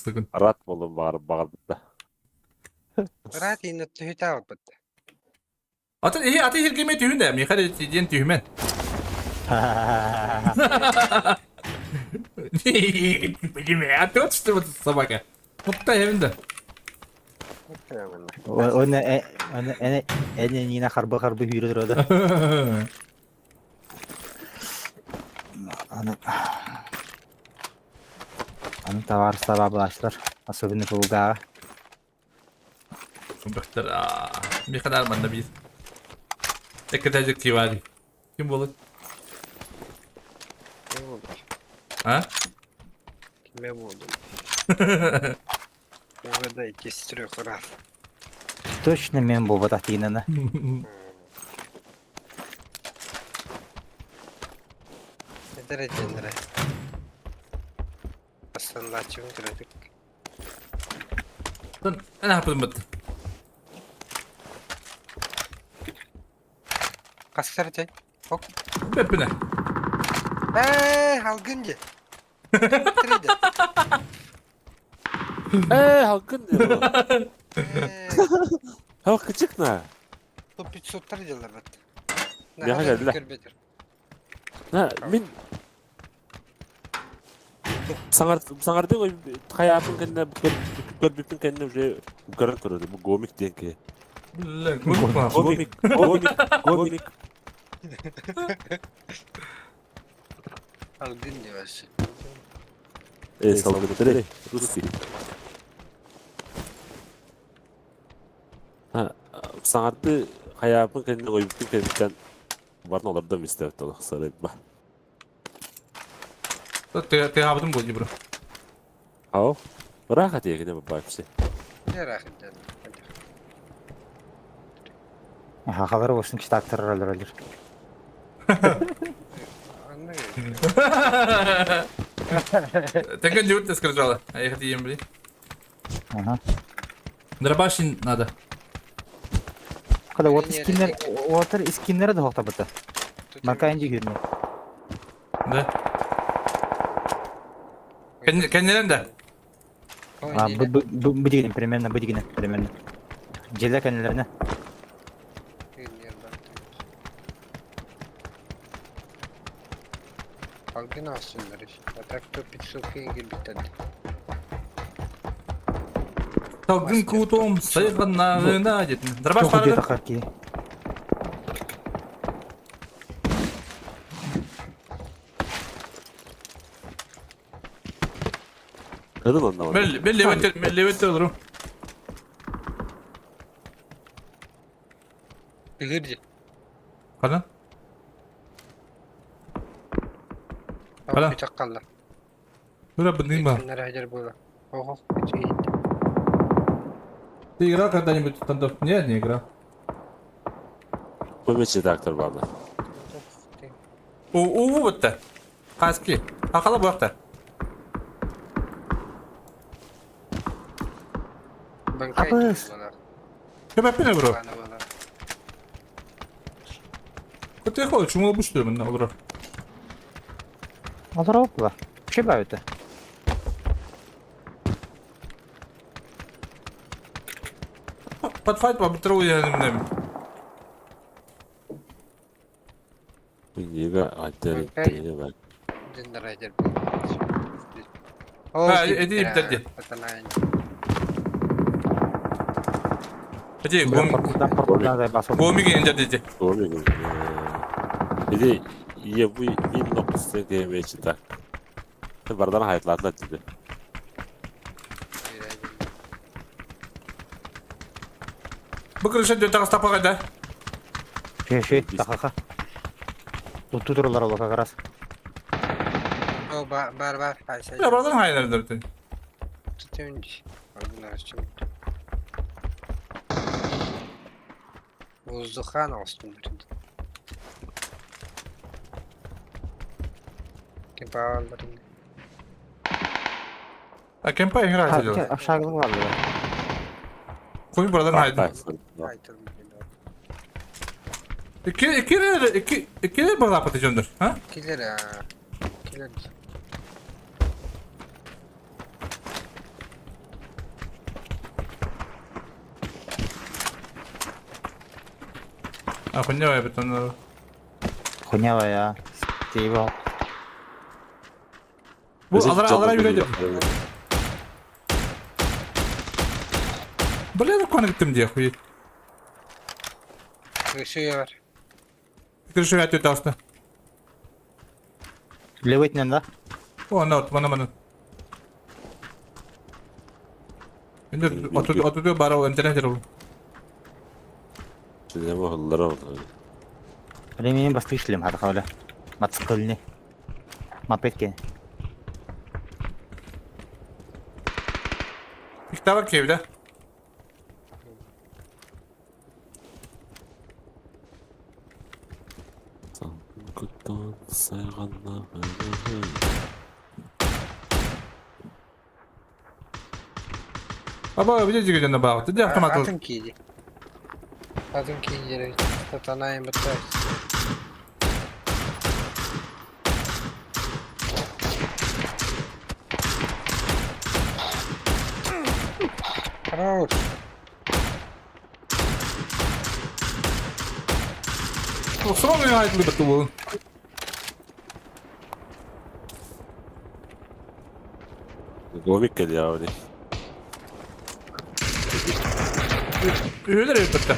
Сугун. Рад болом баҕар баҕарбыта. Рад инна түһүтэ албыт. Атын иһи аты иһиргеме түһүн да, миэхэ диэн түһүмэн. А то что вот собака. Тутта эбин да. Оны эне эне нина харбы харбы hүйрө турады. Аны Аны товар саба булаштар. Особенно Булгага. Бөхтөр. Миэхэ да манна биир. Эккетээжик кивари. Ким буолар? А? Киме буолдум? Угадайте с трех раз. Точно мен буолбатах тиинана. Эдэр эдэннэрэ. Астанлааччыбын кыратык. Эн хапытым бытты. Хастар этэй? Ок. Бэппинэ. Ээ, халгын дии. Триде. Ээ, халгын дии. Халкы чыкна. Топ 500 делар бат. Миэхэ кэллэ. На, мин саҥардыы хайаатын кэннэ көрбүппүн кэннэ уже көрөн турар бу гомик диэн киһи. Гомик, гомик, гомик. Алгын девасы. Э, салгыттары, русский. Саҥардыы хайааппын кэннэ ойбуппун кэнниттэн баран олордом истэбит олох сарайба. Тыаһаабытым буолдьу бро. Ау, ыраах этиэгинэ бабаапсы. Ыраах этиэн. Хахалар болсын китаптар алыр алыр. Тенген дьүрт скрижала. А я хотел блин. Ага. Дробашин надо. Когда вот скиннер, отыр скиннер да хоқтабыты. Марка инди хүрне. Да. Кеннерен да. А, бу деген примерно, бу деген примерно. Желе кеннелерine. Алгын алсыннар. А так то 500 килбиттен. Талгын кутум сайганнагына дедин. Дробаш Тоқу барды. деді қарки. Кыдын онна бар. Мен мен леветтер, мен леветтер олорум. Тыгырди. Кана? Кана? Чаккалла. Бура бындың ба? Нара было. Ого, Ты играл когда-нибудь в стандофф? Нет, не играл. Көмөчү редактор барды. У у бутта. Хаски. Акала буакта. Абыс. Көмөппүнэ бро. Көтө хол чуңул бушту мында олор. Олар опла. Вообще бавит. Подфайт побытыру я Ига аттер тине бар. Дендерайдер. А, иди, иди. Иди, гомиги инде диди. Гомиги. Иди, е бу ин ноксы гемечи так. Бардан hayatlarla dedi. Бу крыша дө тагыс тапага да. Ши, ши, тахаха. Тут турулар ол как раз. О, бар, бар, бар. Я бардан хайнар да. Tutayım. Воздухан olsun. Кемпаларын. А кемпа играть идет. Aşağılık var burada. Кой бардан хайды. Iki iki iki iki бала патыжондар, а? Килер, а. Килер. А хуйня я бетон. Хуйня я. Тиво. Бу алара алара жүрөдү. Бля, кона гиттим дия хуй. Крышу бар. Крышу я таста. Левый да? О, на, мана мана. Инде оту оту бара интернет жер. Şimdi bu hıllara oldu. Ремень бастышлем хата хавля. Мацкыльни. Мапетки. Иктава кевде. Kutan sayganla. Аба, видите, где на бал. Ты автомат. Атын киди. Атын киди. Сатана им баттас. Хорош. Сон играет либо ту. Gomik geldi ya öyle. Üyeler elbette.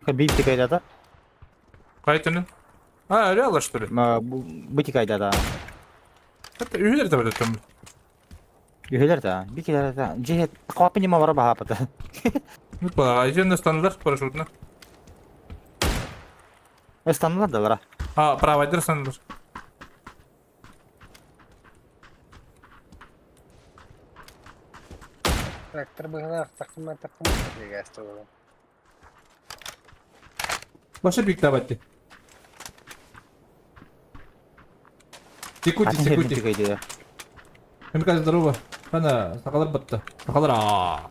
Бит тикайда да? Кайтыны? А, реально что ли? Бу тикайда да. Это üyeler de böyle там. Üyeler да. Би килер да. Же капы не мавара баха пата. Ну, па, а стандарт парашютно. Стандарт да бара. А, правайдер стандарт. Трактор быгына такыма такыма дегәсте була. Башы бик табатты. Текути, текути. Эмка здорово. Ана, сакалар батты. Сакалар а.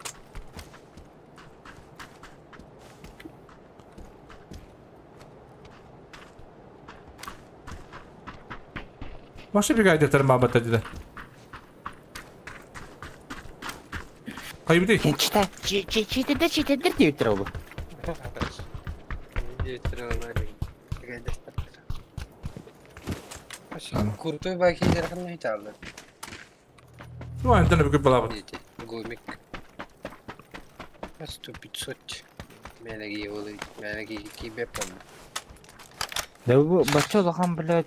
Башы бик айдетер мабатта диде. Кайбыды? Чита, читедер, читедер дип тора бу. Крутой баки жарқын айталы. Ну, антенна бүгүн балабыт. Гомик. Сто 500. Мелеги олы, мелеги кибе пом. Да бу бача улахан, блядь,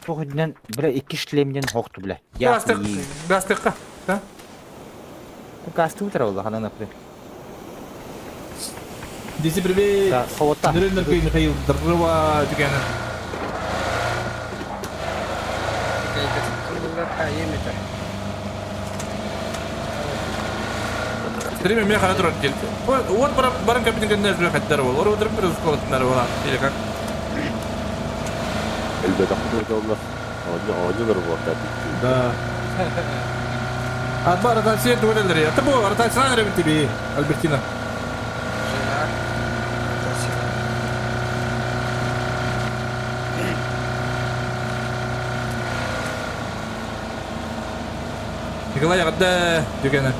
тугыннан, бля, икки шлемден хокту, бля. Гастык, гастыкка. Да? Гасты утра улахан, например. Диси привет. Да, холота. Нөрөнөр Михаил здорово деген. Стриме меня хара турат келди. Вот баран кабинетке не жуя хаттар бол. Ор отырып бир усколотунар бола. Или как? Elbette kurdu onlar. Оонньуулар буолта. Да. Атба ротация тугу Это бу ротацияны эрэ тебе, Альбертина. Жена. Ротация. Николай эҕэрдэ түгэнэ.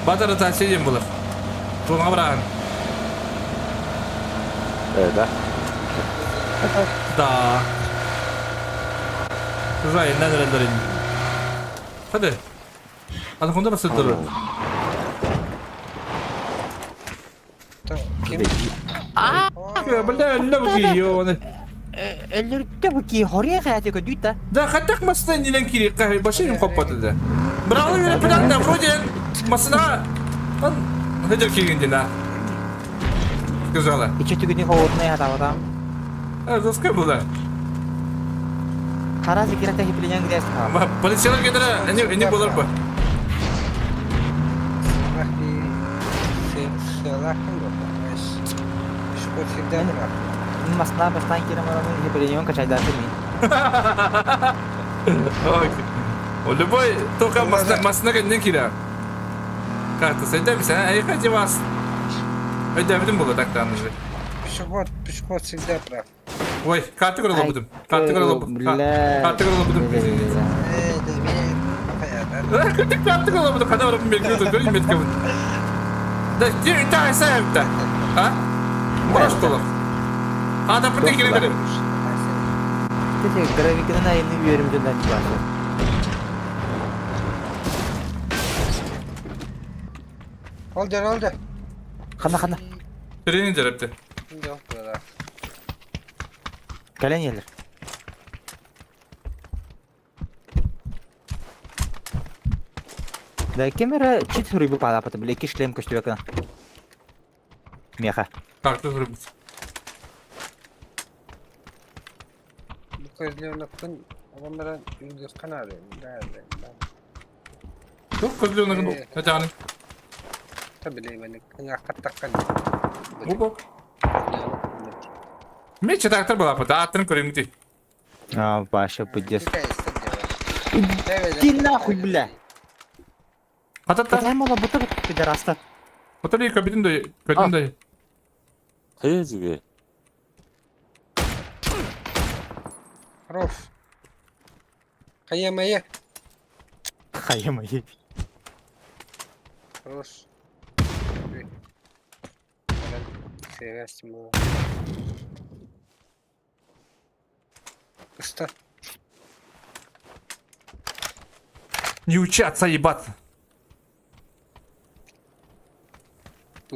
Бата ротация диэн булар. Туонаҕа быраҕан. Да. Да. Жайынан эрэллэрин. Hadi. Hadi konuda basıttırır. Ким? Бля, өллө бу кийи Өллөрүттэ бу ки хория хайаты көдүйт да. Да, хаттак масына нилен кири кахи башын хоппаты да. Бралы вере план да вроде масына он хотел кирин да. Сказала. Иче түгүнү хоотунай хатабатам. А, доска была. Хара зикирата хипленен грязь. Полициялар кетері, не болар ба? Масна бастан кирем арамын хипленен качайдаты ми. Любой только масна масна кеннен кира. Карта сәйдә бисә, әй хаҗи вас. Өйдә было так там же. Пешеход, пешеход всегда прав. Ой, карта көрө лобудум. Карта көрө лобудум. Карта көрө лобудум. Карта көрө лобудум. Када барып мен көрү метке. Да, ти та сәйдә. А? Просто. А да пытын кире көрө. Тете гравиканы айны үйөрүм жөндан башы. Oldu oldu. Хана хана. Тренинг жерепти. Yok burada. Кален елер. Да кемера чит рыбу палапаты, бля, ки шлем көстүбекна. Меха. Карта рыбу. Bu közlüğünü adamlara yıldız arıyor. Nerede? Çok közlüğünü. Ne tane? Tabii ben kına kattakkan. Bu bak. Мен чатактар балапы, да атын көрөм ди. А, Паша, пиздец. Иди нахуй, бля. Хатата. Катай мала бута пидораста. Батарейка көбүтүн да, көтүн да. Хайа Хорош. Хая моя. Хая моя. Хорош. Что? Не учаться ебаться.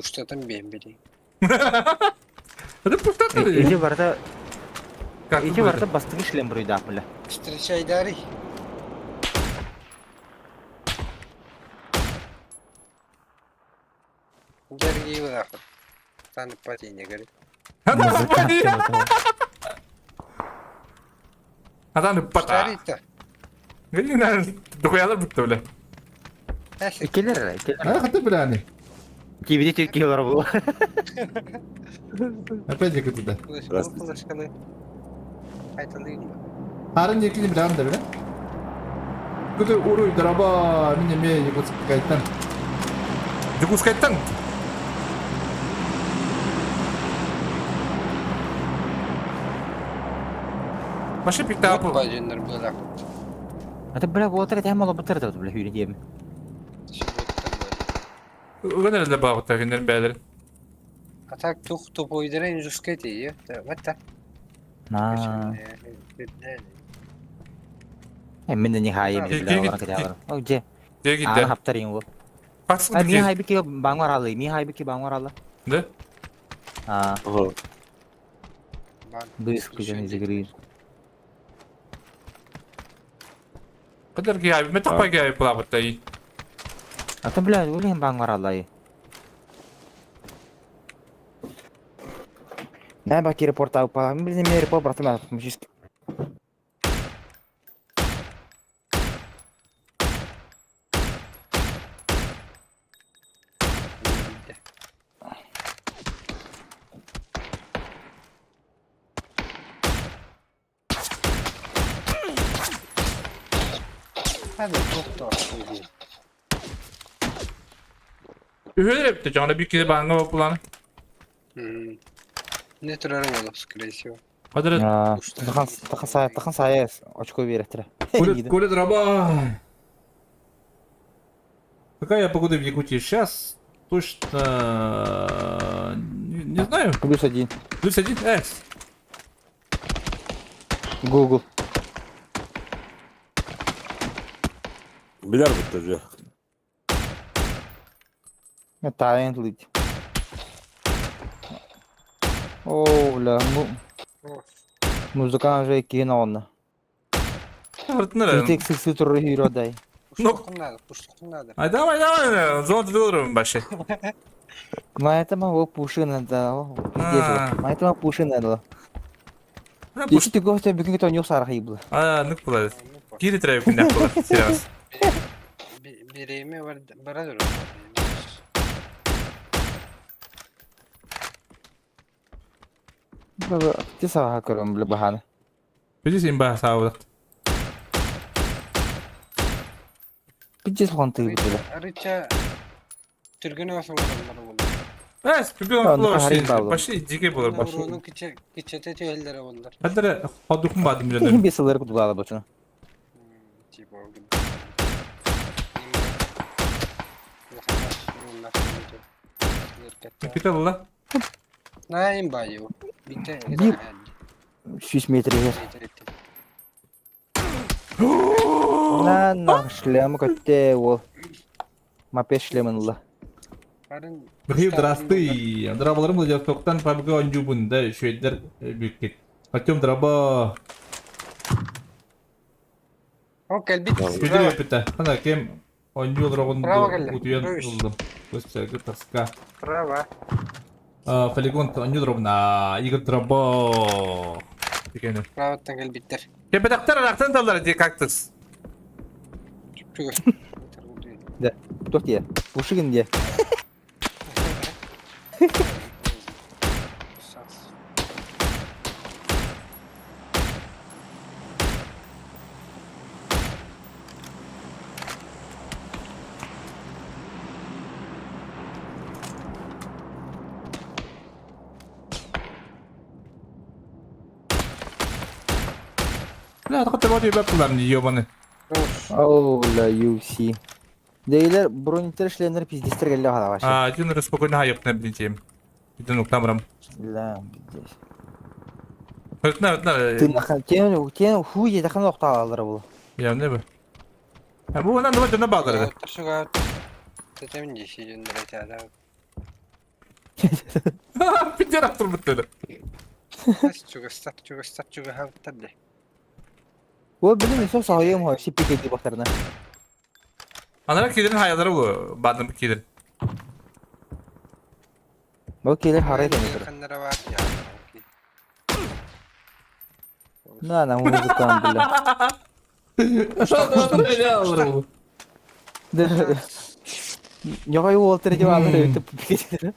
Что там бембери? Это пустота. Иди барда. Иди барда бастыгы шлем бруйда, бля. Встречай, Дарий. Дорогие нахуй. Стану падение, говорит. Адам пата. Говори, наверное, дохуялар бутта, бля. Келер, келер. А, хаты, бля, они. Кибidi Türkiye bu. Опять же туда. Здравствуйте. Арын екini bilам да, бля. Куда уруй драба, меня ме Якутскайтан. Якутскайтан. Пошли пиктапу. Это, бля, вот это я мало бутыр бля, хүрі деймін. Уган эле багыта күннер бәлер. А так тух тупой дерен жускети, вот так. На. Мен де не хайым, бля, олар кете алар. О, где? Где А, хаптарин го. А, ми хайбы ки баңвар алы, ми хайбы ки баңвар алы. Да? А. Быс күжен изигрир. Кадar ки айбы, мен тақпай ки айбы плабытта и. А то, бля, улен баңвар алы. Да, баки репорта упала. Блин, мне репорт братан, автоматически. Hadi doktor. Үһүөр эбитэ дьоно bir kere баҥҥа буолан. Не турар буолуох, скорее всего. Хадыр Тахан тахан сая тахан сая очко биэрэтэрэ. Коля, Коля дроба. Какая погода в Якутии сейчас? Точно не, не знаю. +1. +1 С. Google. Билэр бутта же. Таайын тылыйт. Оо, бля, музыкант уже киин оҕонно. Артынара. Итек сыксы турар hero Ну. Пуштукун надо, пуштукун надо. Ай давай, давай, зона тудурум баши. Маятама ол пушина да, о, пиздец. Маятама пушина да. Пуш. Ити гостя бүгүн тоñук сарахы было. А, ну куда? Кири треб күндә була. Серьез. Биреме бар бара dur. Ти саха көрөм биле баханы. Бизи имба саабыт. Пиздец хон тыгы биле. Арыча түргөн осун болду. Эс, бүгүн Аны булар. харин баалар. Баши диге булар баши. Уруунун киче кичете түйелдери болдур. Хадыр ходукун бадым Ким билен. бесылар кутулала бочуна. Типа Капитал Найм баю. Бите. Бир. 100 метр егер. На на шлем көтте ол. Мапе шлемин ла. Михаил, здравствуй. Драбаларым Владивостоктан пабга онжубун да шведдер бүккет. Артем драба. О, келбит. Шведдер өпүтэ. Ана кем онжу драгон Право келди. утуян Рөш. булдум. Көс тоска. Право. Полигон онжу дробна. Игорь драба. Дегени. Правоттан келбиттер. Кепетактар арактан талдар ди кактус. Чүгөр. Да. Туох тие. Пушигин де. Бля, такой вот ебать кулам ебаный. Оу, ла UFC. Дейлер бронитер шлемнер пиздестер келле хала башы. А, один раз спокойно хайып на блин Иду ну к нам. Ла, пиздец. На, на. Ты нахан тен тен хуй тахан окталалар бул. Я не бы. А бу нан давай на балдар. Шуга. Тетем деши жөндөр айтады. Пиздер автор бутты. Чугастар, чугастар, чугахаттар де. О, билим со саайым хой сипи кети бактарына. Анара кидерин хаялары бу бадым кидер. Бу келер харай тенер. Каннара бар я. На на музыкан бля. Ньогой уолтер деп алыр өтүп кетти.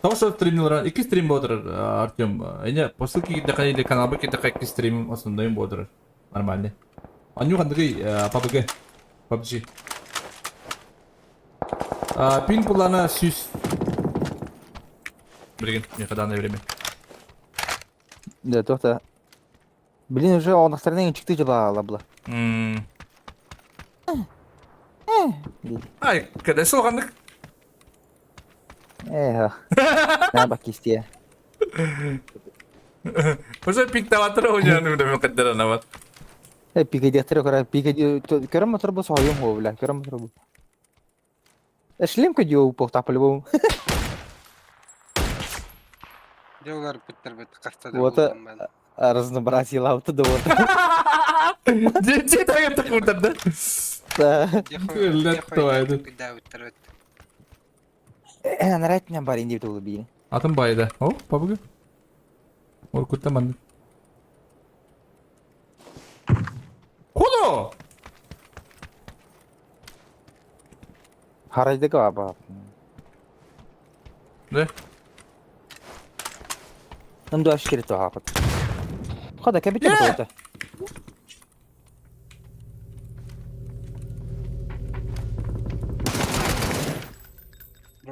Того что стримнер, ики стрим бодр, Артем. Эне посылки кидде или канал кидде ики стрим основной бодр. Нормальный. Аню хандыгы PUBG. PUBG. Пин пулана сүс. Блин, мне данное время. Да, тохта. Блин, уже онахтарынан чыкты жыла бла. Ай, когда солгандык? Эх. На бакисте. Уже пиктаватыр ойнаны да мөкәддер бар. Э, пикедектер кара пикеди көрөм мотор бу союм хо бля, көрөм мотор бу. Шлем кедио упал по-любому. Жолар биттер бит кастада. Вот разнообразие лаута да вот. Же тагы тыкмытар да. Да. Э, нравится мне барин деп толы били. Атым байда. О, пабыгы. Ор куттаман. Коло! Харайдык аба. Да? Нам дуаш керек то хапат. Хода кабит болду.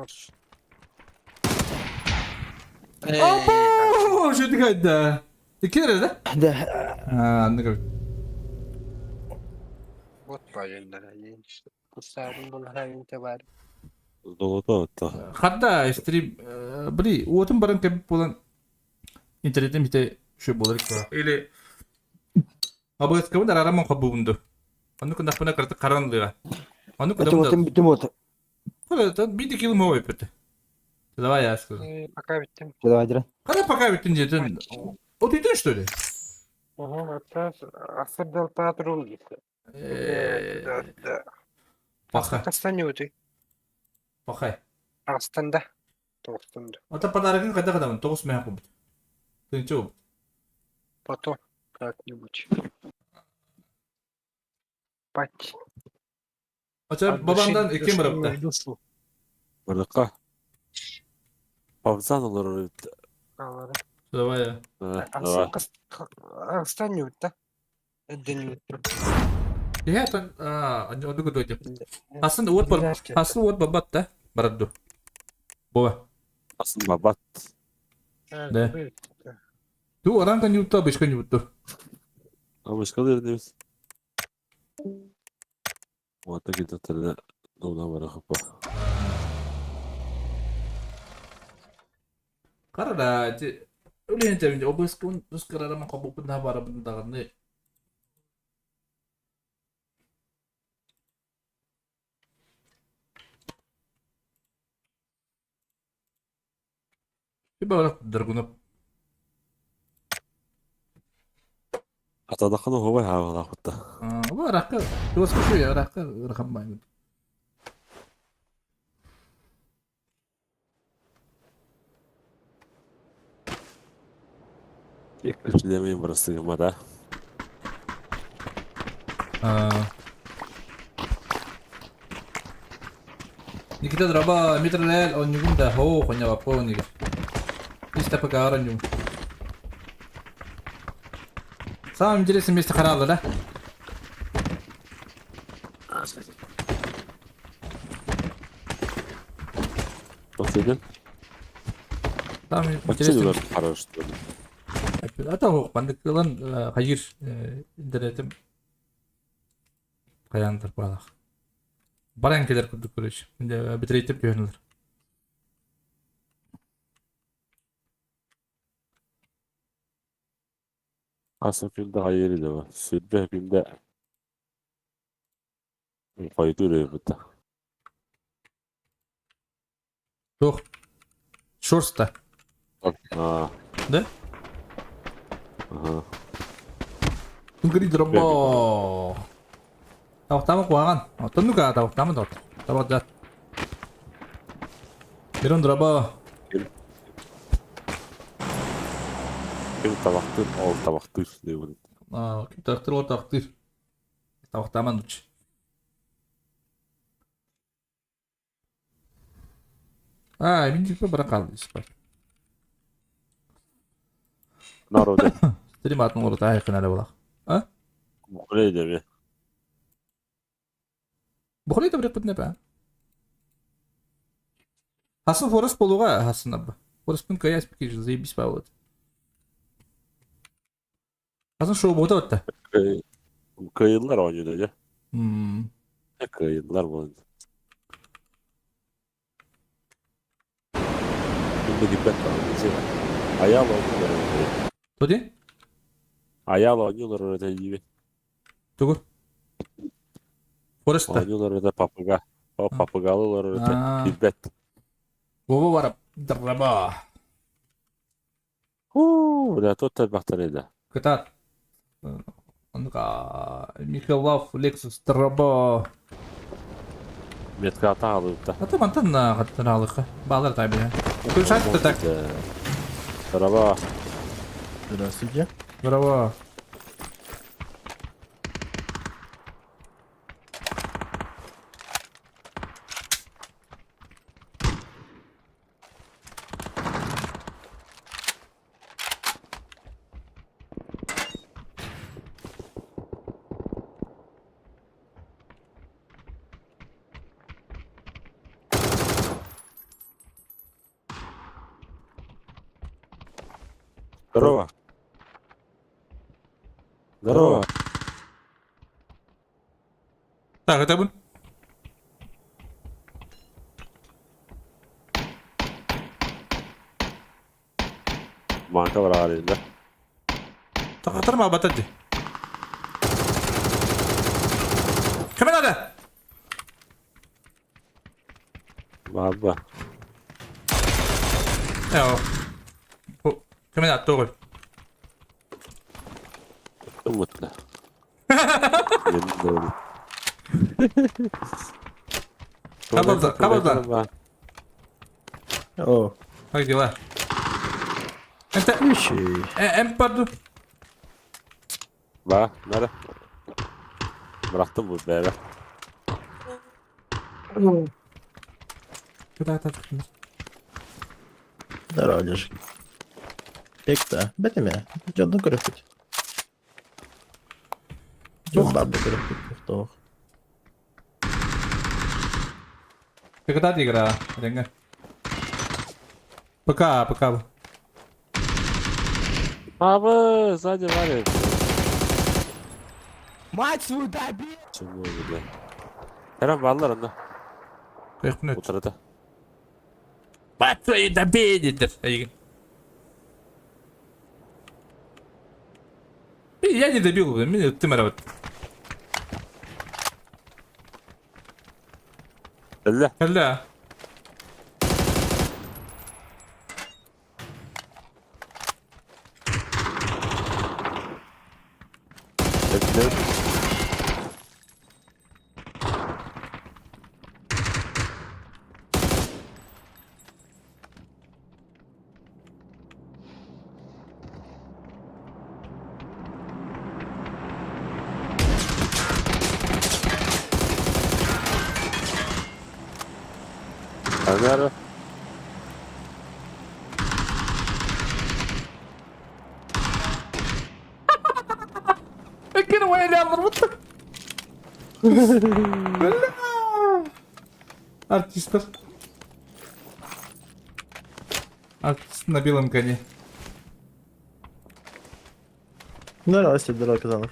Хорош. Опа! Что ты да? Ты кидер, да? Да. А, ну как. Вот правильно. Кусарын булар бар. Золото это. Хадда стрим бри, уотун баран кеп болан интернетим хите şu болар Или Абыскабын арараман кабуунду. Аны күндәхпена карты каранлыга. Аны Это вот күндәхпена. им вот. Кола, бити килим хой пете. Давай я скажу. Пока биттим. Давай, дира. Когда пока биттин дедин? Вот идешь что ли? Угу, асырдал патрул. Да, да. Паха. Кастанюты. Пахай. Астанда. Тоқстанда. Ата подарогын кайда кадамын? 9 меха кубит. Ты чё? Потом как-нибудь. Пать. Ача бабамдан эки барапта. Бардака. Павзан олар. Давай я. Давай. Астанюта. Эденюта. Я там а, ону көдөйдү. Асын уот бар. Асын уот бабат да. Барадду. Боба. Асын бабат. Да. Ту оранка нютта бышка нютта. Абышка дердибиз. Вот где-то долна барахапа. Карада, үлен тебинде обыскын ускарарама кабупун да барабын даганы. Бара дыргунап. Атадаханы хобай хавалахутта. Ва ракка, туаску я ракка рахамбай. Екіншілемен барасыгыма да. Никита драба метрлел он нюгунда хо коня вапо нигер. Иста пока араню. Самое интересное место хорала, да? Последен? Самое интересное. Хорош. Ата хо пандыклан хайыр интернетим каяндыр балах. Баран келер күрдүк көрөч. Битирейтип көрүнөр. Аса күндө хайыр иде ба. Сүрбе күндө койду бutta. Тох. Шорста. Да? Ага. Түнгри дробо. Тавтамы куаган. Тоннука тавтамы дот. Табак жат. Берон дробо. Ким табактыр, ол табактыр деп. А, ким табактыр, ол табактыр. Табактаман уч. А, мен жипе бара калды испар. Народы. Стрим атын орта айкын эле болак. А? Бухлей деби. Бухлей да бирек бутне ба. Хасын Форест болуга Хасын абы. Форесттин каяс бики заебись ба вот. Хасын шоу бота отта. Кыйынлар ойнойду же. Кыйынлар болду. Күндө кипет Аял ойнолор. Тоди? Аял ойнолор өтө дейби. Тугу. Форест. Ойнолор өтө папуга. О папугалылар өтө кипет. Бобо барып драба. Хуу, бля, тот бактар эди. Кытат. Онука Михайлов Lexus драба. Метка ата алып да. Ата мантан каттан алыка. Балар таби. Күл шат так. Драба. Здравствуйте. Здорово. Здорово. Здорово. Так, это был. Банка брали, да? Тахтар ма батадди. Кем надо? Баба. Эо. Кем надо тогой? Мутно. Кабалда. О. Как дела? Это... М Ба, надо. Bıraktım bu bebe. Куда это? Здорово, Лешик. Пекта. Бетеме. Жондан көрөппүт. Жон барды көрөппүт. Тоқ. Ты когда игра? Ренга. ПК, ПК. Abi сзади варит. Мать свою добей! Чего бля? Kerem varlar onda. Кайфнет. Oturdu. Мать твою добей, дедер. Я не добил, меня ты мара. Ля. Ля. Ömer. Кин وين ضربتك. Артистов. Артист на белом коне. Здорово, здорово, Казанов.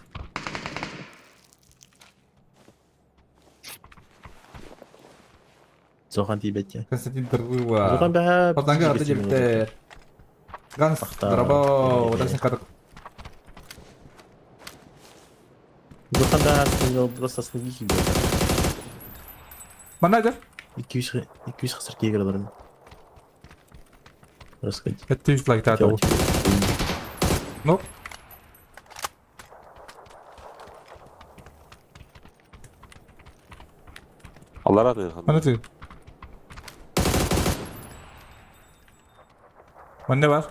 Зохан тибетте. Константин Дрыва. Зохан бәһә. Патанга аты жебеттер. Ганс, здорово. Удачных каток. Зохан бәһә просто снеги кибет. Манадер. 200 хасар кегер. Рассказать. Это ты лайк та Ну. Allah razı olsun. Manадер. Manne var.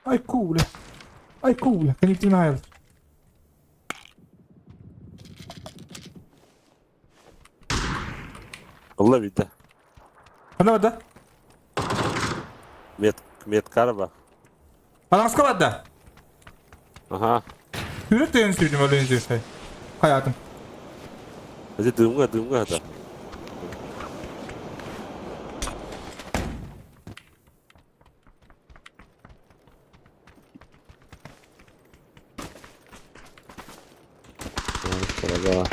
Ай, куля. Ай, куля. Коннективная. Allah bitti. Ана да? Мет мет карба. Ана да. Aha. Yürü de sürdüm öyle şey. Hayatım. Hadi dımga dımga da. Merhaba.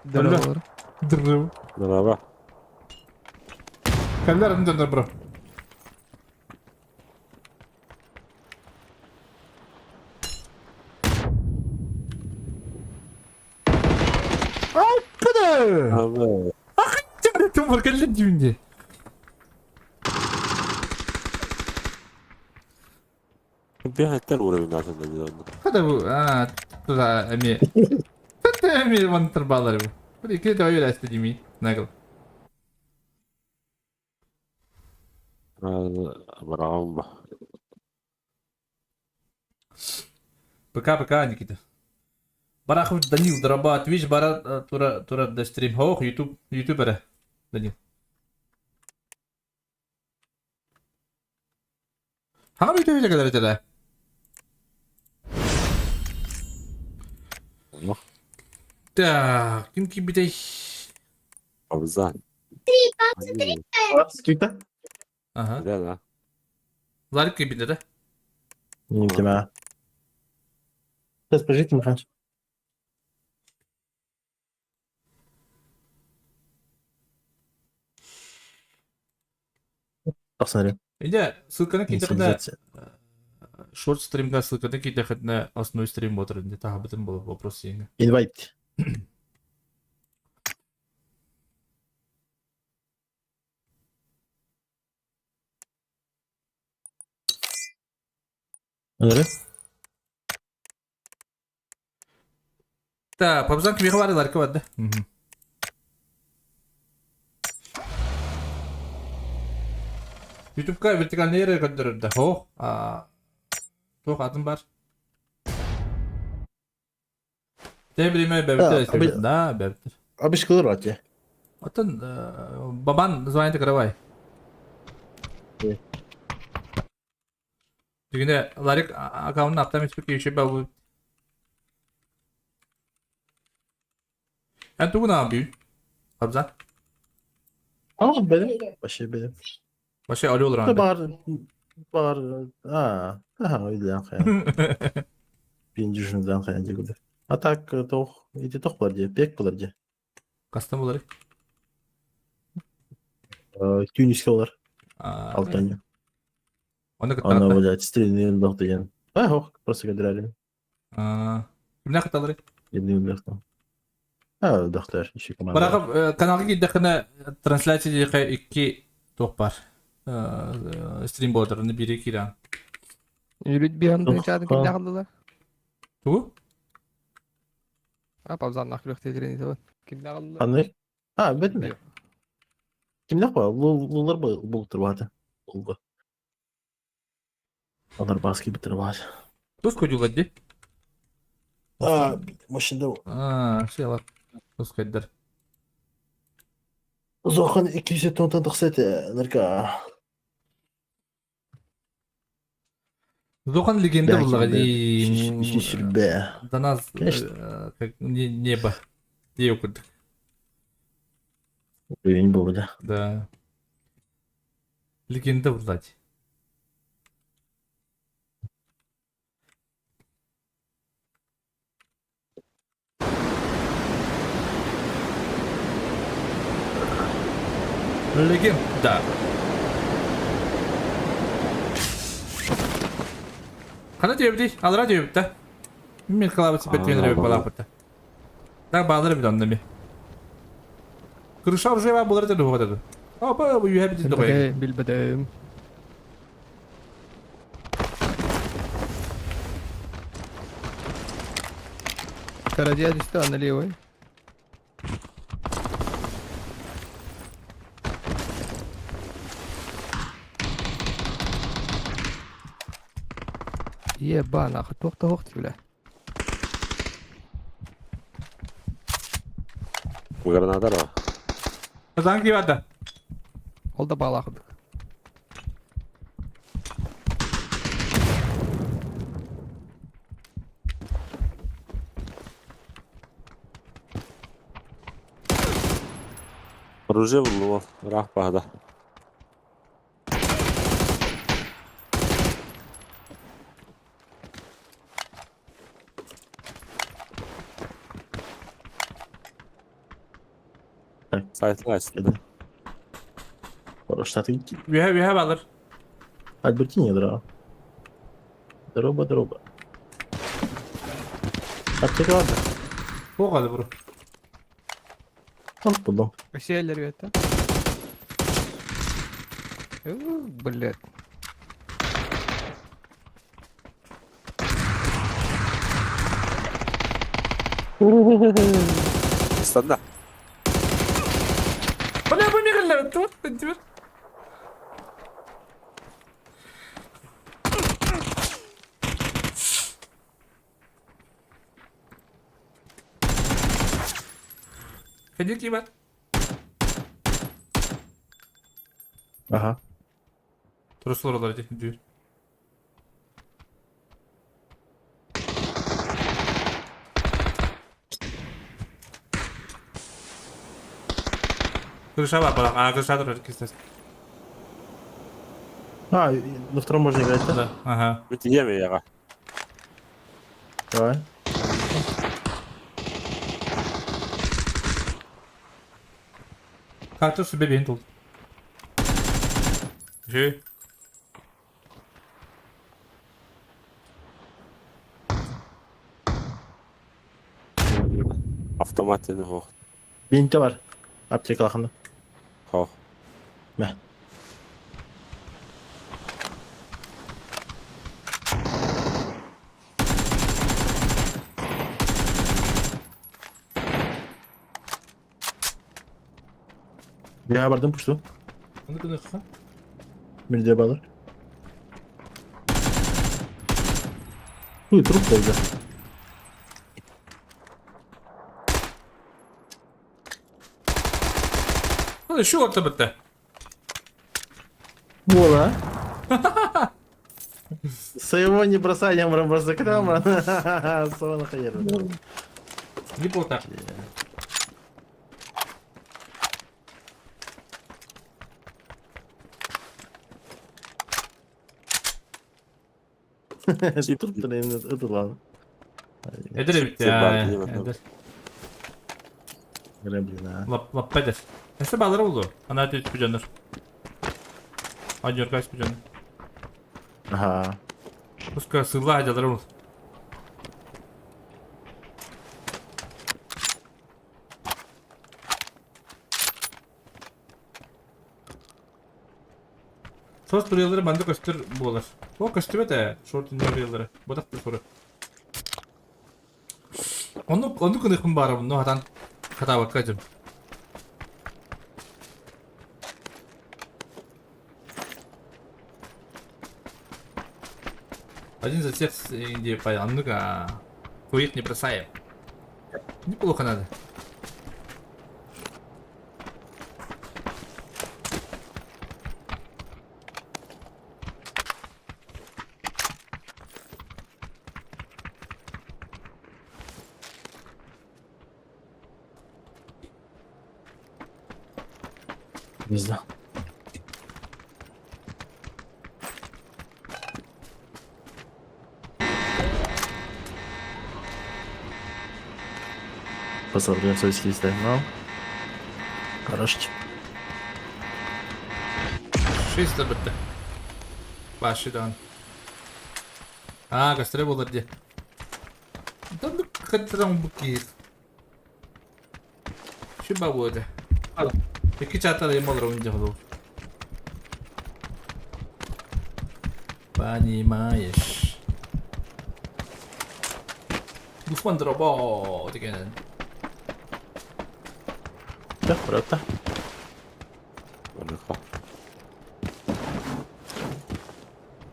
Здорово. Здорово. Merhaba. Каллар бро. Ай, куда? Abi. Ах, ты, ты, кэллин дүүнди. Bir уровень надо на Хада бу, а, туда эми. Тут эми вантер балар бу. Бу ики да öyle дими. Нагыл. Браво. ПК, ПК, Никита. Барахов Данил, драба, Twitch, бара, тура, тура, да стрим. Ох, YouTube, ютубера. Данил. Хама ютубе калар этеле. Так, ким киирбитэй? Абзан. Сколько? Ага. Да, да. Ларик киирбитэ да? Не понимаю. Сейчас, подождите, Михайлович. Посмотри. Инде ссылканы киирдэххинэ Инициализация. шорт стримга ссылканы киирдэххинэ основной стрим буолар инде таһабытын буолар вопрос иҥэ. Invite. Смотри. Так, Пабзан кимиэхэ баар Ларика барда. Ютубка вертикальный эрэ көрдөрөр да. Хоох, туох атын бар. Те бириме бэбитер да, бэбитер. Обычкалар бар те. Оттон бабан звонит каравай. Дигине Ларик аккаунтун аптам испит еще бабы. Эн тугун аабүй? Абзан? А, benim. Вообще benim. Вообще али olur анда. Бар, бар, а, ага, үйден қаян. Бин жүшінден қаян дегілді. А так, тоқ, иде тоқ бар де, бек болар де. Кастан болар. Тюниске олар. Алтанья. Оны Ана, кыттаҕыта. блядь, стрельный лох деген. А, ох, просто кадрали. Кимнээх кытталларый? Единый лох. А, доктор, еще команда. Бараҕа каналга киирдэххинэ трансляция диэхэ икки туох баар. Стрим буоларын бири киирэн. Үрүт биһан тыынчаатын кимнээх ыллылар? Тугу? А, пабзаннах күрөхтелерин итебин. Кимнээх ыллылар? Аны? А, бетме. Кимнех ба? Лулар ба бултыр баты. Улга. Алар баски битир баты. Тус кодюлар ди. А, машинда. А, все Тус кайдар. Зохан 200 тоннан тахсет нарка. Зохан легенда буллаҕа дии. Сүрбэ. До нас как небо. Дии курдук. Уровень был, да. Да. Легенда булла дии. Легенда. Хана диэбитий? Алра диэбит да? Мин кылаабыт сипэттиэн эрэ балааппыта. Так баалар эбит онно ми. Крыша уже бар булар этэ дуһуга этэ. Опа, бу үһэ битин тоҕой. Билбэтим. Карадия түстэ аны левый. Еба, нахуй, туох та бля. Граната ра. Казанки барда. Ол да баалаах. Оружие буллум. Рах баһда. Сайтла астында. Штаты Үһэ үһэ баалар. Альбертини дра. Дроба, дроба. Аптека ладно. Туох бро. Он подом. Сиэллэр үөттэ. Блядь. Астында. Бля, бу мигаллар туох теперь. Ходи бар. Ага. Туруслар олар ди дүйр. Крыша бар, бар. А, крыша турар кистес. А, на втором можно играть, да? Да, ага. Битием яга. Давай. Кактус себе бейін толды. Жи. Автомат ini ho. Бинті бар. Аптека лақында. Ho. Мә. Я бардым пушту. Оны күні қыса? Мирде балыр. Ui, труп болды. Оны шу орта бітті. Вола. Своего не бросай, я мрам просто крам. Сона хайер. Не болды. Труп это ладно. Эдір бітті. Эдір. Греблин, а. Лап эдір. Әсі балары болды. Ана өте үтіп Адьорка үтіп жоныр. Ага. Пускай сыла адялары болды. Сос турелері манды көстір болар. О, көстір бәті, шорт турелері. Бодақ та соры. Оны күні бары, бұны хатан хатабатқа жым. Один за всех Индии понял. Ну-ка, своих не бросаем. Неплохо надо. Не знаю. Посмотрим, советский лист, ну. Хорошо. Шесть бітті. Башидан. А, көстірі болар де. Да ну кыттырам букир. Şu бабу öde. İki çatal yem olur oyuncak olur. Понимаешь. Дуфман дробо деген. Да, правда.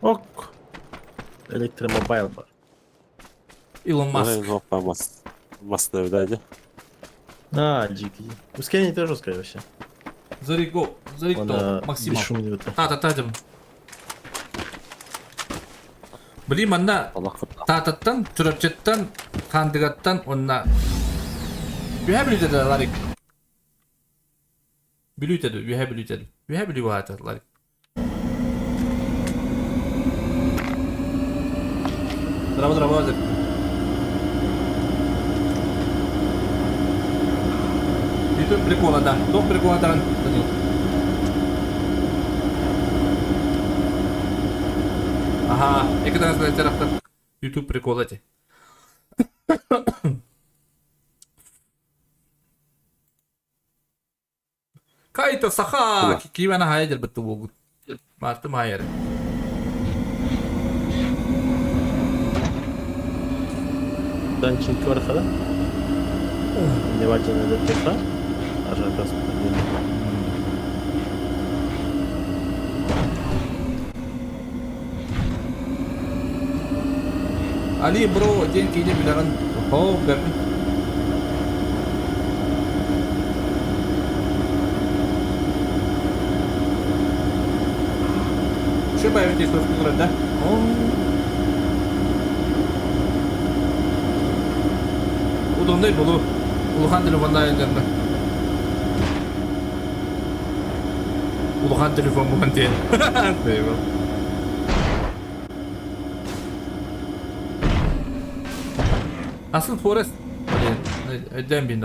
Ок. Электромобайл бар. Илон Маск. Маск наблюдали. А, GT. Ускорение тоже жесткое вообще. Зариго, Зарикто, максимал. Бесшумный вот. Та-та-та дем. Блин, манна тататтан, чурапчаттан, хандыгаттан, онна. Үһә бүлүтеді Ларик. Бүлүтеді, үһә бүлүтеді. Үһә бүлү баата Ларик. Драба, драба, деп. YouTube прикола, да. Дом прикола таран. Данил. Ага, екі тарафта. YouTube прикол эти. Кайто саха! Кивана хайдер бітті болгут. Мартым хайер. Данчин квархада. Не ватина ДТХ. Ажа Али бро, ден кейде билеген. Хо, бәрін. Что появитесь в да? Удобный болу. Улахан телефонда енді. Улахан телефон буолан диэн. Asıl Forest. Өйдөөн биин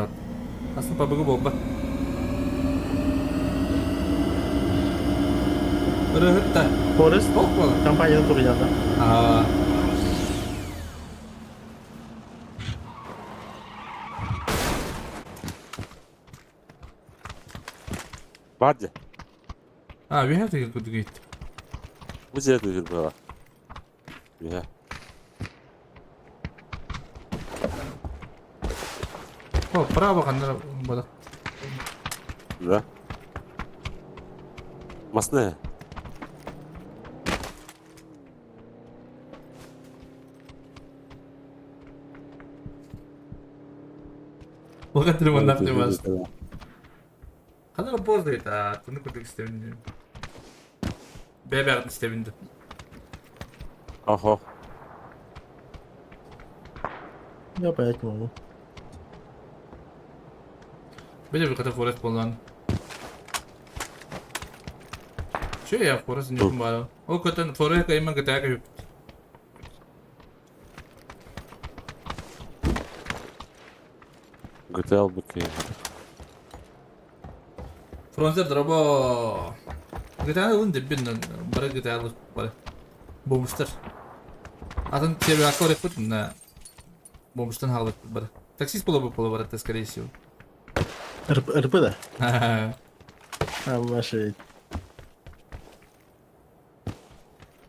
Asıl пабыгы буолбат. Ырыһыт да. Forest Ох буолар. компанияны туруйда. Аа. Барды. А, we have to get good gate. Бу жерде жүр була. Иә. О, право ханна буолар. Да. Масны. Улахан телефоннаах дьыбаас. Ханна поздно это, туну курдук истэбин. Бэбэҕин истэбин дуу. Охо. Я понять не могу. Били хата Forest буолан. Че я Forest не баар. Ол көтөн Forest кайман кытаaka үп. GTA быки. Frontier дробо. GTA ылын деббин бары GTA бары. Бомжтар. Атын тебе аккор эппит на бомжтан хаалбыт бары. Таксист буола буола баратта скорее всего. РП да? А, маши.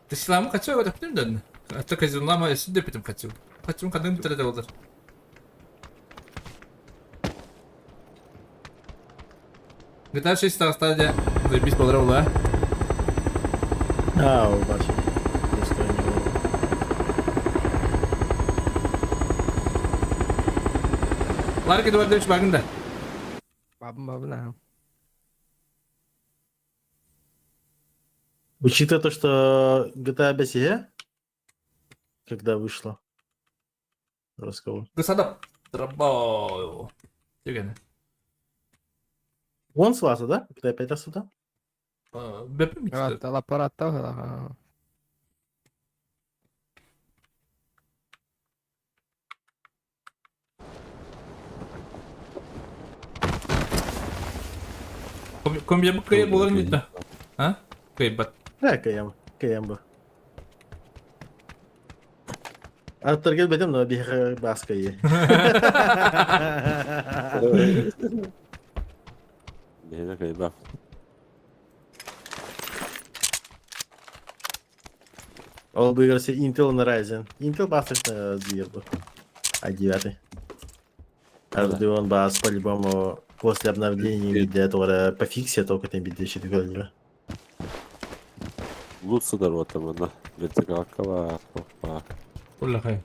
Таксиламы хочу өтөптүм дөн. Ата казинлама өсүн депитим хочу. Хочу кадым бүтэрэ болар. GTA 6 стадия заебись болар була. А, бачи. Просто не могу. Ларк Эдуардович багында. Бабым бабына. Учитывая то, что GTA 5 е, когда вышла, разговор. Гысадап. Дробо. Деген. Он слаза, да? GTA 5 раз да? Бэпим ичти. Аппарат Комбия бу кыйы болар митта. А? Кыйбат. Да, КМ. КМ бу. Аттар бетем, но бихе баска е. Мені кайба. Ол выигрался Intel на Ryzen. Intel басышно бу. i9. Radeon бас по-любому после обновления для этого пофиксия только там биде щит Лучше дарвата мана. Вертикалка опа. Уллахай.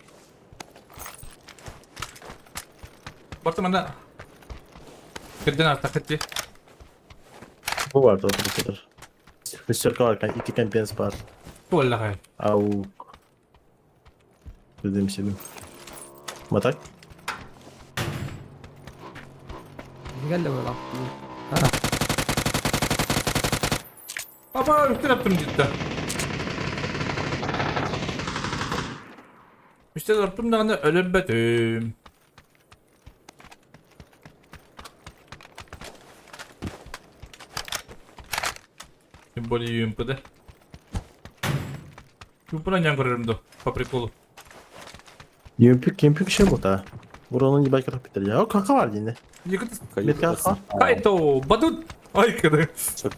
Барта манда. Кирден артакытти. Бу бар тоже процедур. Шестерка ики компенс бар. Уллахай. Ау. Дым себе. Вот так? Геле була. Апа, үстер аптым дитта. Үстер аптым даганы өлөп бөтүм. Тем более ЮМП, да? ЮМП-ны нян көрөрүм до, по приколу. ЮМП ЮМП şey bu da. Buranın gibi belki biter ya. O kaka var yine. Метка kaka. Кайто, бадут. Ай, кыды. Чөр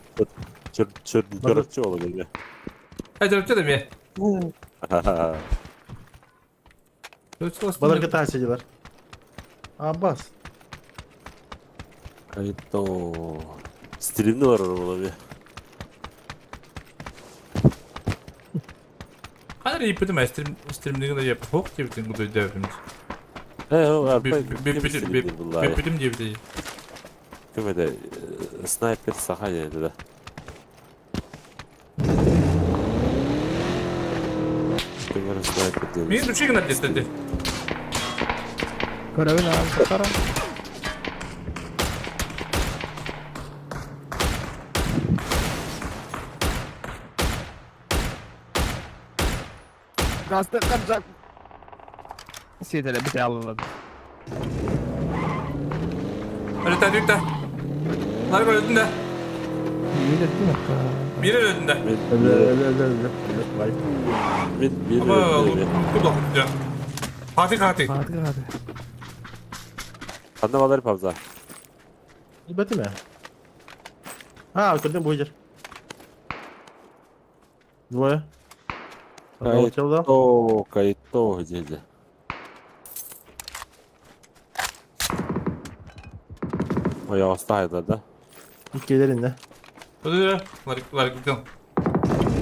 чөр чөр ола келме. Ай, чөр чөр эме. Балар GTA сиділер. Аббас. Кайто. Стримни бар ола бе. Ханар ипитим стрим стримдигин да яп. Хок деп кудай деп. Э, Бипитим деп. Ким эде снайпер саха деді да. Ким снайпер деді. Мен душигин деді. Көрөбүн аам сахара. Гасты каржак. Сиэтэлэ бите алылады. Өлөтө түттэ. Лар өлөтүн да. Биир өлөтүн да. Мин биир өлөтүн. Хати хати. Хати хати. Ханна балар павза. Билбэтим ээ. А, көрдüm бу жер. Двое. Одного тело дал. Кайто, кайто, дядя. Ой, я оставил, да? Иккилер инне. Өлө, лар лар гитен.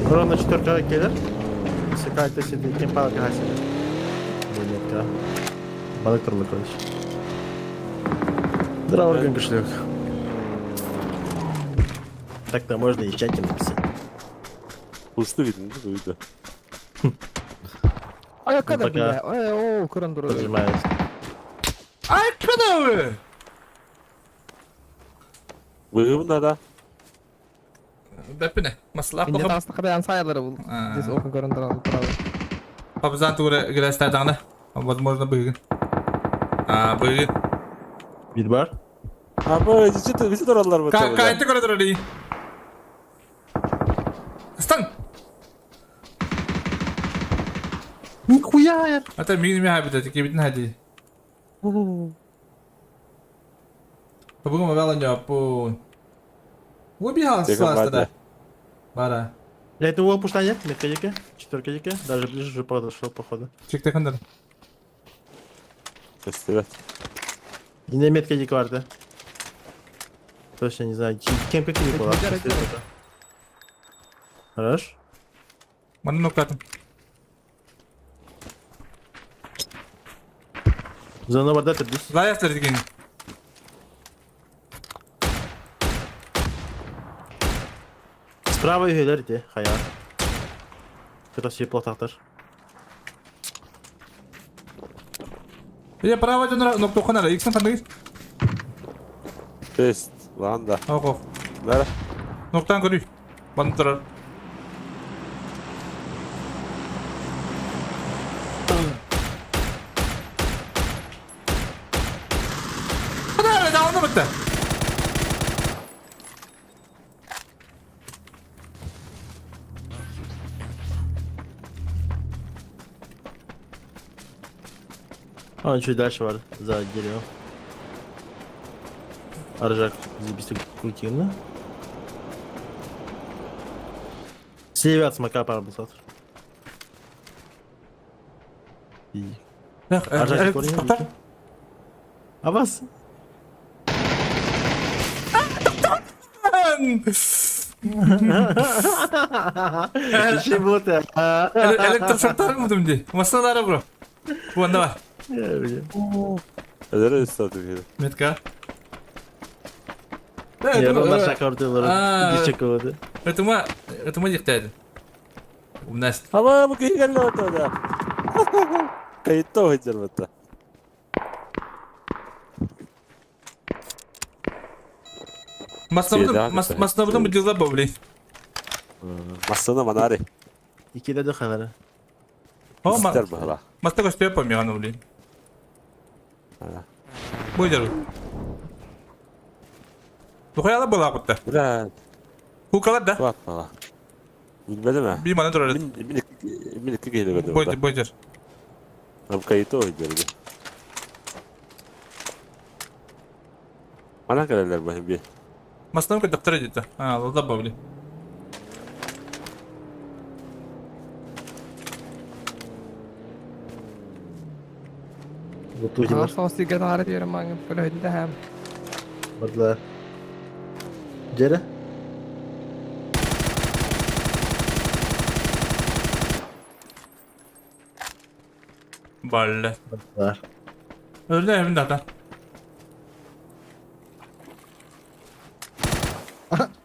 Ровно четверка келер. Секайте сиди кем палка хасили. Монетка. Балык турлы, короче. Здорово, орган кошелек. Так-то можно и в чате написать. Уж видно, да, видно. Ай, када пока. бля. Ай, о, көрөн турар. Поджимается. Ай, када Выгодно, да? Бәппине. Масла Инде похып. таста када ансайлары бул. Здесь окон көрөн турар. Папзан тура грастаданы. Возможно, бүгін. А, бүгін. Бит бар? А мы где где туралар вот? Кайты көрө турар ди. Стан! Нихуя я! Ата мигин ми хабит, кебитин хади. Бүгін мобайл жаппун. Убегал Тихо, с да. батя. Бара. Я это угол пушта нет, метка дикая, четверка дикая, даже ближе уже подошел, походу. Чекте хандар. И не метка дикая варта. Точно не знаю, кем какие была. Хорош. Маны нокатым. Зона барда түрдүс. Лаястар деген. Справа үйелер де, хая. Красивый платақтар. Я право жонора ноктоханара. Иксен хандар. Тест, ланда. Ок ок. Да. Ноктан көрүй. Баны турар. Хандар, да, бітті. А, он чуть дальше бар, за деревом. Аржак, заебись крутильно. Слева от смока пара был завтра. Аржак, корень. А вас? Чего ты? Электрошоктар mı dimdi? Masana bro. Bu anda var. Öyle üstad Метка. Я наша картина дичек oldu. Это мы диктеді. У нас. Ama bu geldi ortada. Kayıtta oynayacağım hatta. Masna bunu дела бабли. Masana manari. İkide de kadar. О, İster bana. Маста көстөп помиган блин. Бойдер. Тухаяла была кутта. Бля. Кукалар да? Bak bana. Bilmedi mi? Bir mana durar. Min iki geliyor. Бойдер, бойдер. Tam kayıtta oynayacağım. Bana gelirler bakayım bir. Masna доктор идет. А, добавили. Вот Соосыга тары берем маңып көлөйдү хәм. Бардылар. Жері? Балла. Бардылар. Öldü evin zaten.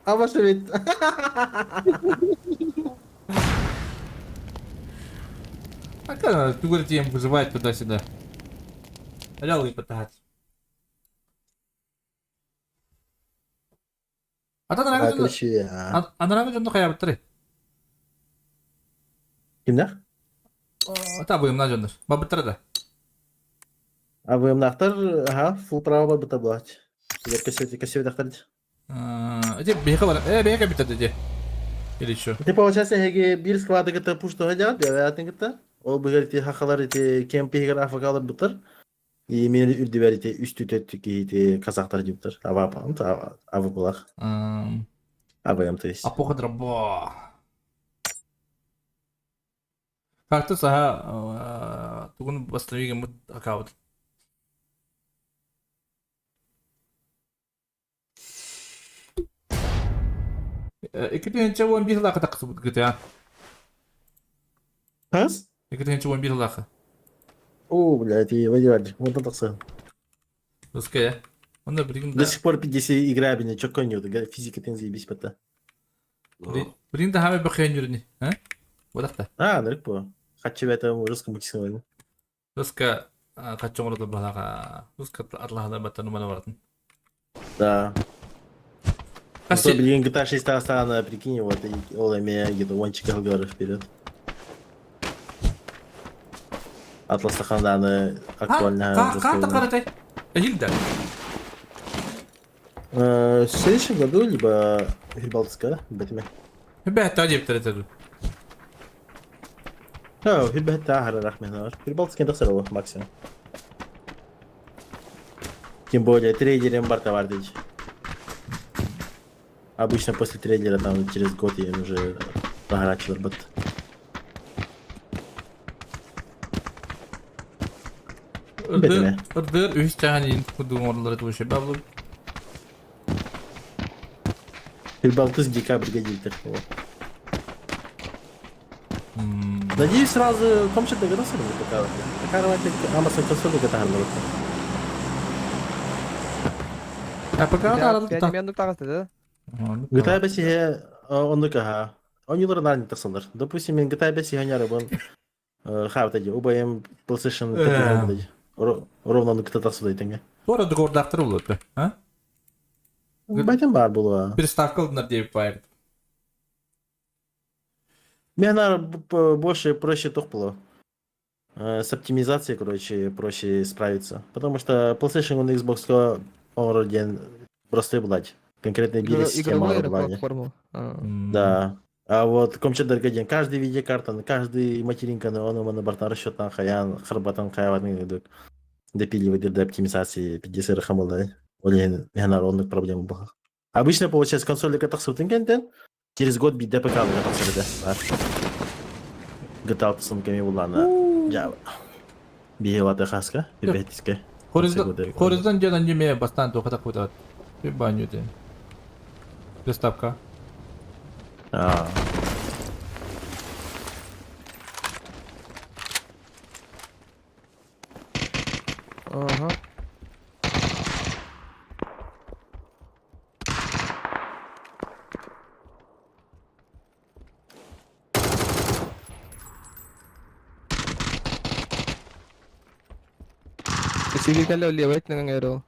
Ama evet. А как ты говорите, им вызывать туда-сюда? Реал и потать. А анарага жонду кая быттыры. Кимдер? Табыымна дьоннор. Бабыттара да. АВМ-наахтар, аха, full право барбыта буолааччы. Көссүбэтэхтэр. Эти биһиэхэ бар. Биһиэхэ кэлбиттэр дии. Или что? Ты получается эһиги биир склады кытта пуш тоһо дьаҕат, кытта. Ол быгар ити хахалар ити кемпиһигэр афакалар бутар. И мен үрдүбэр ити үс түтөт киһи казахтар диптер. Ава авапалах. АВМ то есть. Апоха драба. Карта саха тугун бастыгы мут акаут. 2011 сыллаахха тахсыбыт GTA. Хас? 2011 сыллаахха. О, блядь, и Вадим, вот тахсыан. Русская. Онно билигин До сих пор 50 игра бine чокко ньюду, физика тен заебись бата. Билигин да хаамай бэхиэн юрни. А? Бодахта. А, нырык бу. Хаччы бэта русском мультисың. Руска хаччы оҥорото баһаҕа. Руска атлаһана баттан умана баратын. Да. Зато билигин GTA 6 таастаҕына, прикинь, вот ол эмиэ где-то уончика сылгылар вперед. Атластахан дааны актуально. Карта каратай. Эһил да. В следующем году, либо Прибалтика, бэтме. Бэт диэптэр этэ Да, Хиббэт рахмет. Прибалтика тахсар максимум. Тем более трейлером барта бар дич. Обычно после трейлера там через год я уже погорачивал бат. Ырдыр, ырдыр үс чаһан курдук оҥороллор этэ вообще баблы. Прибалтыс декабрьга диэтэр. Надеюсь, сразу компьютер догадался пока. Пока давайте Amazon консоль готовлю. А пока Мен таҕыста да? GTA 5 оннук аха. Онньулар наар тахсаллар. Допустим, мен GTA 5 иһэ бун хаабыта дии. Убайым PlayStation 5 Ровно оннук тахсыбыт тэҥэ. Туора договордаахтар буолуо а? Байтан баар буолуо. Приставка ылынар диэбит баайбыт. Мне наверное, больше проще туох было. С оптимизацией, короче, проще справиться. Потому что PlayStation уонна Xbox оҥорор диэн простой булать. Конкретно биир система Игровой оҥорор платформу. Да. А вот компьютерга диэн каждый видеокартаны, каждый материнканы ону маны бартан расчеттан хайаан, харбатан хайабатын курдук допиливать до оптимизации 50 хамылдай. Ол иһин оннук проблема буолар. Обычно получается консольга тахсыбытын кэнтэн через год биирдэ ПК-га тахсар этэ. GTA алтысын кэми буллаана Java. Биһи хаска, бэттискэ. Horizon диэн аниме бастаан туохата кутат. Баню диэн. Приставка. А. Ага. Сиги кэллэ левый өттүнэн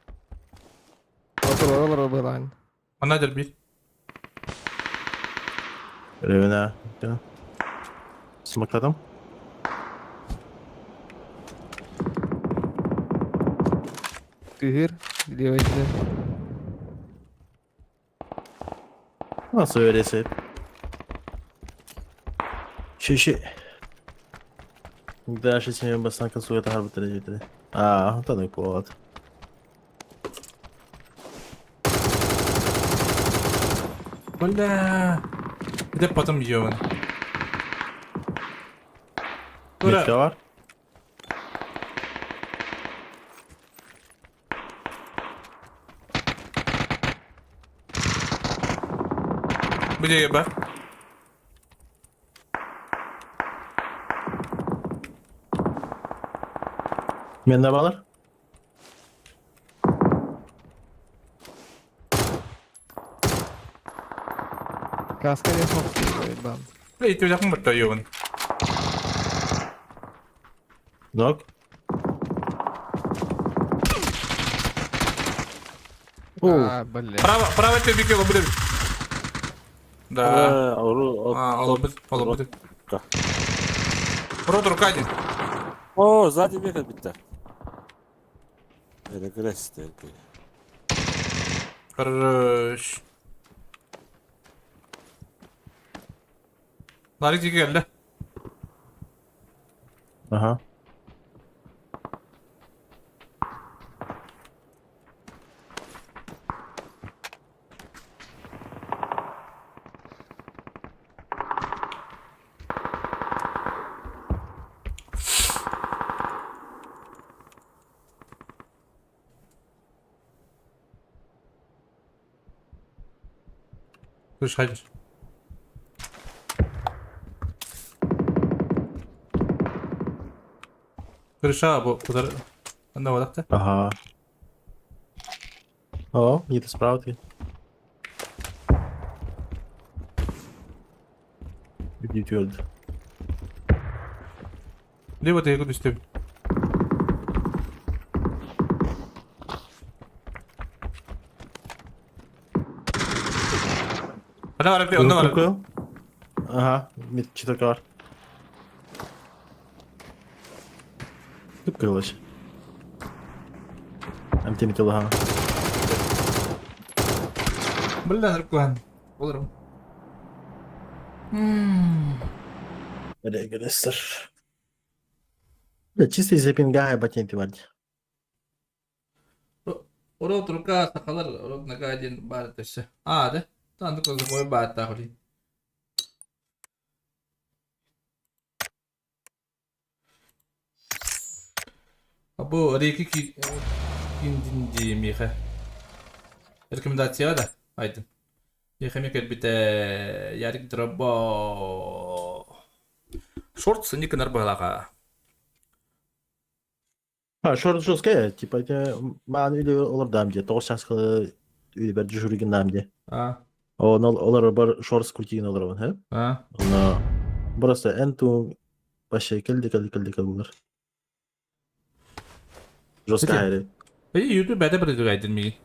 Олорор былаан. Манна дэрбиир. Ревена. Смоктатым. Күһүр левый өттүнэн. Nasıl öyleyse. Шиши. Дальше семен бастан консуэта харбытыр жети. А, танык болады. Бля. Где потом ебан? Метка бар. Где еба? Менде балар. Каска не смог бам. Бля, ити жақын бітті ебан. Нок. А, бля. Право, право тебе бикело, блин. Да. А, олобыт, олобыт. Рот рука один. О, сзади меха битта. Регресс такой. Хорош. Ларик диэки кэллэ. Ага. Слышь, ходишь. Крыша бу кудар Анда бодахта. Ага. О, где-то справа ты. Иди твердо. Либо ты куда степ. Ана бар, онно бар. Ага, четверка бар. Тут крылось. Антимитил, ага. Бля, наркоан. Болорум. Регрессор. Бля, чисто из-за пинга я ботинки варди. Урут рука сахалар урут нога диэн баар этэ өссө. Аа да? Тандык ой бааттаах үлий. Бу Рики киндин дии миэхэ. Рекомендация да айдын. Миэхэ эмиэ кэлбитэ Ярик Дробо. Шортс никынар быһалаха. А, шорт жесткая, типа, это маан или олар де, тоғыз часқа или бер дежурген дам де. А. Он олар бар шортс крутигин олар хэ? А. Оны просто энту вообще келди келди келди келди булар. Жесткая хайры. Эти YouTube бәдә бір айдын миги.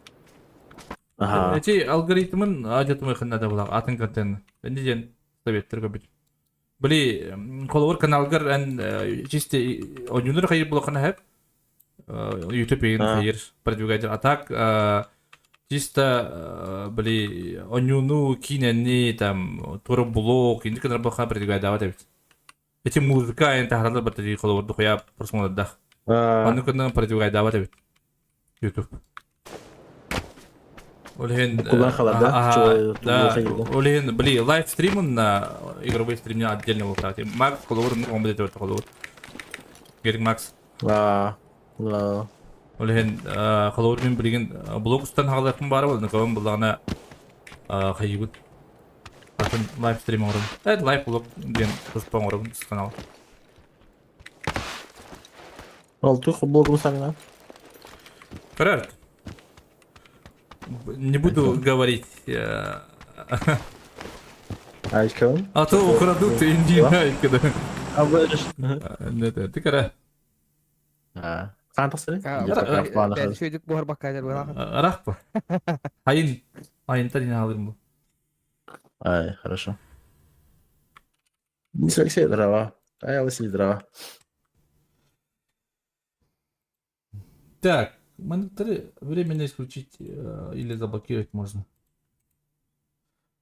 Ага. Эти алгоритмын ажатымы хыннада булар атын контент. Энди ден советтер көбүт. Били холовор каналгар эн чисто ойнунур хайыр булахана хэп. YouTube еген хайыр продвигатель. А так чисто били ойнуну кинени там тура блог инди канал булахан продвигать дават эбит. Эти музыка эн тахаралар батари холовор духуя просмотрдах. Аны күннен продвигать дават эбит. YouTube. Ол иһин Буккуллан халар, да? Да, ол иһин били лайв стримын на игровой стримне отдельно болтаат. Макс холовор он будет это холовор. Герик Макс. А, да. Ол иһин холовор мин билигин блог устан хагалыахпын баара буолла, кабан буллаҕына хайыыбыт. Атын лайв стрим оҥоробун. Э, лайв блог диэн туспа оҥоробун канал. Ол тух блогум саңна. Көрөр. Не буду говорить. Айкон. А то украдут и не знаю, когда. А будешь. Нет, ты кара. А. Сан тахсыры? Шөйдүк буһар баккайдар буһар. Рахпа. Айын. Айын та дин алырым бу. Ай, хорошо. Не Алексей дрова. Ай, Василий дрова. Так, мониторы временно исключить или заблокировать можно.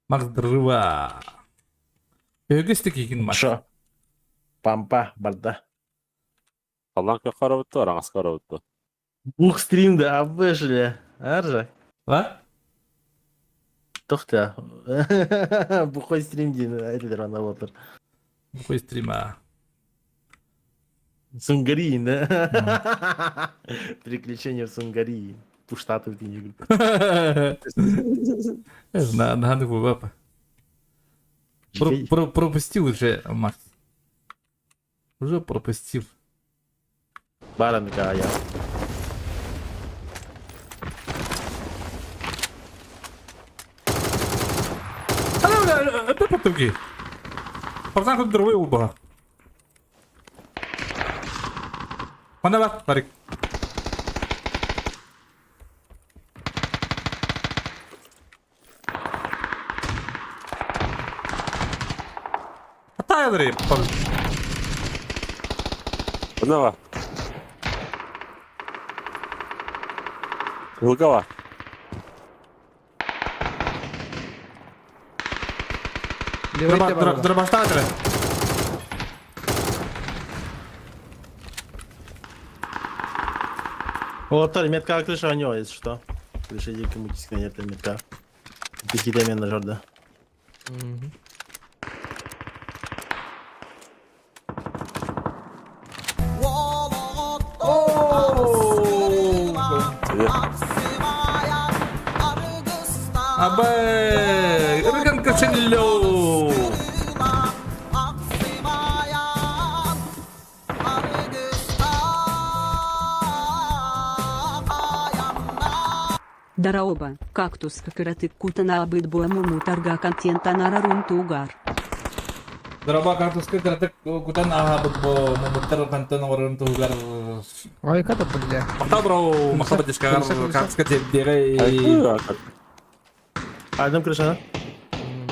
Макс Дрыва. Өгөстік екен Макс. Шо? Пампа, барда. Аллан кö карабытты, араңас карабытты. Ух, стрим да, вышли. Аржа. А? Тохта. Бухой стрим дин, это ана отыр. Бухой стрим, а. Сунгарии, да? Приключения в Сунгарии. Пуштаты в день. Надо было. Пропустил уже, Макс. Уже пропустил. Баранка я. Это потуги. Пацан хоть другой убага. Мана бар, Барик. Атайлары, Мына Кылга бар. Дробаштан атыры. Вот, метка крыша у него, если что. Крыша дико мутись, конечно, метка. Какие-то менеджер, да. Абай, ырган кошелек. Дороба, кактус кыратык кутана абыт буамуму тарга контент анарарун тугар. Дороба кактуска кыратык кутан аһабыт бо мумуттар кантан орын тугар. Ой, ката бля. Махтал бро, махтал батишкагар кактуска теддере. Айдым крыша.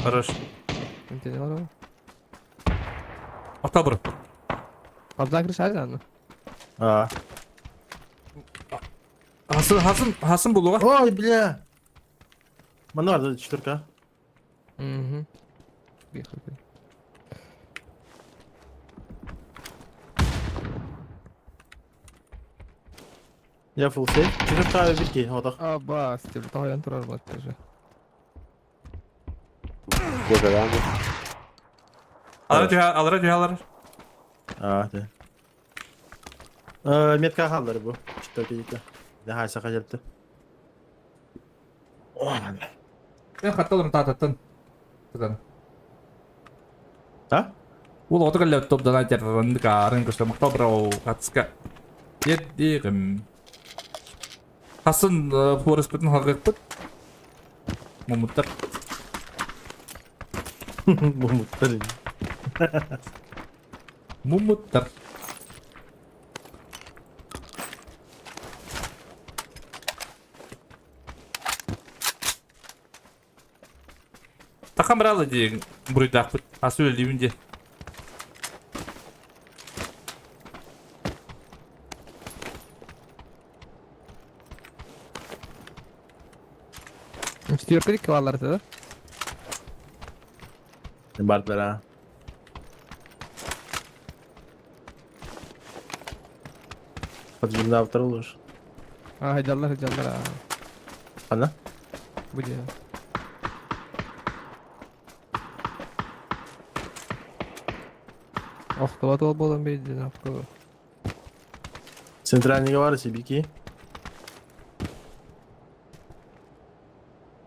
Хорош. Махтал бро. Абзан крыша айдан. А. Хасым, хасым, хасым булуга. Ой, бля. Манар, четверка. Угу. Я фулл сейф. Четверка бирки, вот так. Аба, стил, тагын турар бат тоже. Алар түһә, алар түһә, алар. А, да. Метка халлар бу. Четверка дикка. Да, хайса хажапты. Мен хатталым тататтан. Тыдан. А? Ул отыр лэптоп дан айтар, арын көстө мактал бро, катска. Еддигим. Хасын форес бүтүн халгыппыт. Мумуттар. Мумуттар. Мумуттар. Такам бралы дейін бұруйдақпыт. Асы өлдеймін де. Четверка дик алар да. Бардылар, а. Подъемда автор лучше. А, хайдаллар, хайдаллар. Ана? Буде. Ох, това болан бейди, нахуй. Центральный говор, сибики.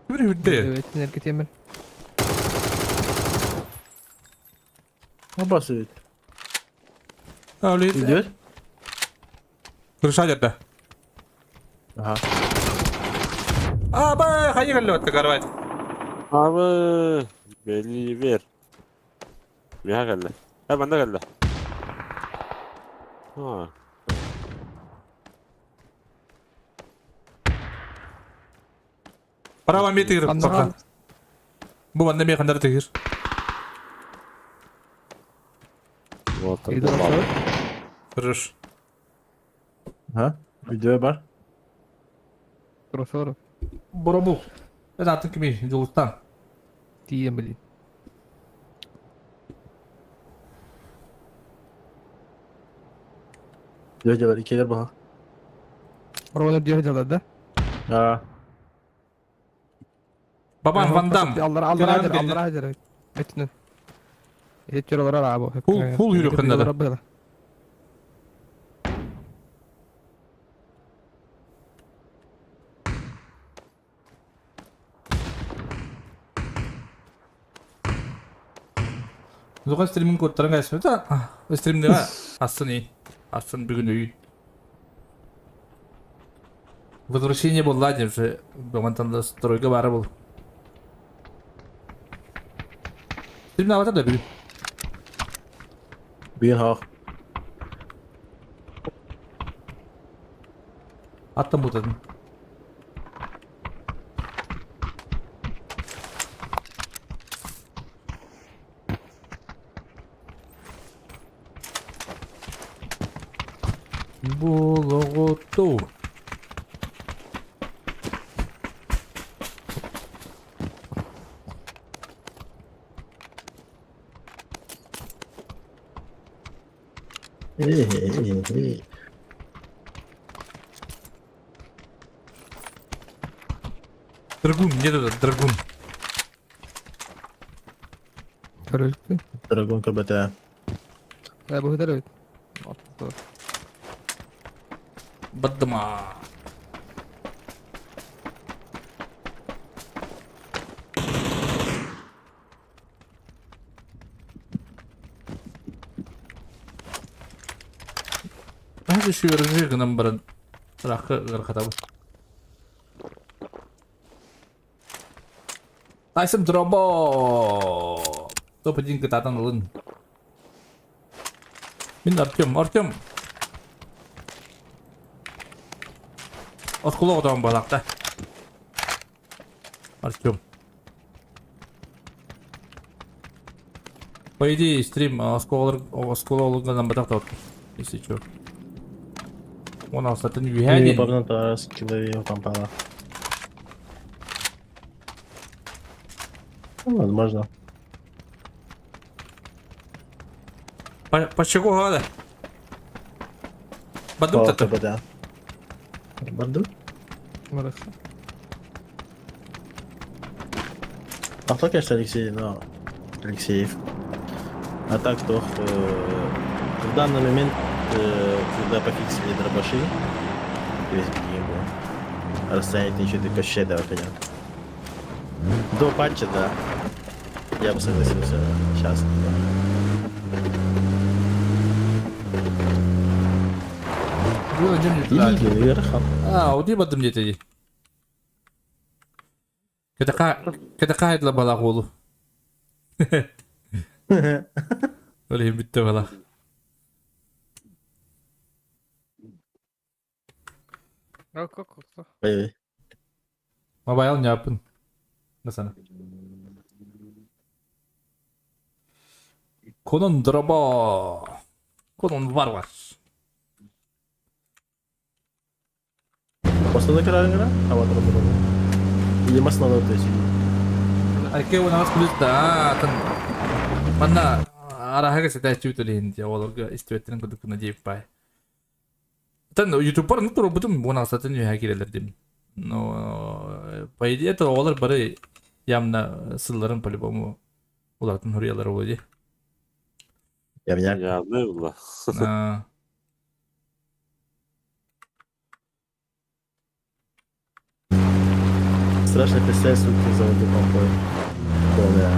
Бір үрді. Evet, темір. Оба сидит. Әулет. Идет? Крыша жерді. Ага. Абай, хайы кәлі өтті, карвать. Abi beli ver. Miha geldi. Ha bende geldi. Ha. Права метр. Бу банда механдар тегир. Вот. Хорош. Ага. Видео бар. Кроссоров. Боробу. Это атын кими, Жулустан. Тием, блин. Видео делали, келер баха. Ровно делали, да? А. Бабан Ван Дам. Аллар, аллар, аллар, аллар, Этнен. Еттер алар абы. Хул, хул yürü kınladı. Зуга стримин кодтарын кайсы да? Стримдега асын и. Асын бүгүн үй. Возвращение был ладен уже. Бамантан стройга бары был. Стримде аватар да бүгүн. Бүгүн хақ. Аттан бутадым. Ту. Драгун, где тут драгун? Көрүлтү. Драгун КБТ. Э, бу хытар эбит. Баддыма. Наһаа үчүгэй гынан баран ыраахха ыарахатабын. Тайсон дробо! Топ-1 кытаатан ылын. Мин Артем, Артем! Оскула отоон балакта. Артем. По идее, стрим осколалар осколаларга батах тот, если чё. Он астатын үһээ диэн. Бабынан таарас килови помпала. Ну, возможно. По чего надо? Бадум По тата. КБТ. Барду? Барахса. А то, конечно, Алексей, но... Алексеев. А так то в данный момент, когда пофиксили дробаши, весь бегин был. Расстояние еще до кощей, да, понятно. До патча, да. Я бы согласился сейчас. Да. Или вверх. А, вот бадым дети. Кета ла балах олу. Оле битте балах. Ой-ой. Мобайл няпын. Насана. Конон дроба. Конон варвар. Основной карарынгра? А вот работал. Или основной, то есть. Айке у нас плюс да, там манна араһага сэтээччи бүтэлиһин дия олорго истибэттерин курдук надеюсь пай. Тан ютубер ну туру бутум буна сатын үһэ кирелер дим. Но по идее это олар бары явно сылларын по-любому улатын хуриялар болди. Явняк. Явно было. Страшно представить, сколько ты заводил помпой. Полная.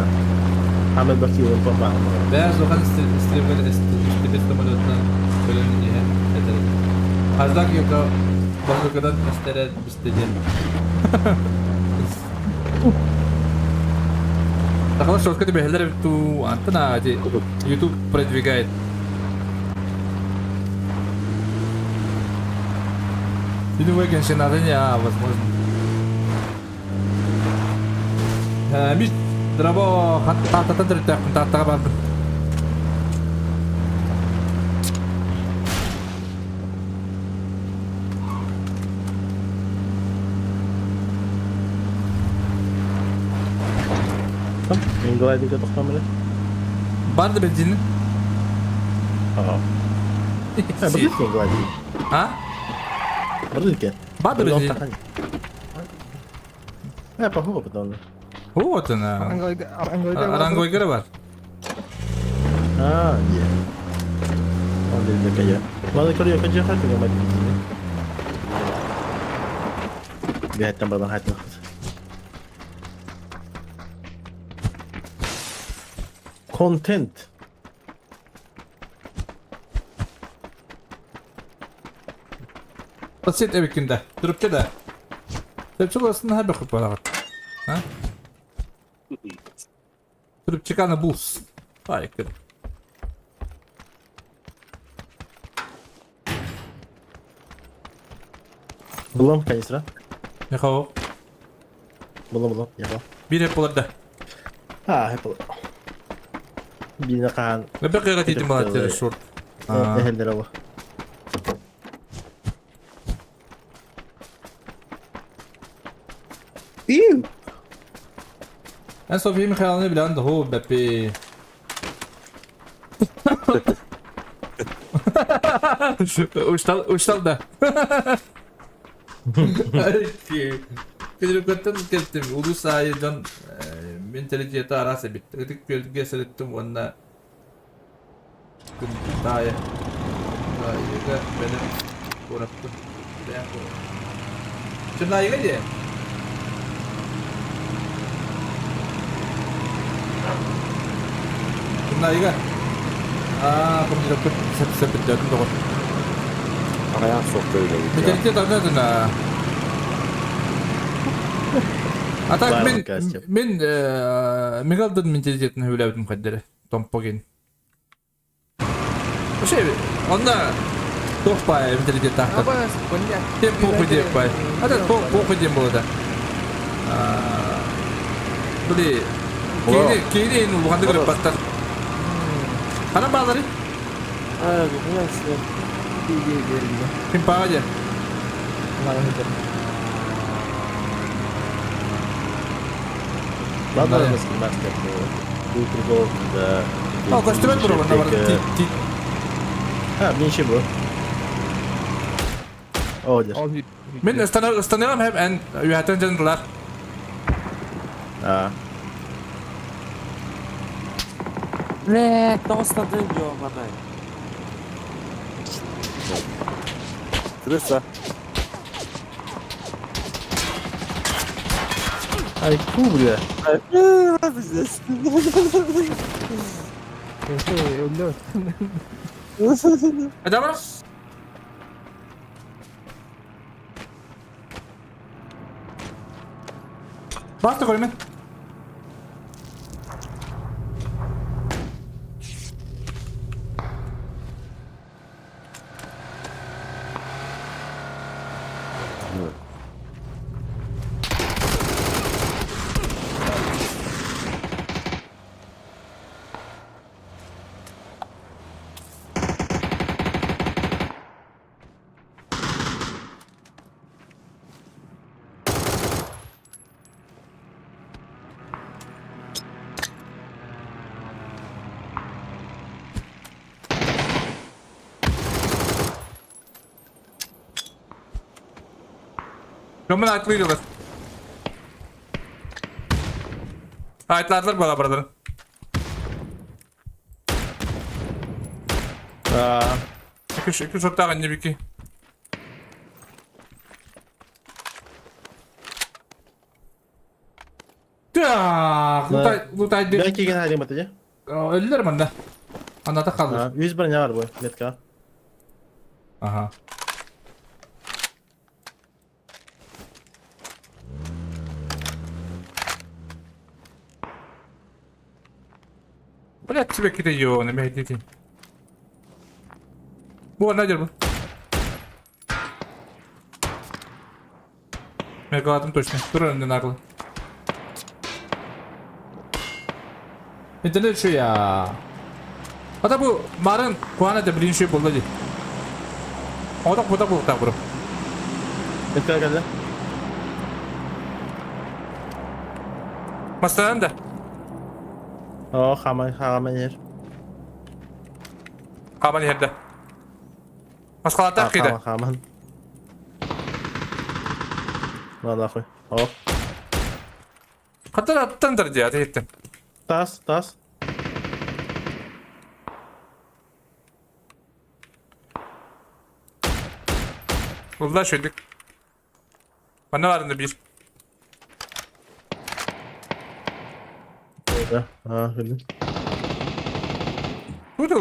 Ахмед Бахтиев, он помпа. Бәз охан стример истебет самолеттан көлөн иһэ этер. Аздак юка базукадан эстере бистеден. Такала шортка тебе хелер ту антана ди YouTube продвигает. Ты думаешь, конечно, надо не, а, возможно. Миш дробо хатта та та та бар. Инглайдинга тохтамылы. Барды бензин. Ага. Бардыки инглайдинг. А? Бардыки. Барды бензин. Похоже, потом. Вот она. Арангойгера бар. А, не. Он для я. Ладно, короче, я хочу хату мать бензин. Бегать там было хату. Контент. Basit эбиккин да. Түрүпче да. Түрүпче болсын ха бөхүп барагат. А? Түрүпче каны булс. Ай, кыр. Булам, конечно. Михаил. Булам, булам, я Бир эп болар да. А, эп. Бина каан. Бе кыйга титим балат шорт. Эхелдер ала. Эн София Михайловна билэҕин да һуу бэппи. Устал, устал да. Кедеркөттөн кэлтим. Улуус аайы дьон менталитета араас эбит. Ытык күөлгэ сырыттым уонна Таайа. Таайыга бэлэм куораппын. Бэлэм куорат. Чымнаайыга дии? Чымнаайыга? Аа, командировка сөп-сөп өйдөөтүм доҕор. Аҕыйах суох көрүлэбит. Менталитет аны А так мин мин Мигалдын менталитетин сөбүлээбитим хайдары. Томпогин. Вообще, онно туох баай менталитеттаахтар. Тем похуй диэк баай. А похуй диэн буолла. Били киини киини ин улаханнык ырыппаттар. Ханан баалары? Ким паҕа дьэ? Ладно, 18 Был прикол, когда... О, көстүбэт бро, манна бар. А, ничего. О, дер. Мин ыстаныам хэп эн үһэтэн дьандылар. А. Бля, тоҕустадын ёбаный. Крыса. Ай, фу, бля. Эдамар? Баста көрүмэн. Дьоммун ааттыыллар. Ааттаатылар буола бардарын. Үкүс соттаах иннибики. Так, лутай Бәлки кигән хәлең бата, Өллөр манна. Аната қалды. 100 броня бар бу, метка. Ага. Блядь, тебе какие-то ёны, блядь, дети. Бу, надер бу. Мегалатым точно. Тур önünde нагло. Интернет şu ya. Ата бу марын куана да билин шүй болду ди. Одак буда булта бу. Метка geldi. Мастаран да. О, хаман, хаман ер. Хаман ерде. Маскалата киде. Хаман, хаман. На нахуй. О. Катар аттан дер ди, аттан. Тас, тас. Улла шөйдүк. Манна барында бир. Да, а, bildim. Тут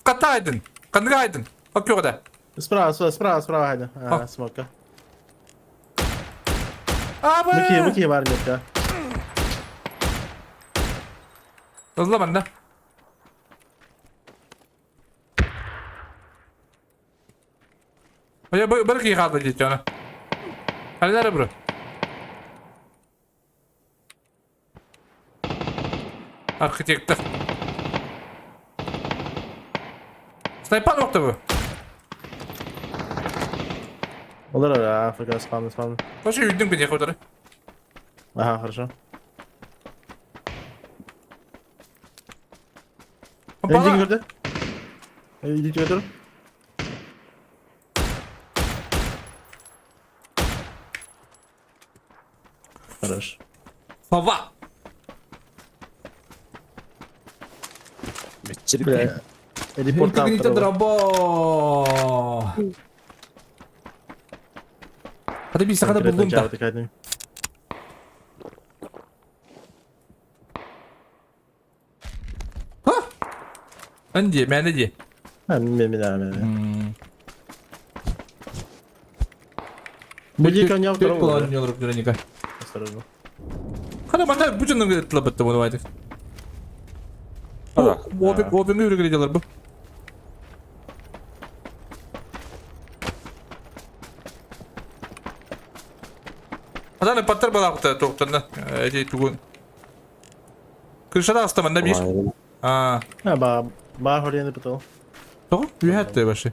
Катайдын. Кандыгайдын. Окёда. Справа, справа, справа, справа, хайда. А, смока. Аба! Быки, быки бар метка. Ылла манна. Ой, бір кей қалды дейді оны. Әлілері бұры. Архитектор. Снайпан оқты бұ. Олар Африка спавн спавн. Вообще үйдүн бini kodары. Ага, хорошо. Эндинг көрдө. Идите өтөр. Хорош. Сова. Бля. Репорт Инкогнито дробо. Hadi bir sakata buldum da. Ha? Önce, ben de diye. Ha, мен мен мен. Буди коня второго. Осторожно. Хана мана бу жонун тылабытты буну айтык. Опин үрүгүрө жалар бу. Аданы паттар балакта токтонда. Эти тугун. Крышада астаманда бир. А. А ба ба хорени потол. Того, үйәтте башы.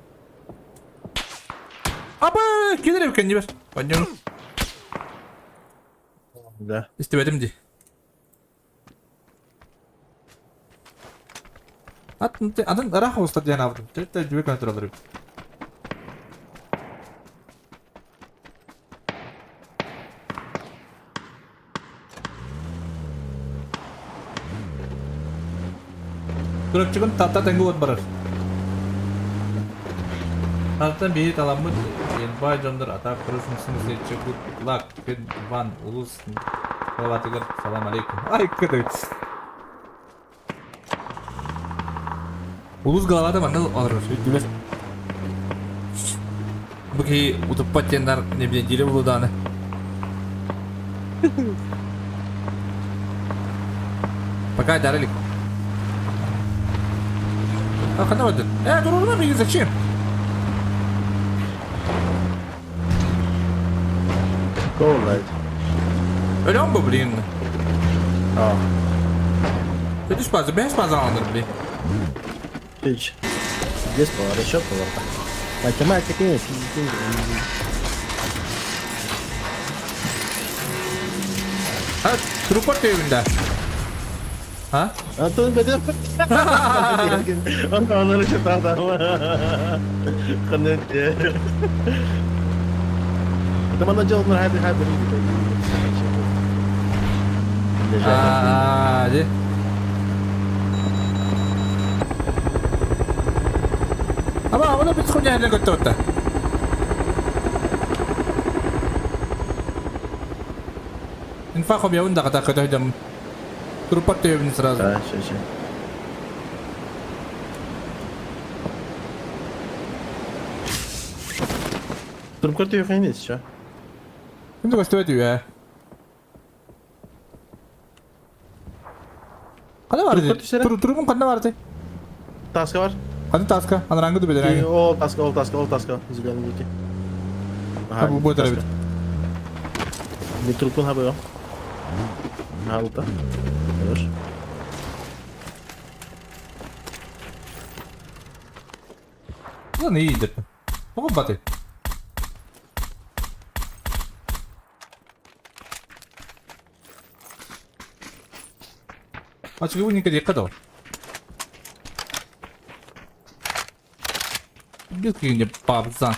Аба, келер экен дебер. Пойдем. Да. Истебедим ди. Атын атын ырах болса диэн абдым. Төрт жүбек контроллер. Турапчыгын тата теңге от барар. Таттан бейі таламыт Елбай жондар ата кырысымсың сетчі good luck Күн Ван Улус Салаватыгар салам алейкум. Ай кыды. Улус головада мандал алыр. Дүбес. Буки утуппат тендар не билен дире булуданы. Пока дарылик. А хана бадыр. Э, дурурма миги зачем? Go light. Öyle bu блин? А. Ты спазы, без спаза алыныр, блин. Пич. Здесь был расчет был. Математика, физика. Ha, trupor evinde. Ha? А то он он расчетал там. Там она делала на хайбер хайбер. Hadi. Ama onu bir хуйня не готова. Инфа хом я унда ката ката дам. Трупор evini сразу. Да, сейчас, сейчас. Трубка ты хранит сейчас. Ким көстөбөт үйе? Кана барды? Трубун кана барды? Таска бар. Кана таска? Анраңгы дүбедер. Ол таска, ол таска, ол таска. Зеленый дети. Ага, бу бойдыр бит. Не трубку хабы. Ага, лута. Хорош. Lan iyidir. Tamam batı. Açık bu никогда kadar. Bir kıyınca babzan.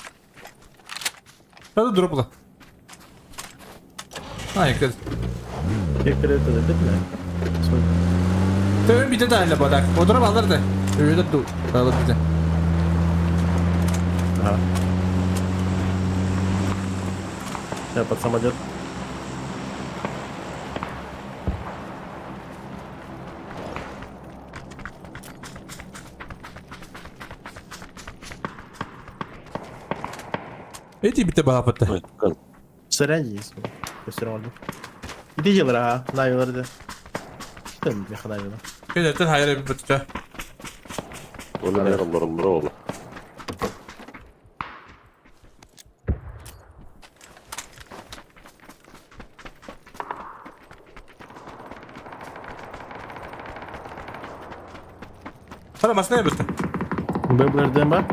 Hadi dropla. Ay kız. Кектере это битме. Tövbe bir de dahil badak. O drop alırdı. Öyle dur. Alır bize. Ага. Я под самолет. Эти бите балапатты. Сорян есть. Все равно. Иди делай, ага, навиларды. Что меха навила? Кенеттен hayır bir bitti. Олар Hadi masaya bitti. ББРДМ бар.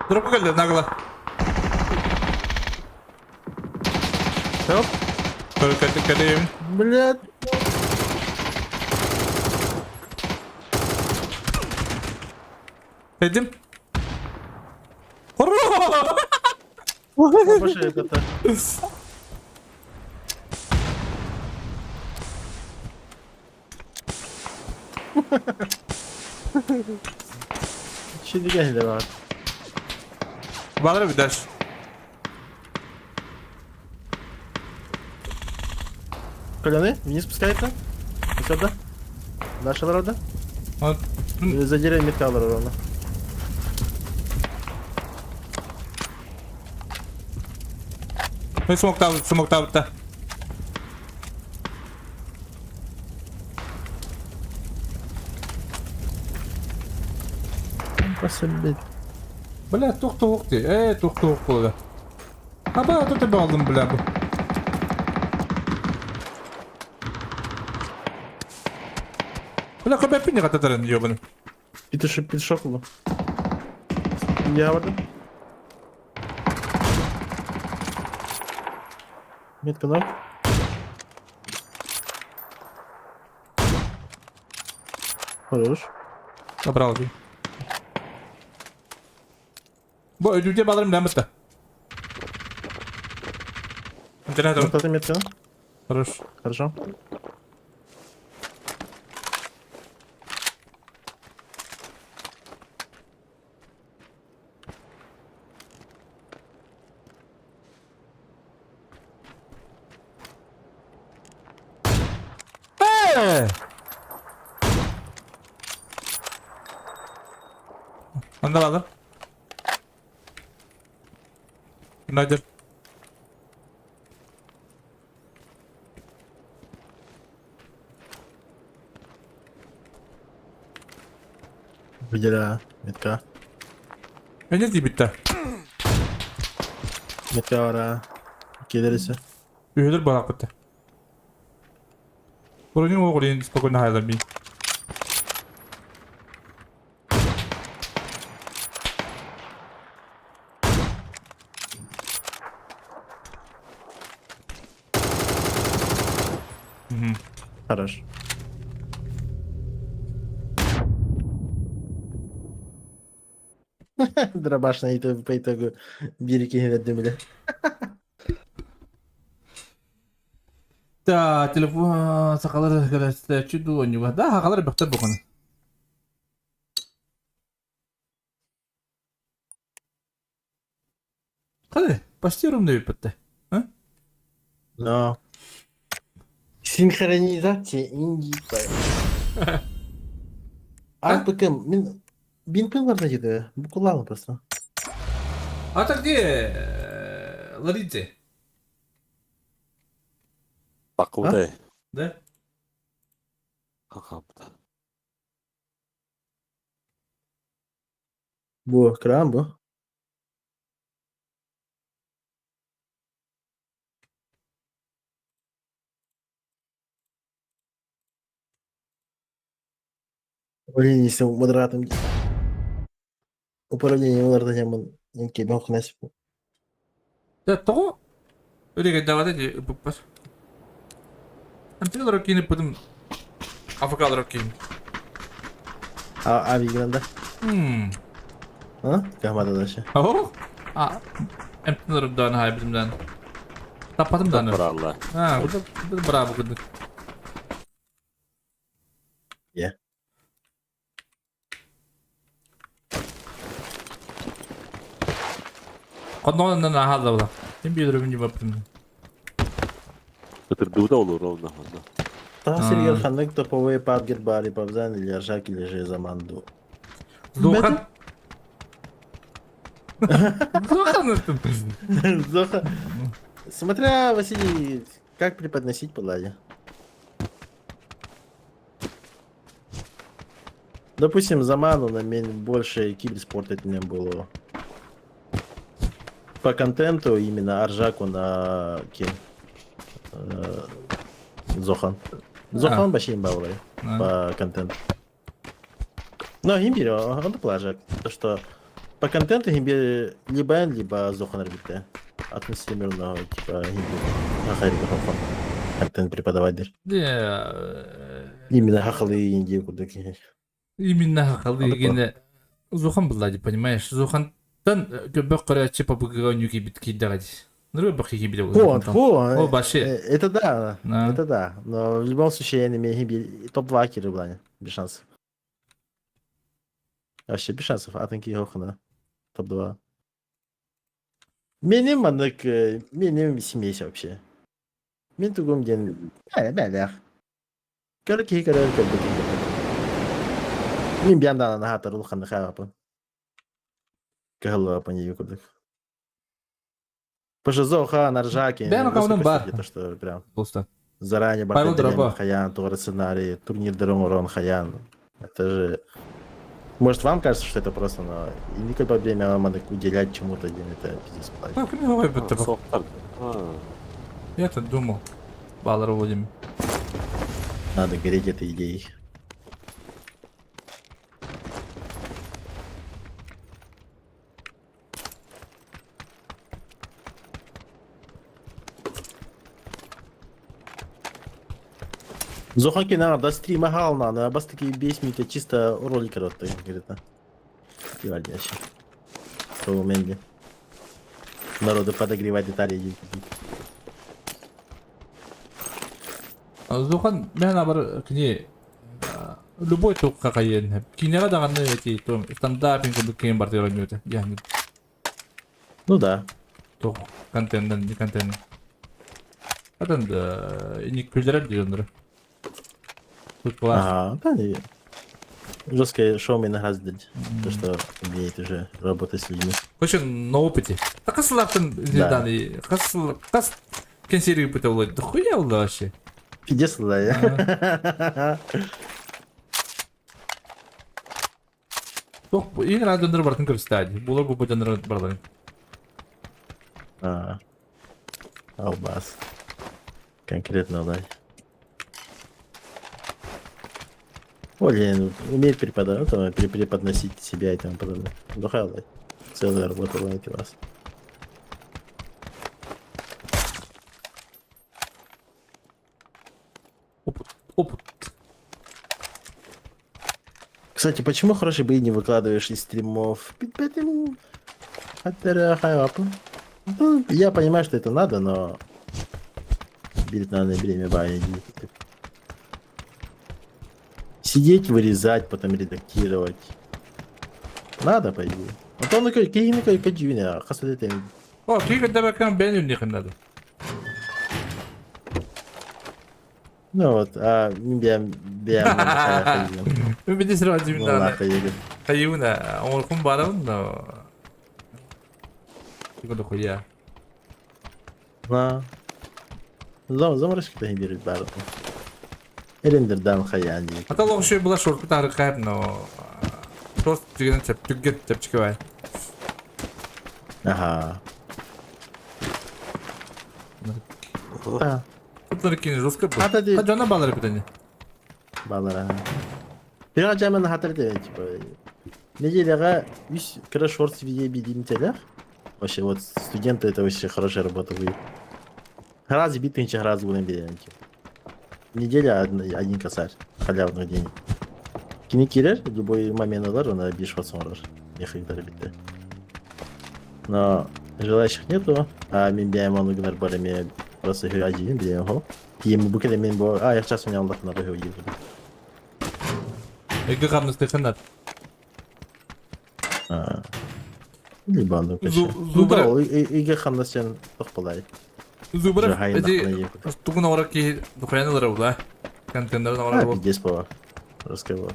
Дропка кэллэ, нагло. Хоп. Кэлэйим. Блядь. Кэлдим. Больше это. Şimdi geldi bak. Баҕар эбит дальше. Коляны, вниз спускается. Сюда. Наша народа. За деревьями металл ровно. Смоктаабыт, смоктаабыт да. Пособить. Бля, туох дии. Ээ, туох буолла. Аба, тут алдым, бля, бу. Бля, көбөппүн хататарын, ёбаный. Петушок был. Я вот. Метка ног. Хорош. Забрал дии. Бу өдүүтэ баларым дәмітті. Интернет. Вот это метка. Хорош. Хорошо. Э! Онда балар. Надер. Видела метка. Эне дибитте. Метка ара. Келерisi. Үһүлэр балакпытта. Броню оҕолин спокойно хайлар би. Хорош. Дробаш на итогу, по итогу бирики вердим Да, телефон сахалар көрөстө чуду. Да, хахалар бөхтөр букуну. Кады, почти ровно битте. А? Но. Синхронизация инди. АПК, мин бинпин бар деді. Бу kullanma просто. А так где Ларидзе? Бакудай. Да? Хахамта. Бу кран бу. Управление с модератором. Управление модератором кебен. Да, того. Өреге дават эти буппас. Антилар кини потом афакалар кини. А выигран, Хм. А? Камада дальше. О? А. Эмтилар дан хай бизимден. Таппатым дан. Бралла. А, бу браво кудук. Yeah. Коннонан ахалла була. Ким билер мен баптым. Ытырдыуда olur ровно. Та Сергей ханнык топовые PUBG бары пабзан или Аржак или же Заманду. Зохан. Зохан это. Зоха. Смотря, Василий, как преподносить палладе. Допустим, Заману на меня больше киберспорт это не было. По контенту именно Аржаку на кем? Зохан. Зохан вообще имба по контенту. Но имбирь, он плажак. То что По контенту химби либо эн, либо Зоханар битте. Атын стримерного типа химби контент преподаватель. Именно хахалы инди курдук. Именно хахалы гене Зухан была, понимаешь? Зухантан көбөх көрөөччү пабыгыга өнүү кийбит киирдэҕэ дии. Ныры бөх киирбит Вот, вот. Это да, это да. Но в любом случае я не имею топ-2 киры плане. Без шансов. Вообще без шансов. Атын киһи хохына. Топ-2. Меним маннык, меним смесь вообще. Мин тугум диэн бээлээх. Көр киһи көрөр көрбүт киһи көрбөт. Мин биэм даҕаны наһаа улаханнык хаалаппын. Кыһаллыбаппын дии курдук. ПЖЗОХ, Наржаки, Бэйэм аккаунтум баар. То, что прям Просто. заранее Павел Дроба. Хаян, тугары сценарий, турнирдер оҥорон Хаян. Это же... Может, вам кажется, что это просто, но и никакое время вам надо уделять чему-то, один это пиздец платит. Я-то думал. Баллар Владимир. Надо гореть этой идеей. Зохаки надо стрима гална, на бас такие бесмите чисто ролик рот, говорит. Кивальдящий. В моменте. Народу подогревать детали. Зухан мен абар кини любой туққа қайын. Кинеға даҕаны эти стендапинг курдук киин бартыгар ойнуота. Яғни Ну да. туох контенттан не контент. Атын да иник күлдерер дегендер. Тут класс. Ага, да, не. Жесткое шоу мне гораздо То, что умеет уже работать с людьми. Короче, на опыте. Так хас Да. хас хас кэнсиэри ыыппыта буолуой. Да хуя буолла вообще. Пиздец, да. Туох иин радионнары барытын көрүстэ дии. Буолар буолбут дьоннору барыларын. А, Албас. Конкретно, да. Блин, умеет преподавать, там, преподносить себя и тому подобное. Духа, да. Целая работа лайки вас. Опыт. Опыт. Кстати, почему хорошие бои не выкладываешь из стримов? Ну, я понимаю, что это надо, но... Бить надо время бая. Сидеть, вырезать, потом редактировать. Надо, по идее. А то ну какие какие О, киһи көрдөбөккө бэйэн үннүөххүн надо. Ну вот, а бям бям Мин биди сир адьыбын Ну даҕаны. нахуй егер. Хайыбына оҥоркум баарабын но дохуя. На. Заморочки-то не берут бар. Рендердан хаян диye. Ата олох үчүгэй була шорпу таарыккайып но шорт түгэнин сөп түггет чэпчэки бай. Ага. А, Туттар кини жестко был. Ата ди- А дьоно баалар эбит Балара. Bir жаман хатыр типа. Неделяга үс кыра шорт видео бидимтелер. Вообще вот студенты это вообще хорошая работа будет. Раз битынча раз будем берем. Неделя один косарь халявных денег. Кини кирер, любой момент алар, она биш шорт оңорор. Ехагдар битте. Но желающих нету, а мен бәйім оны гынар бар эме просто ажиын билем хо. Тием бу келе мен бу а сейчас у меня Аллах на хө Эги хамнастыхыннар. А. Либо ну Зубра- Ну да, иге хамна сен тохпалай. Зубра Жахайын эти нахуй тугун оҥорор киһи дохуяны ылара була. Контеннерин А, оҥорор буол. пиздец было. Рассказывал.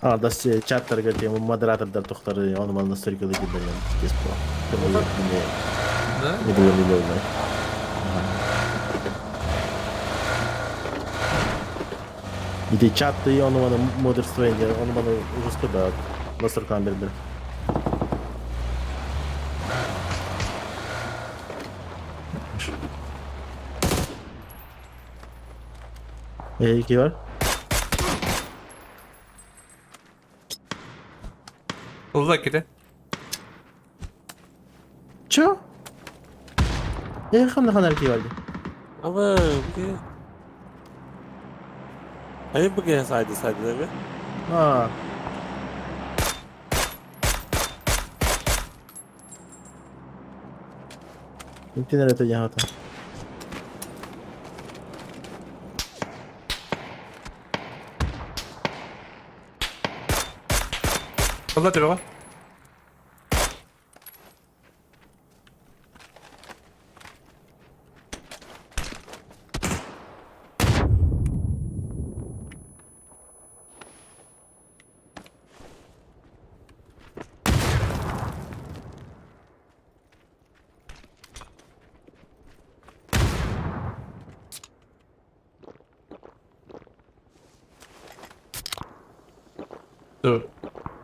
А, да, все чаттарга тему модератордар тохтары, он мал настройка лыги блин, пиздец было. Да? Не было миллиона. И ты чаты, он мал модерствование, он мал жестко да, настройка бердир. Эй, ки бар? Ылла ките. Чё? Я ханна ханар киевалди. Ama bu Hayır bu gene saydı saydı değil mi? А. Интернет это я там. Алла тебе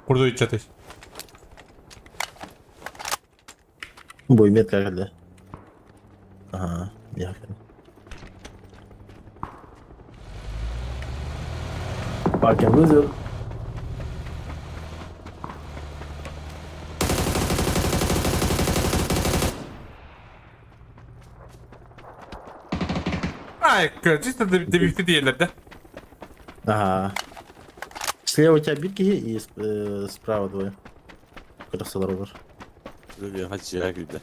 Курду ичатый. Бой метка когда. Ага, я. Fucking loser. Ай, чисто дебихти диелер да. Ага. Слева у тебя битки и справа двое. Красавар. Hacıya girdi.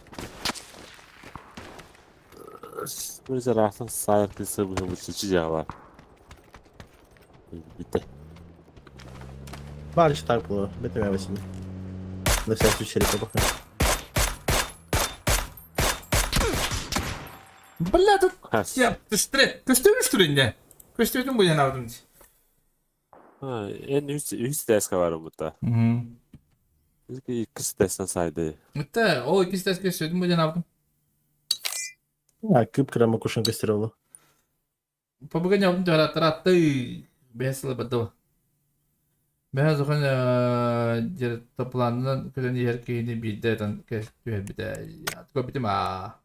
Böyle rahatın sahip sıvı bu çiçeği var. Bitti. Барыч так было. Это я восемь. На всякий случай репа. Бля, тут я тестре. Көстөмүш түрүнде. Көстөмүн бу жана алдым. Ha, en üst üst deska var burada. Мм. İkisi desten saydı. Мытта, ол икки стес көстөмүн бу жана алдым. А, кып крама кушын костеролу. Побыган алдым таратты. Бесла бадо. Бәһә зохан жер топланынан көтөн иһэр киһини биирдэ ытан түһэрбитэ. Көрбүтүм аа.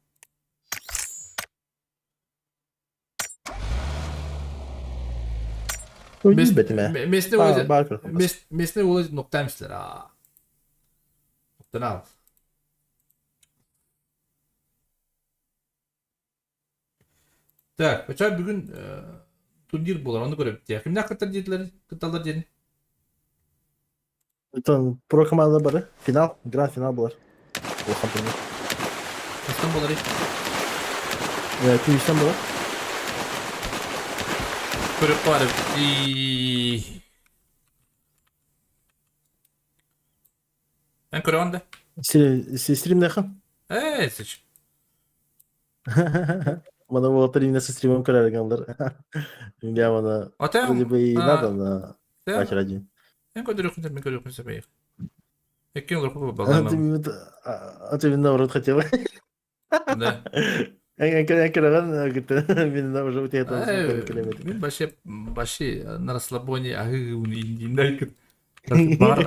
Местный местный улы нуктаймышлар аа. Нуктан ал. Так, поча бүгүн турнир болар, оны көрөбүт. Кимдер кыттар диэтилер? Кытталар диэн. Это про команда бары. Финал, гранд финал болар. Улахан турнир. Кастан болар. Күйістен болар. Көрөп барып. И Эн көрөөн да. Стримнеха? Э, сыч. Мана вот именно со стримом көрөргөндөр. Я мана вроде бы и надо на вечер один. Эн көрөрүн мен көрөрүн себей. Эккен олор А ты а ты наоборот хотел. Да. Я көрөгөн мен уже у тебя там Мен вообще вообще на расслабоне агы индиндай Бар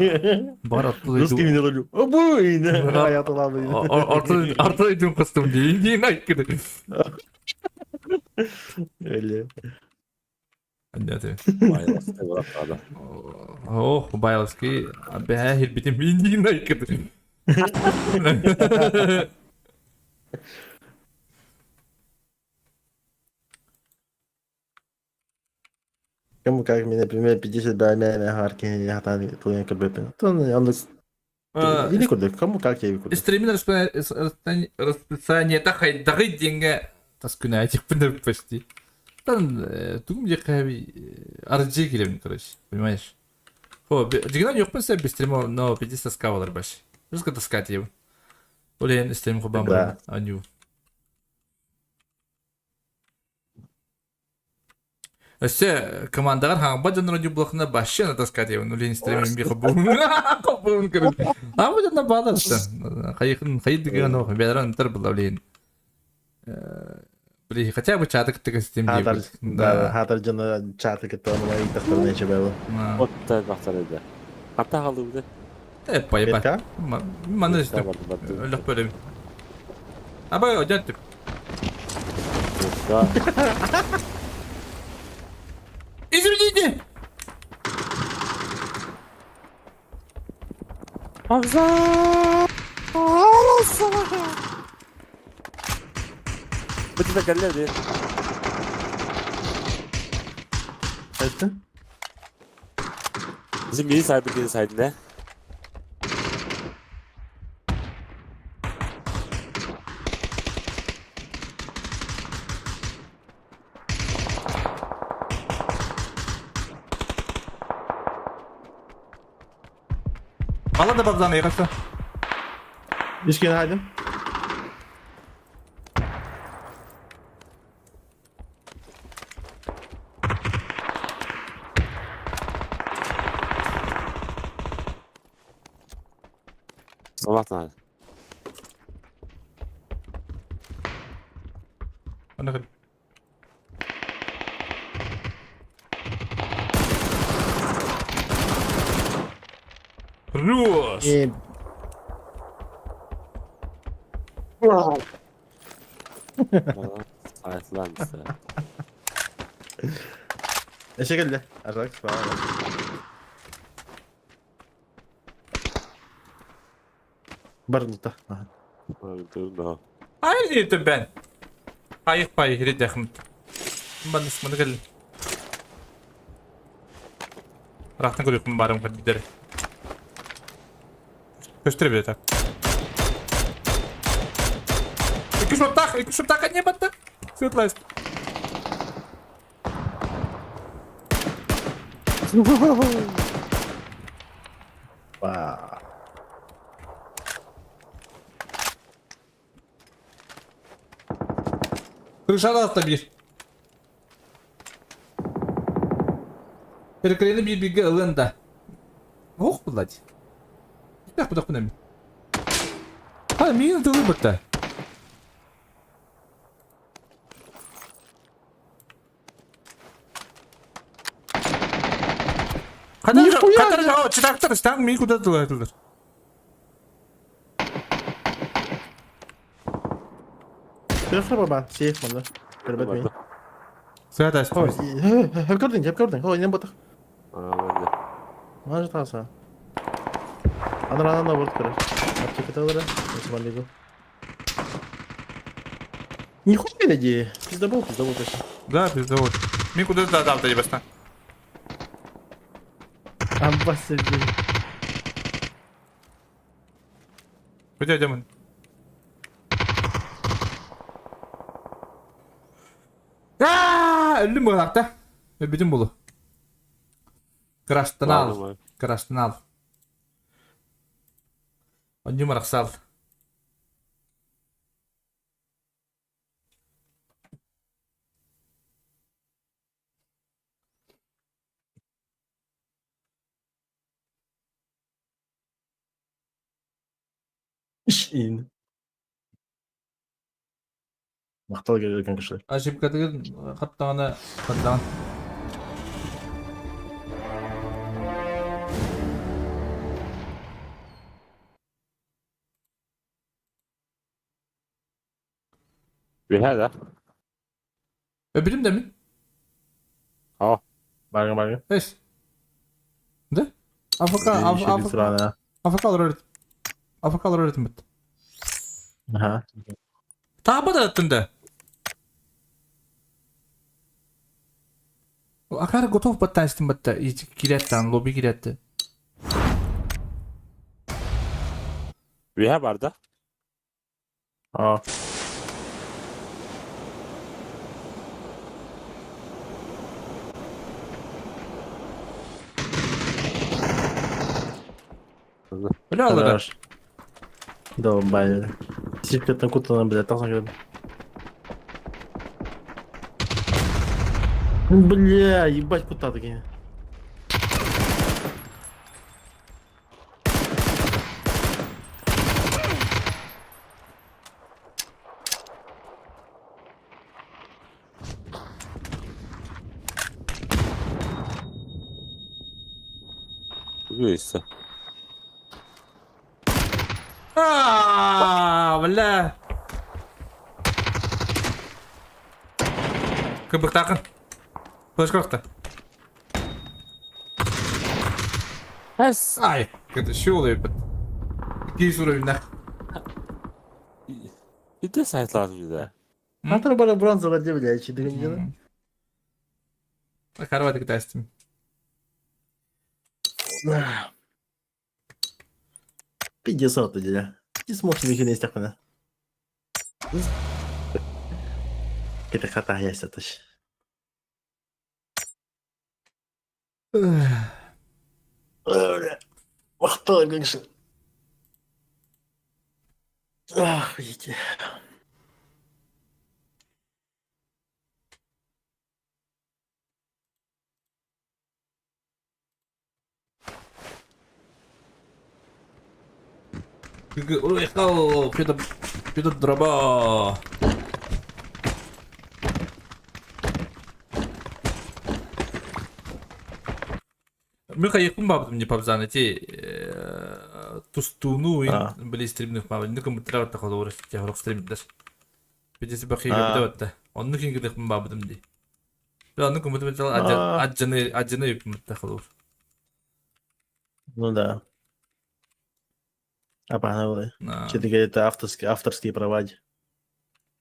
бар оттуда Русский меня ловлю. Обуй! Я туда Орто идем костюм индиндай. Или. Аннаты. Ох, Байловский, бәһә хирбитим индиндай. Кому как мне, например, 50 бәмә харки хатан туен көрбөпүн. Тон анда или курдук, кому как я курдук. Стримин расписание тахай деньги таскуна этих почти. Там тугум же хави RG келем, короче, понимаешь? Хо, дигнан yok mesela bir стрима, но 50 тоска баш. Русска тоска тебе. Олен стрим хобам аню. Өссө командалар хаҥба дьонноро дьубулахына башчы на таска диэбин үлэһин стримин би хобуун хобуун көрүн. Хаҥба дьонно баалар хайыхын хайдыгын ох бэдэрэн тар була үлэһин. Блин, хотя бы чаты кытта костюм Хатар, да, хатар дьоно чаты кытта онлайн тахтарына чебело. Вот так бахтар эде. Ата халыбы. Э, поебать. Маны үстүм. Өлөх бөлөм. Абай, одят деп. Извините! Hamza! Бу да кэллэ дии. Айттın? Bizim iyi sahibi değil saydın he. Valla da babzana yakasın. Üç kere haydim. Sabah Onu kır. Rus. Saytılan Eşe geldi. Arak var. Barınlıkta. Aha. Hayır dedim ben. Hayır payı hiri dehmit. Ben ismini gelin. Rahtın görüyorum barım kadar gider. Göster bir tak. İki şoptak ne battı? Sırtlayız. Vaa. Kırışar altta bir. Перекрыли bir bilgi alın da. Oh блядь. Так, куда куда Ha, мин тылы бытта. Kadar kadar o çıtaktır sen mi kuda tılır. Telefon baba. Сейф манда. Көрбөт мен. Sıra О, hep gördün, hep gördün. О, инен ботах. Может аса. Анар анан борт көрөр. Аптека талара. Осман Нихуя гляди. Пиздобол, пиздобол точно. Да, пиздобол. Мен куда да дал да баста. Амбасса Куда идем? Ааа, өллүм буолакта. Өлбүтүм булу. Крастан ал. Крастан ал. Онньу марахсал. Ин. Мактал келген кишилер. Ошибкатыгын хаттаҕына хаттаҕын. Бихада. Öbürüm de mi? А. Барган барган. Эс. Да? Афк Афк Афк алар Афк алар öğretim bitti. Аха. Таба да аттында. Акар готов баттан батта. Киреттан лоби киретти. Биха бар да? А. Öyle alır. Да, бай. Сипкеттен кутанан блядь, тасан кирдим. Бля, ебать кута такие. Үгүйсі. Ааа, бля. Кыбыктакын. Флешкорта. Эс. Ай, это щелый бит. Кейс уровень нах. Иде сайтларын да. Атыр бары бронзовый деп блядь, деген дело. Карваты кытайстым. 50 деля. Не сможешь не хинестяхна. Это хата яся тащ. Махтал, конечно. Ах, видите. Уехал, что-то дроба. Мин хайыппын баабытым не пабзан эти тустууну били стримных баабын нукум бутра холура техрок стримдер. Бидеси бахига битебетте. Онну кинги дехпин баабытым ди. Онну кумутум аджаны аджаны юпмутта холур. Ну да. А погнали. Что-то это авторские права.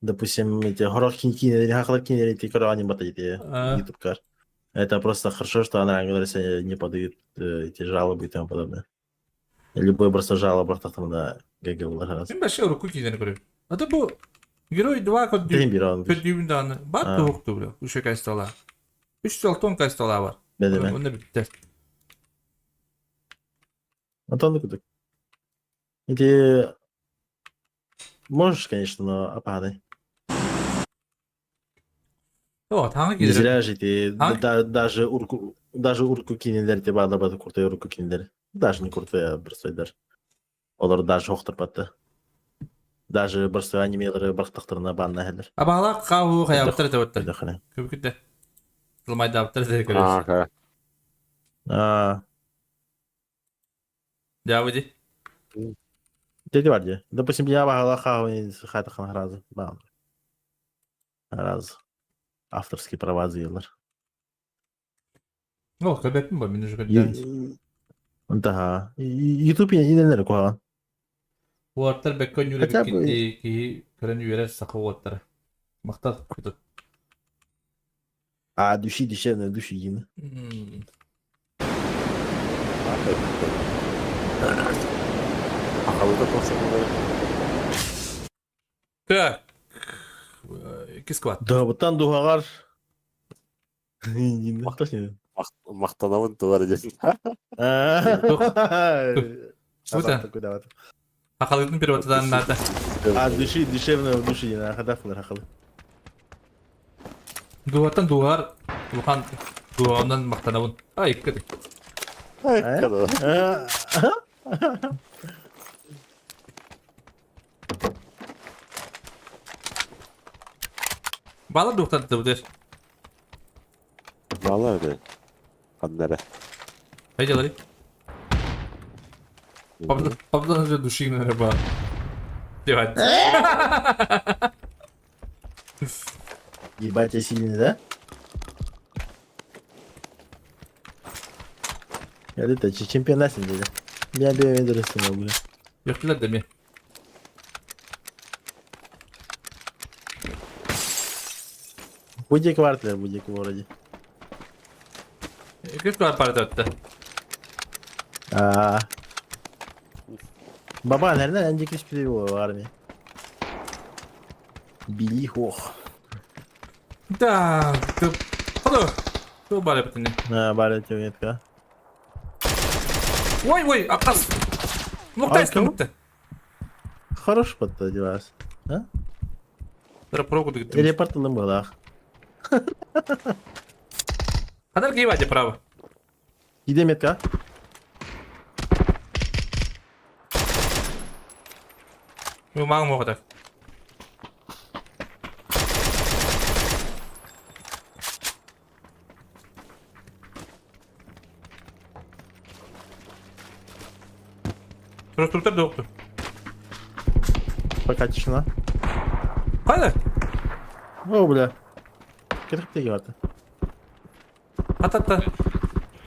Допустим, эти горох кинкинери, хахлакинери, эти корани батайте, YouTube кар. Это просто хорошо, что она говорит, не подают эти жалобы и тому подобное. Любой просто жалоба там на ГГ раз. Мен башка руку кийден көрөм. А то бу Герой 2 көдүүбүн дааны бат туһукту бля. Үшө кайстала. 360 кайстала бар. Онда бүттэ. Антон кудык. Эти можешь, конечно, но опадай. О, таңы Не зря же ты даже урку даже урку кинилер те бада бада куртай урку кинилер. Даже не куртай, а простой даже. Олар даже охтырпатты. Даже простой анимелері бақтақтарына банна хәлер. Абала қауы қаяптыр деп өттір. Көп күтті. Тылмайдаптыр деп көресіз. А. Дяводи. Деди бар де. Допустим, я бағала қауы хатахан разы. Раз. Авторские права заелар. О, көбеппін ба, мен уже көбеппін. Да. YouTube инелер қойған. Уаттар бәккөн юрэ китти киһи көрөн үөрэр саха уоттара. Махтал күтүт. А, души душевная, души едины. Так. Кискват. Да, вот там дугагар. Мактанабын тулар десин. Сута. Ахалытын переводтан надо. А, души, душевная, души, не надо, хахалы. Дуаттан дуар, улахан дуанан мактанабын. Ай, кыды. Ай, кыды. Бала дуқтан тыбдыр. Бала öyle. Ханнара. Haydi alay. Пабдан же души на рыба. Девать. Ебать, я сильный, да? Я это чемпионат деле. Я бе мен бля. Yok деми. Будет квартир, будет в городе. Кыз квартир өттө. А. Баба, наверное, они креспили в армии. Били ох. Да, ты... Ходу. Ту бары бітіне. А, бары тюнетка. Ой, ой, апас. Нуктайсың бітті. Хорош поддевас. А? Прогу дыгыттым. Репортылым было. Хадар кейваде право. Иде метка. Ну, маған моғыдар. Тур доктор. Пока тишина. Қайда? О, бля. Кетіп барды. Ат-атта.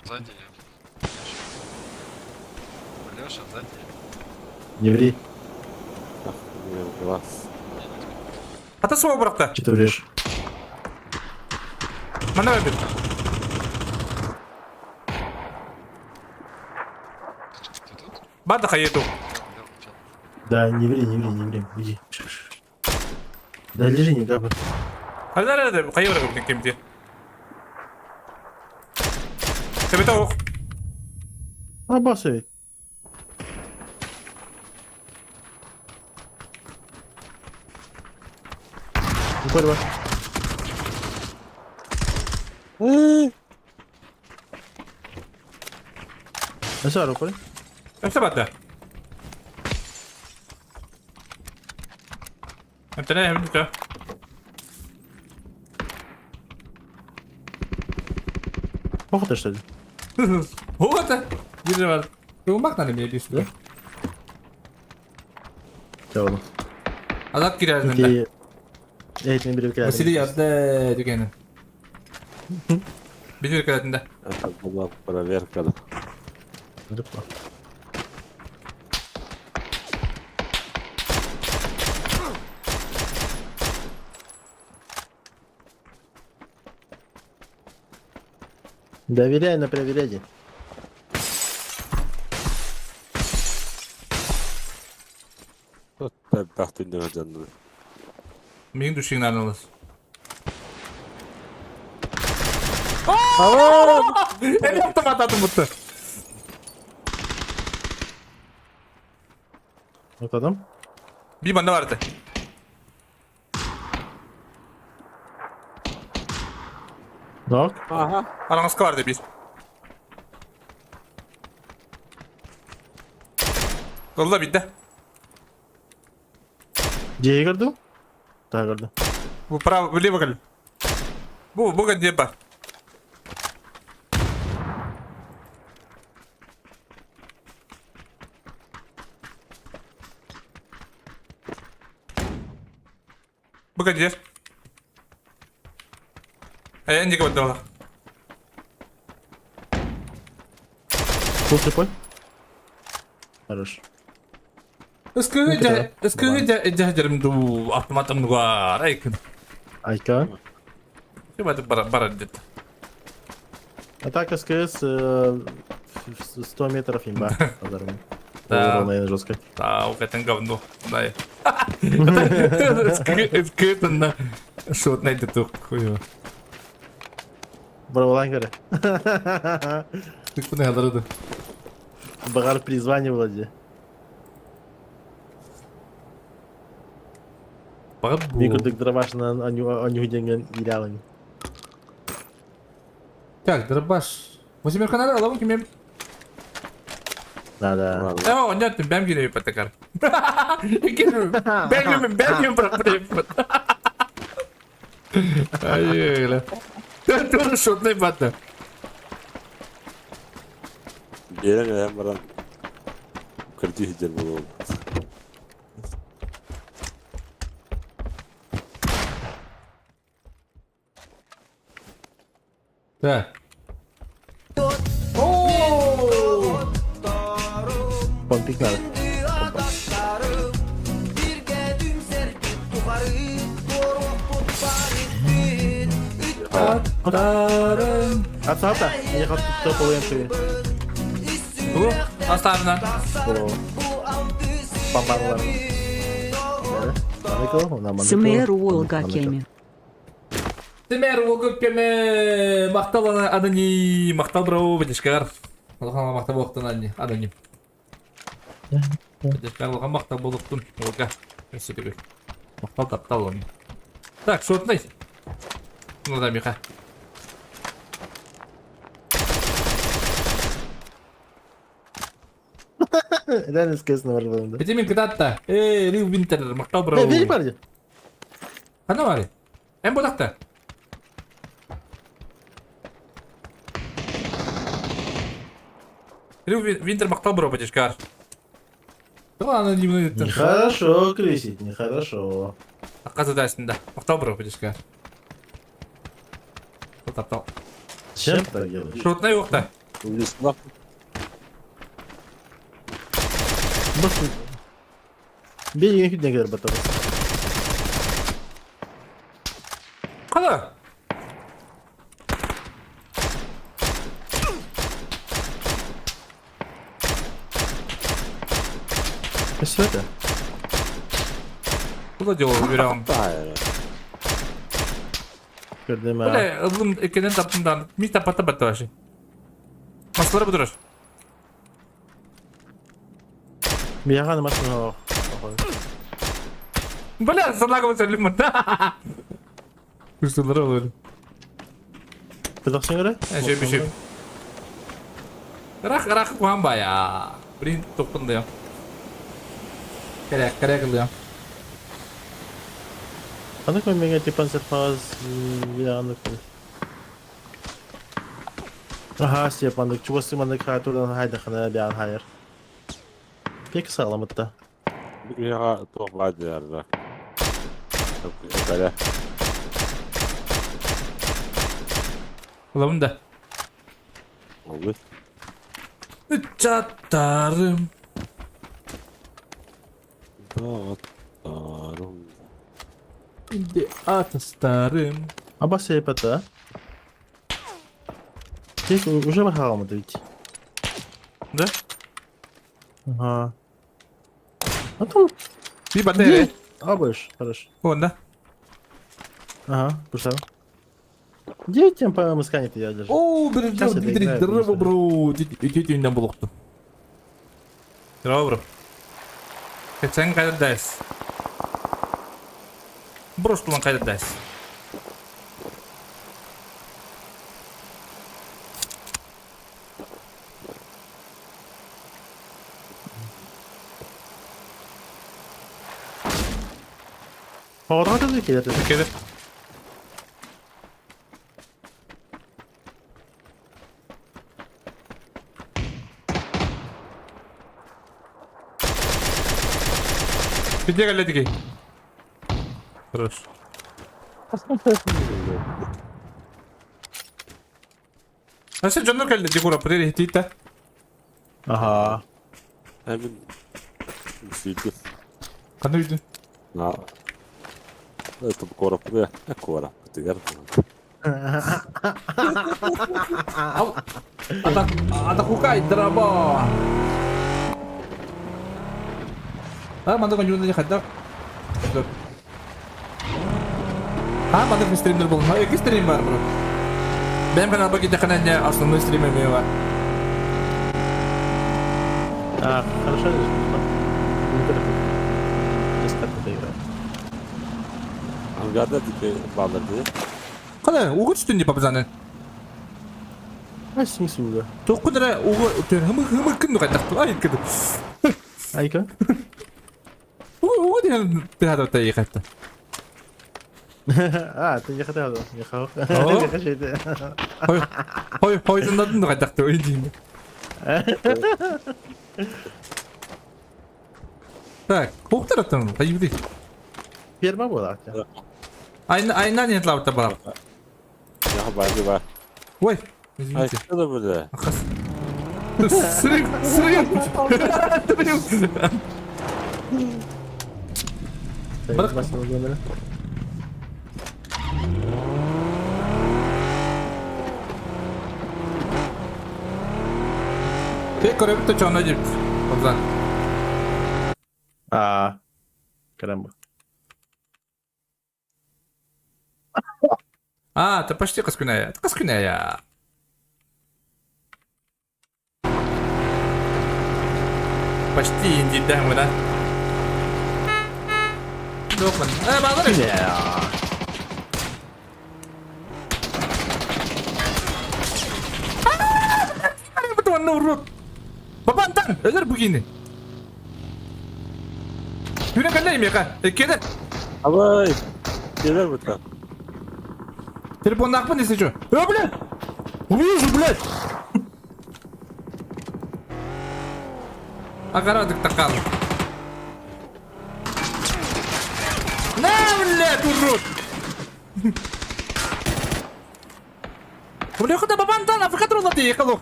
Сзади. Леша, сзади. Не ври. Хата суох бырахта. Че ты врешь? Манна өлбүт. Бар да хайы ту. Да, не ври, не ври, не ври. Иди. Да лежи, не капай. Хайда да хайы бырахып кемти. Тебете ох. А, басы ведь. Борьба. Өсө упали? Өсө бата. Эмтene эмтene. Плохо ты что ли? Вот. Бир бар. Тугумак надо мне да? Чао. Азат кирәзинде. Эйтин бир кирәзин. Василий ятты дүкәне. Бир кирәзинде. Это была проверка. Доверяй, но проверяй. Мин душыңнан алас. Эми автомат атым бутты. Вот адам? Bir bende vardı. Нок. Ага. Араңызка vardı bir. Долла битте. Где көрдүң? Да, көрдүм. Бу право, влево кел. Бу, бу где бар. Бу где? Эй, энди кабат Фул слепой? Хорош. Ыскыгы жа ду автоматым бар айкын. Айка. Хиба бара бара дет. Атака СКС 100 метров имба. Да. Наверное, жестко. Да, это говно. Да. Скрыто на шот найдет хуй. Браволан говори. Ты куда надо? Багар призвание владе. Микродик дробаш на аню деньги ирялами. Так, дробаш. Владимир Канада, ловим кем? Да, да. О, нет, бэм гире патакар. Бэм бэм бэм Ай, Тоже шотный бата. Берег баран. Кырдих дер был. Так. Помпик надо. Атса, я хочу топовый МП. Оставлено. Бамбарлар. Смэр Уолга кеми. Смэр Уолга кеми. Мактал аноним. Мактал бро, бедешкар. Алхан мактал болуктун аноним. Бедешкар алхан мактал болуктун. Уолга. Мактал таптал оны. Так, шотный. Ну да, Миха. Реально СКС на да. Эти мин кытатта. Эй, Рил Винтер, мактал бро. Э, вели парни. Хана бари. Эм бодакта. Рил Винтер мактал бро, батишкар. Да ладно, не Нехорошо крысить, нехорошо. Оказывается, да. Мактал бро, батишкар. Таптал. Зачем ты так делаешь? Шотный окта. Бей, не говорю, батон. Все это? Куда дело үрэҕим? Көрдüm Бля, ыллым иккинэн таптым даҕаны. Мин таппата батта вообще. Маслары бутурар. Миэхэ масына Бля, салагым сөлүм. Кустулары olur. Педоксың эрэ? Сөп сөп. Ырах ырах куһаан баайа. Блин, тохтун да. Кэрэ кэрэ кылыам. Аны көмөҥө типан сырпагаз биааны Аха, Степандык, чугас маннык хаатурдан хайдахына биаан хайар. Пек саҕаламмытта. Миэхэ туох баар диярда. Этэрэ. Ылабын да. Oldu. Ыччаттарым. Dağıtlarım. Indi атастарым. Аба сепата. Тек уже бахаламыт ведь. Да? Ага. А там Би батарея. Абыш, хорошо. Вон, да? Ага, пусть Где тем по мыскане ты я держу? О, бир Сейчас я Дмитрий, доиграю, здорово, конечно. бро. Ити үйүнэн булуктум. Здорово, бро. Кэпсээн кайдардайс. Бростулан кайдардайс. Оҕоҕо да кэлэр. Кэлэр. Где кэллэтики? Хорош. Ася дьоннор кэллэ Дегура, привет, Ага. Hemen сүйді. Ханна үйдүн? На. Это кора бля, кора. Тигер. Ата ата хукай драба. А, манда конюнда не хадда. А, манда стримдер был. А, екі стрим бар, бро. Бэм канал баки тахана основной стрим эме бар. А, хорошо. Сейчас как это играть. Ангарда дике балырды. Кана, угу түстүн деп папзаны. А, смысл Тоққудара угу төр хымы хымы күн кайтак. Ай, кеди. Айка? Угу угу деген тахада та ехатта. А, ты не хотел, не хотел. Не хочу. Хой хой хойдун кайтакты ойдин. Так, хоқтараттан, қайбidi. Ферма была. Айна айна не тлаута бар. Я барды бар. Ой, Ай, извините. что да бля? Срыв, срыв. Бірақ Тек көрөбүт чоно деп. Обзан. А, карамба. А, ты почти каскуная. Ты каскуная. Почти инди да, да. Докман. Э, базар. Урод. Бабантан, өлөр бүгүнү. Хүрен калай мека. Кеде. Абай. Келер бутка. Телефон нахпын если что. Э, блядь! Увижу, блядь! Огородик такал. На, блядь, урод! Бля, куда бабантан, африкатор ты, ехал.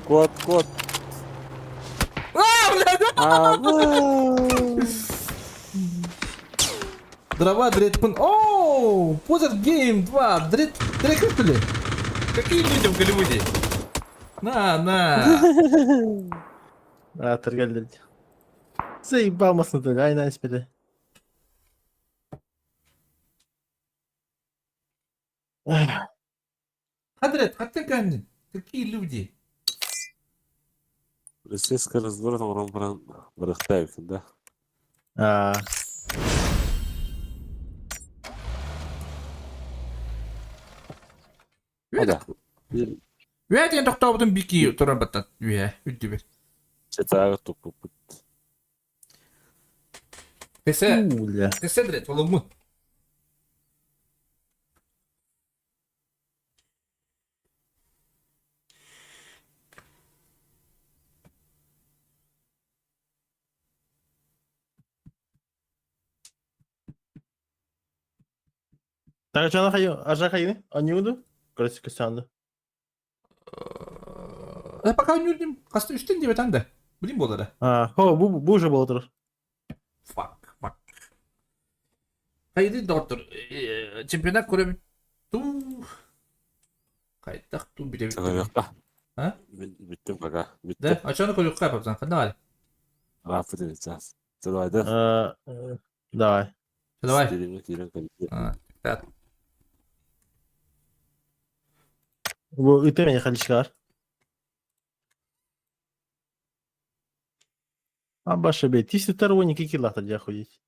Кот, кот. А, блядь! Абай. Дрова, дред, пын. Оу, Позер Гейм 2, дред, дред, что ли? Какие люди в Голливуде? На, на. А, торгали. Заебал масны, ай, на теперь. Хадред, хаттан кәндин. Какие люди? Российская разворот оҥорон баран барыахтаах эбиккин да. А, Ода. Үһэ диэн тохтообутун бики туран баттат. Үһэ, үрдүбэр. Четааҕы туппуппут. Тесе, Уля. тесе дред, оломмун. Так, что она Ажа хайны? Они уду? Короче, Костянду. Э, пока нүрдим. Касты үстен деп атанды. Билим болары. А, хо, бу, бу уже был тур. Fuck, fuck. Хайды доктор. Чемпионат көрөбүт. Ту. Кайтак ту билебит. Саҥарыахха. А? Бүттүм пока. Да, Бүттүм. а чону көрүккэ папсан. Ханна бар. Рафы деген час. Давай да. А, Давай. Давай. Киирэн киирэн кэлбит. А, так. Бу ыты меня халичкар. А баша бей, ты второго никаких лата для ходить.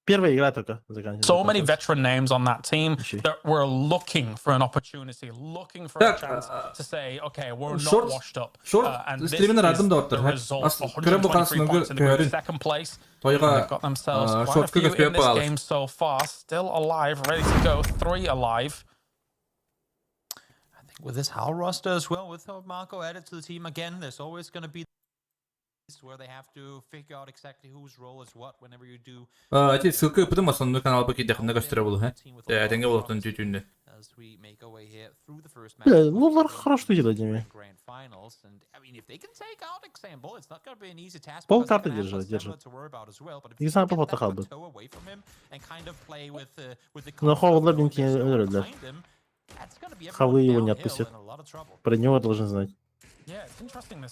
Первая игра только заканчивается. So many veteran names on that team that were looking for an opportunity, looking for a Так, chance to say, okay, we're not Шорт, washed up. шорт And this стримин is радым the доктор. result. Ас көрө бу 123 канасын points in the group, көрүн. second place. And Тойга they've got themselves quite a шортка few көспөп in this баалар. game so far. Still alive, ready to go. Three alive. I think with this Howl roster as well, with Marco added to the team again, there's always going to be where they have to figure out exactly whose role is what whenever you do Эти ссылка пытым основной канал баки дехне көстөрө болу, хэ. Теңге болуптун түтүндө. as we make our way here through the first match. Бля, Лолар хорошо делает, Диме. Grand finals, and I mean, if they can take out Example, it's not going to be an easy task. Пол because they're карты gonna have держит, Assemble держит. to worry about as well. But if Не they знаю, can get поход that халбы. plateau away from him and kind of play with the Но comfort of Ховард knowing Лабинки there's no one вряд ли. behind them, that's gonna be Хавы everyone его не downhill отпустят. in a lot of trouble. Про него должен знать. Yeah, it's interesting this.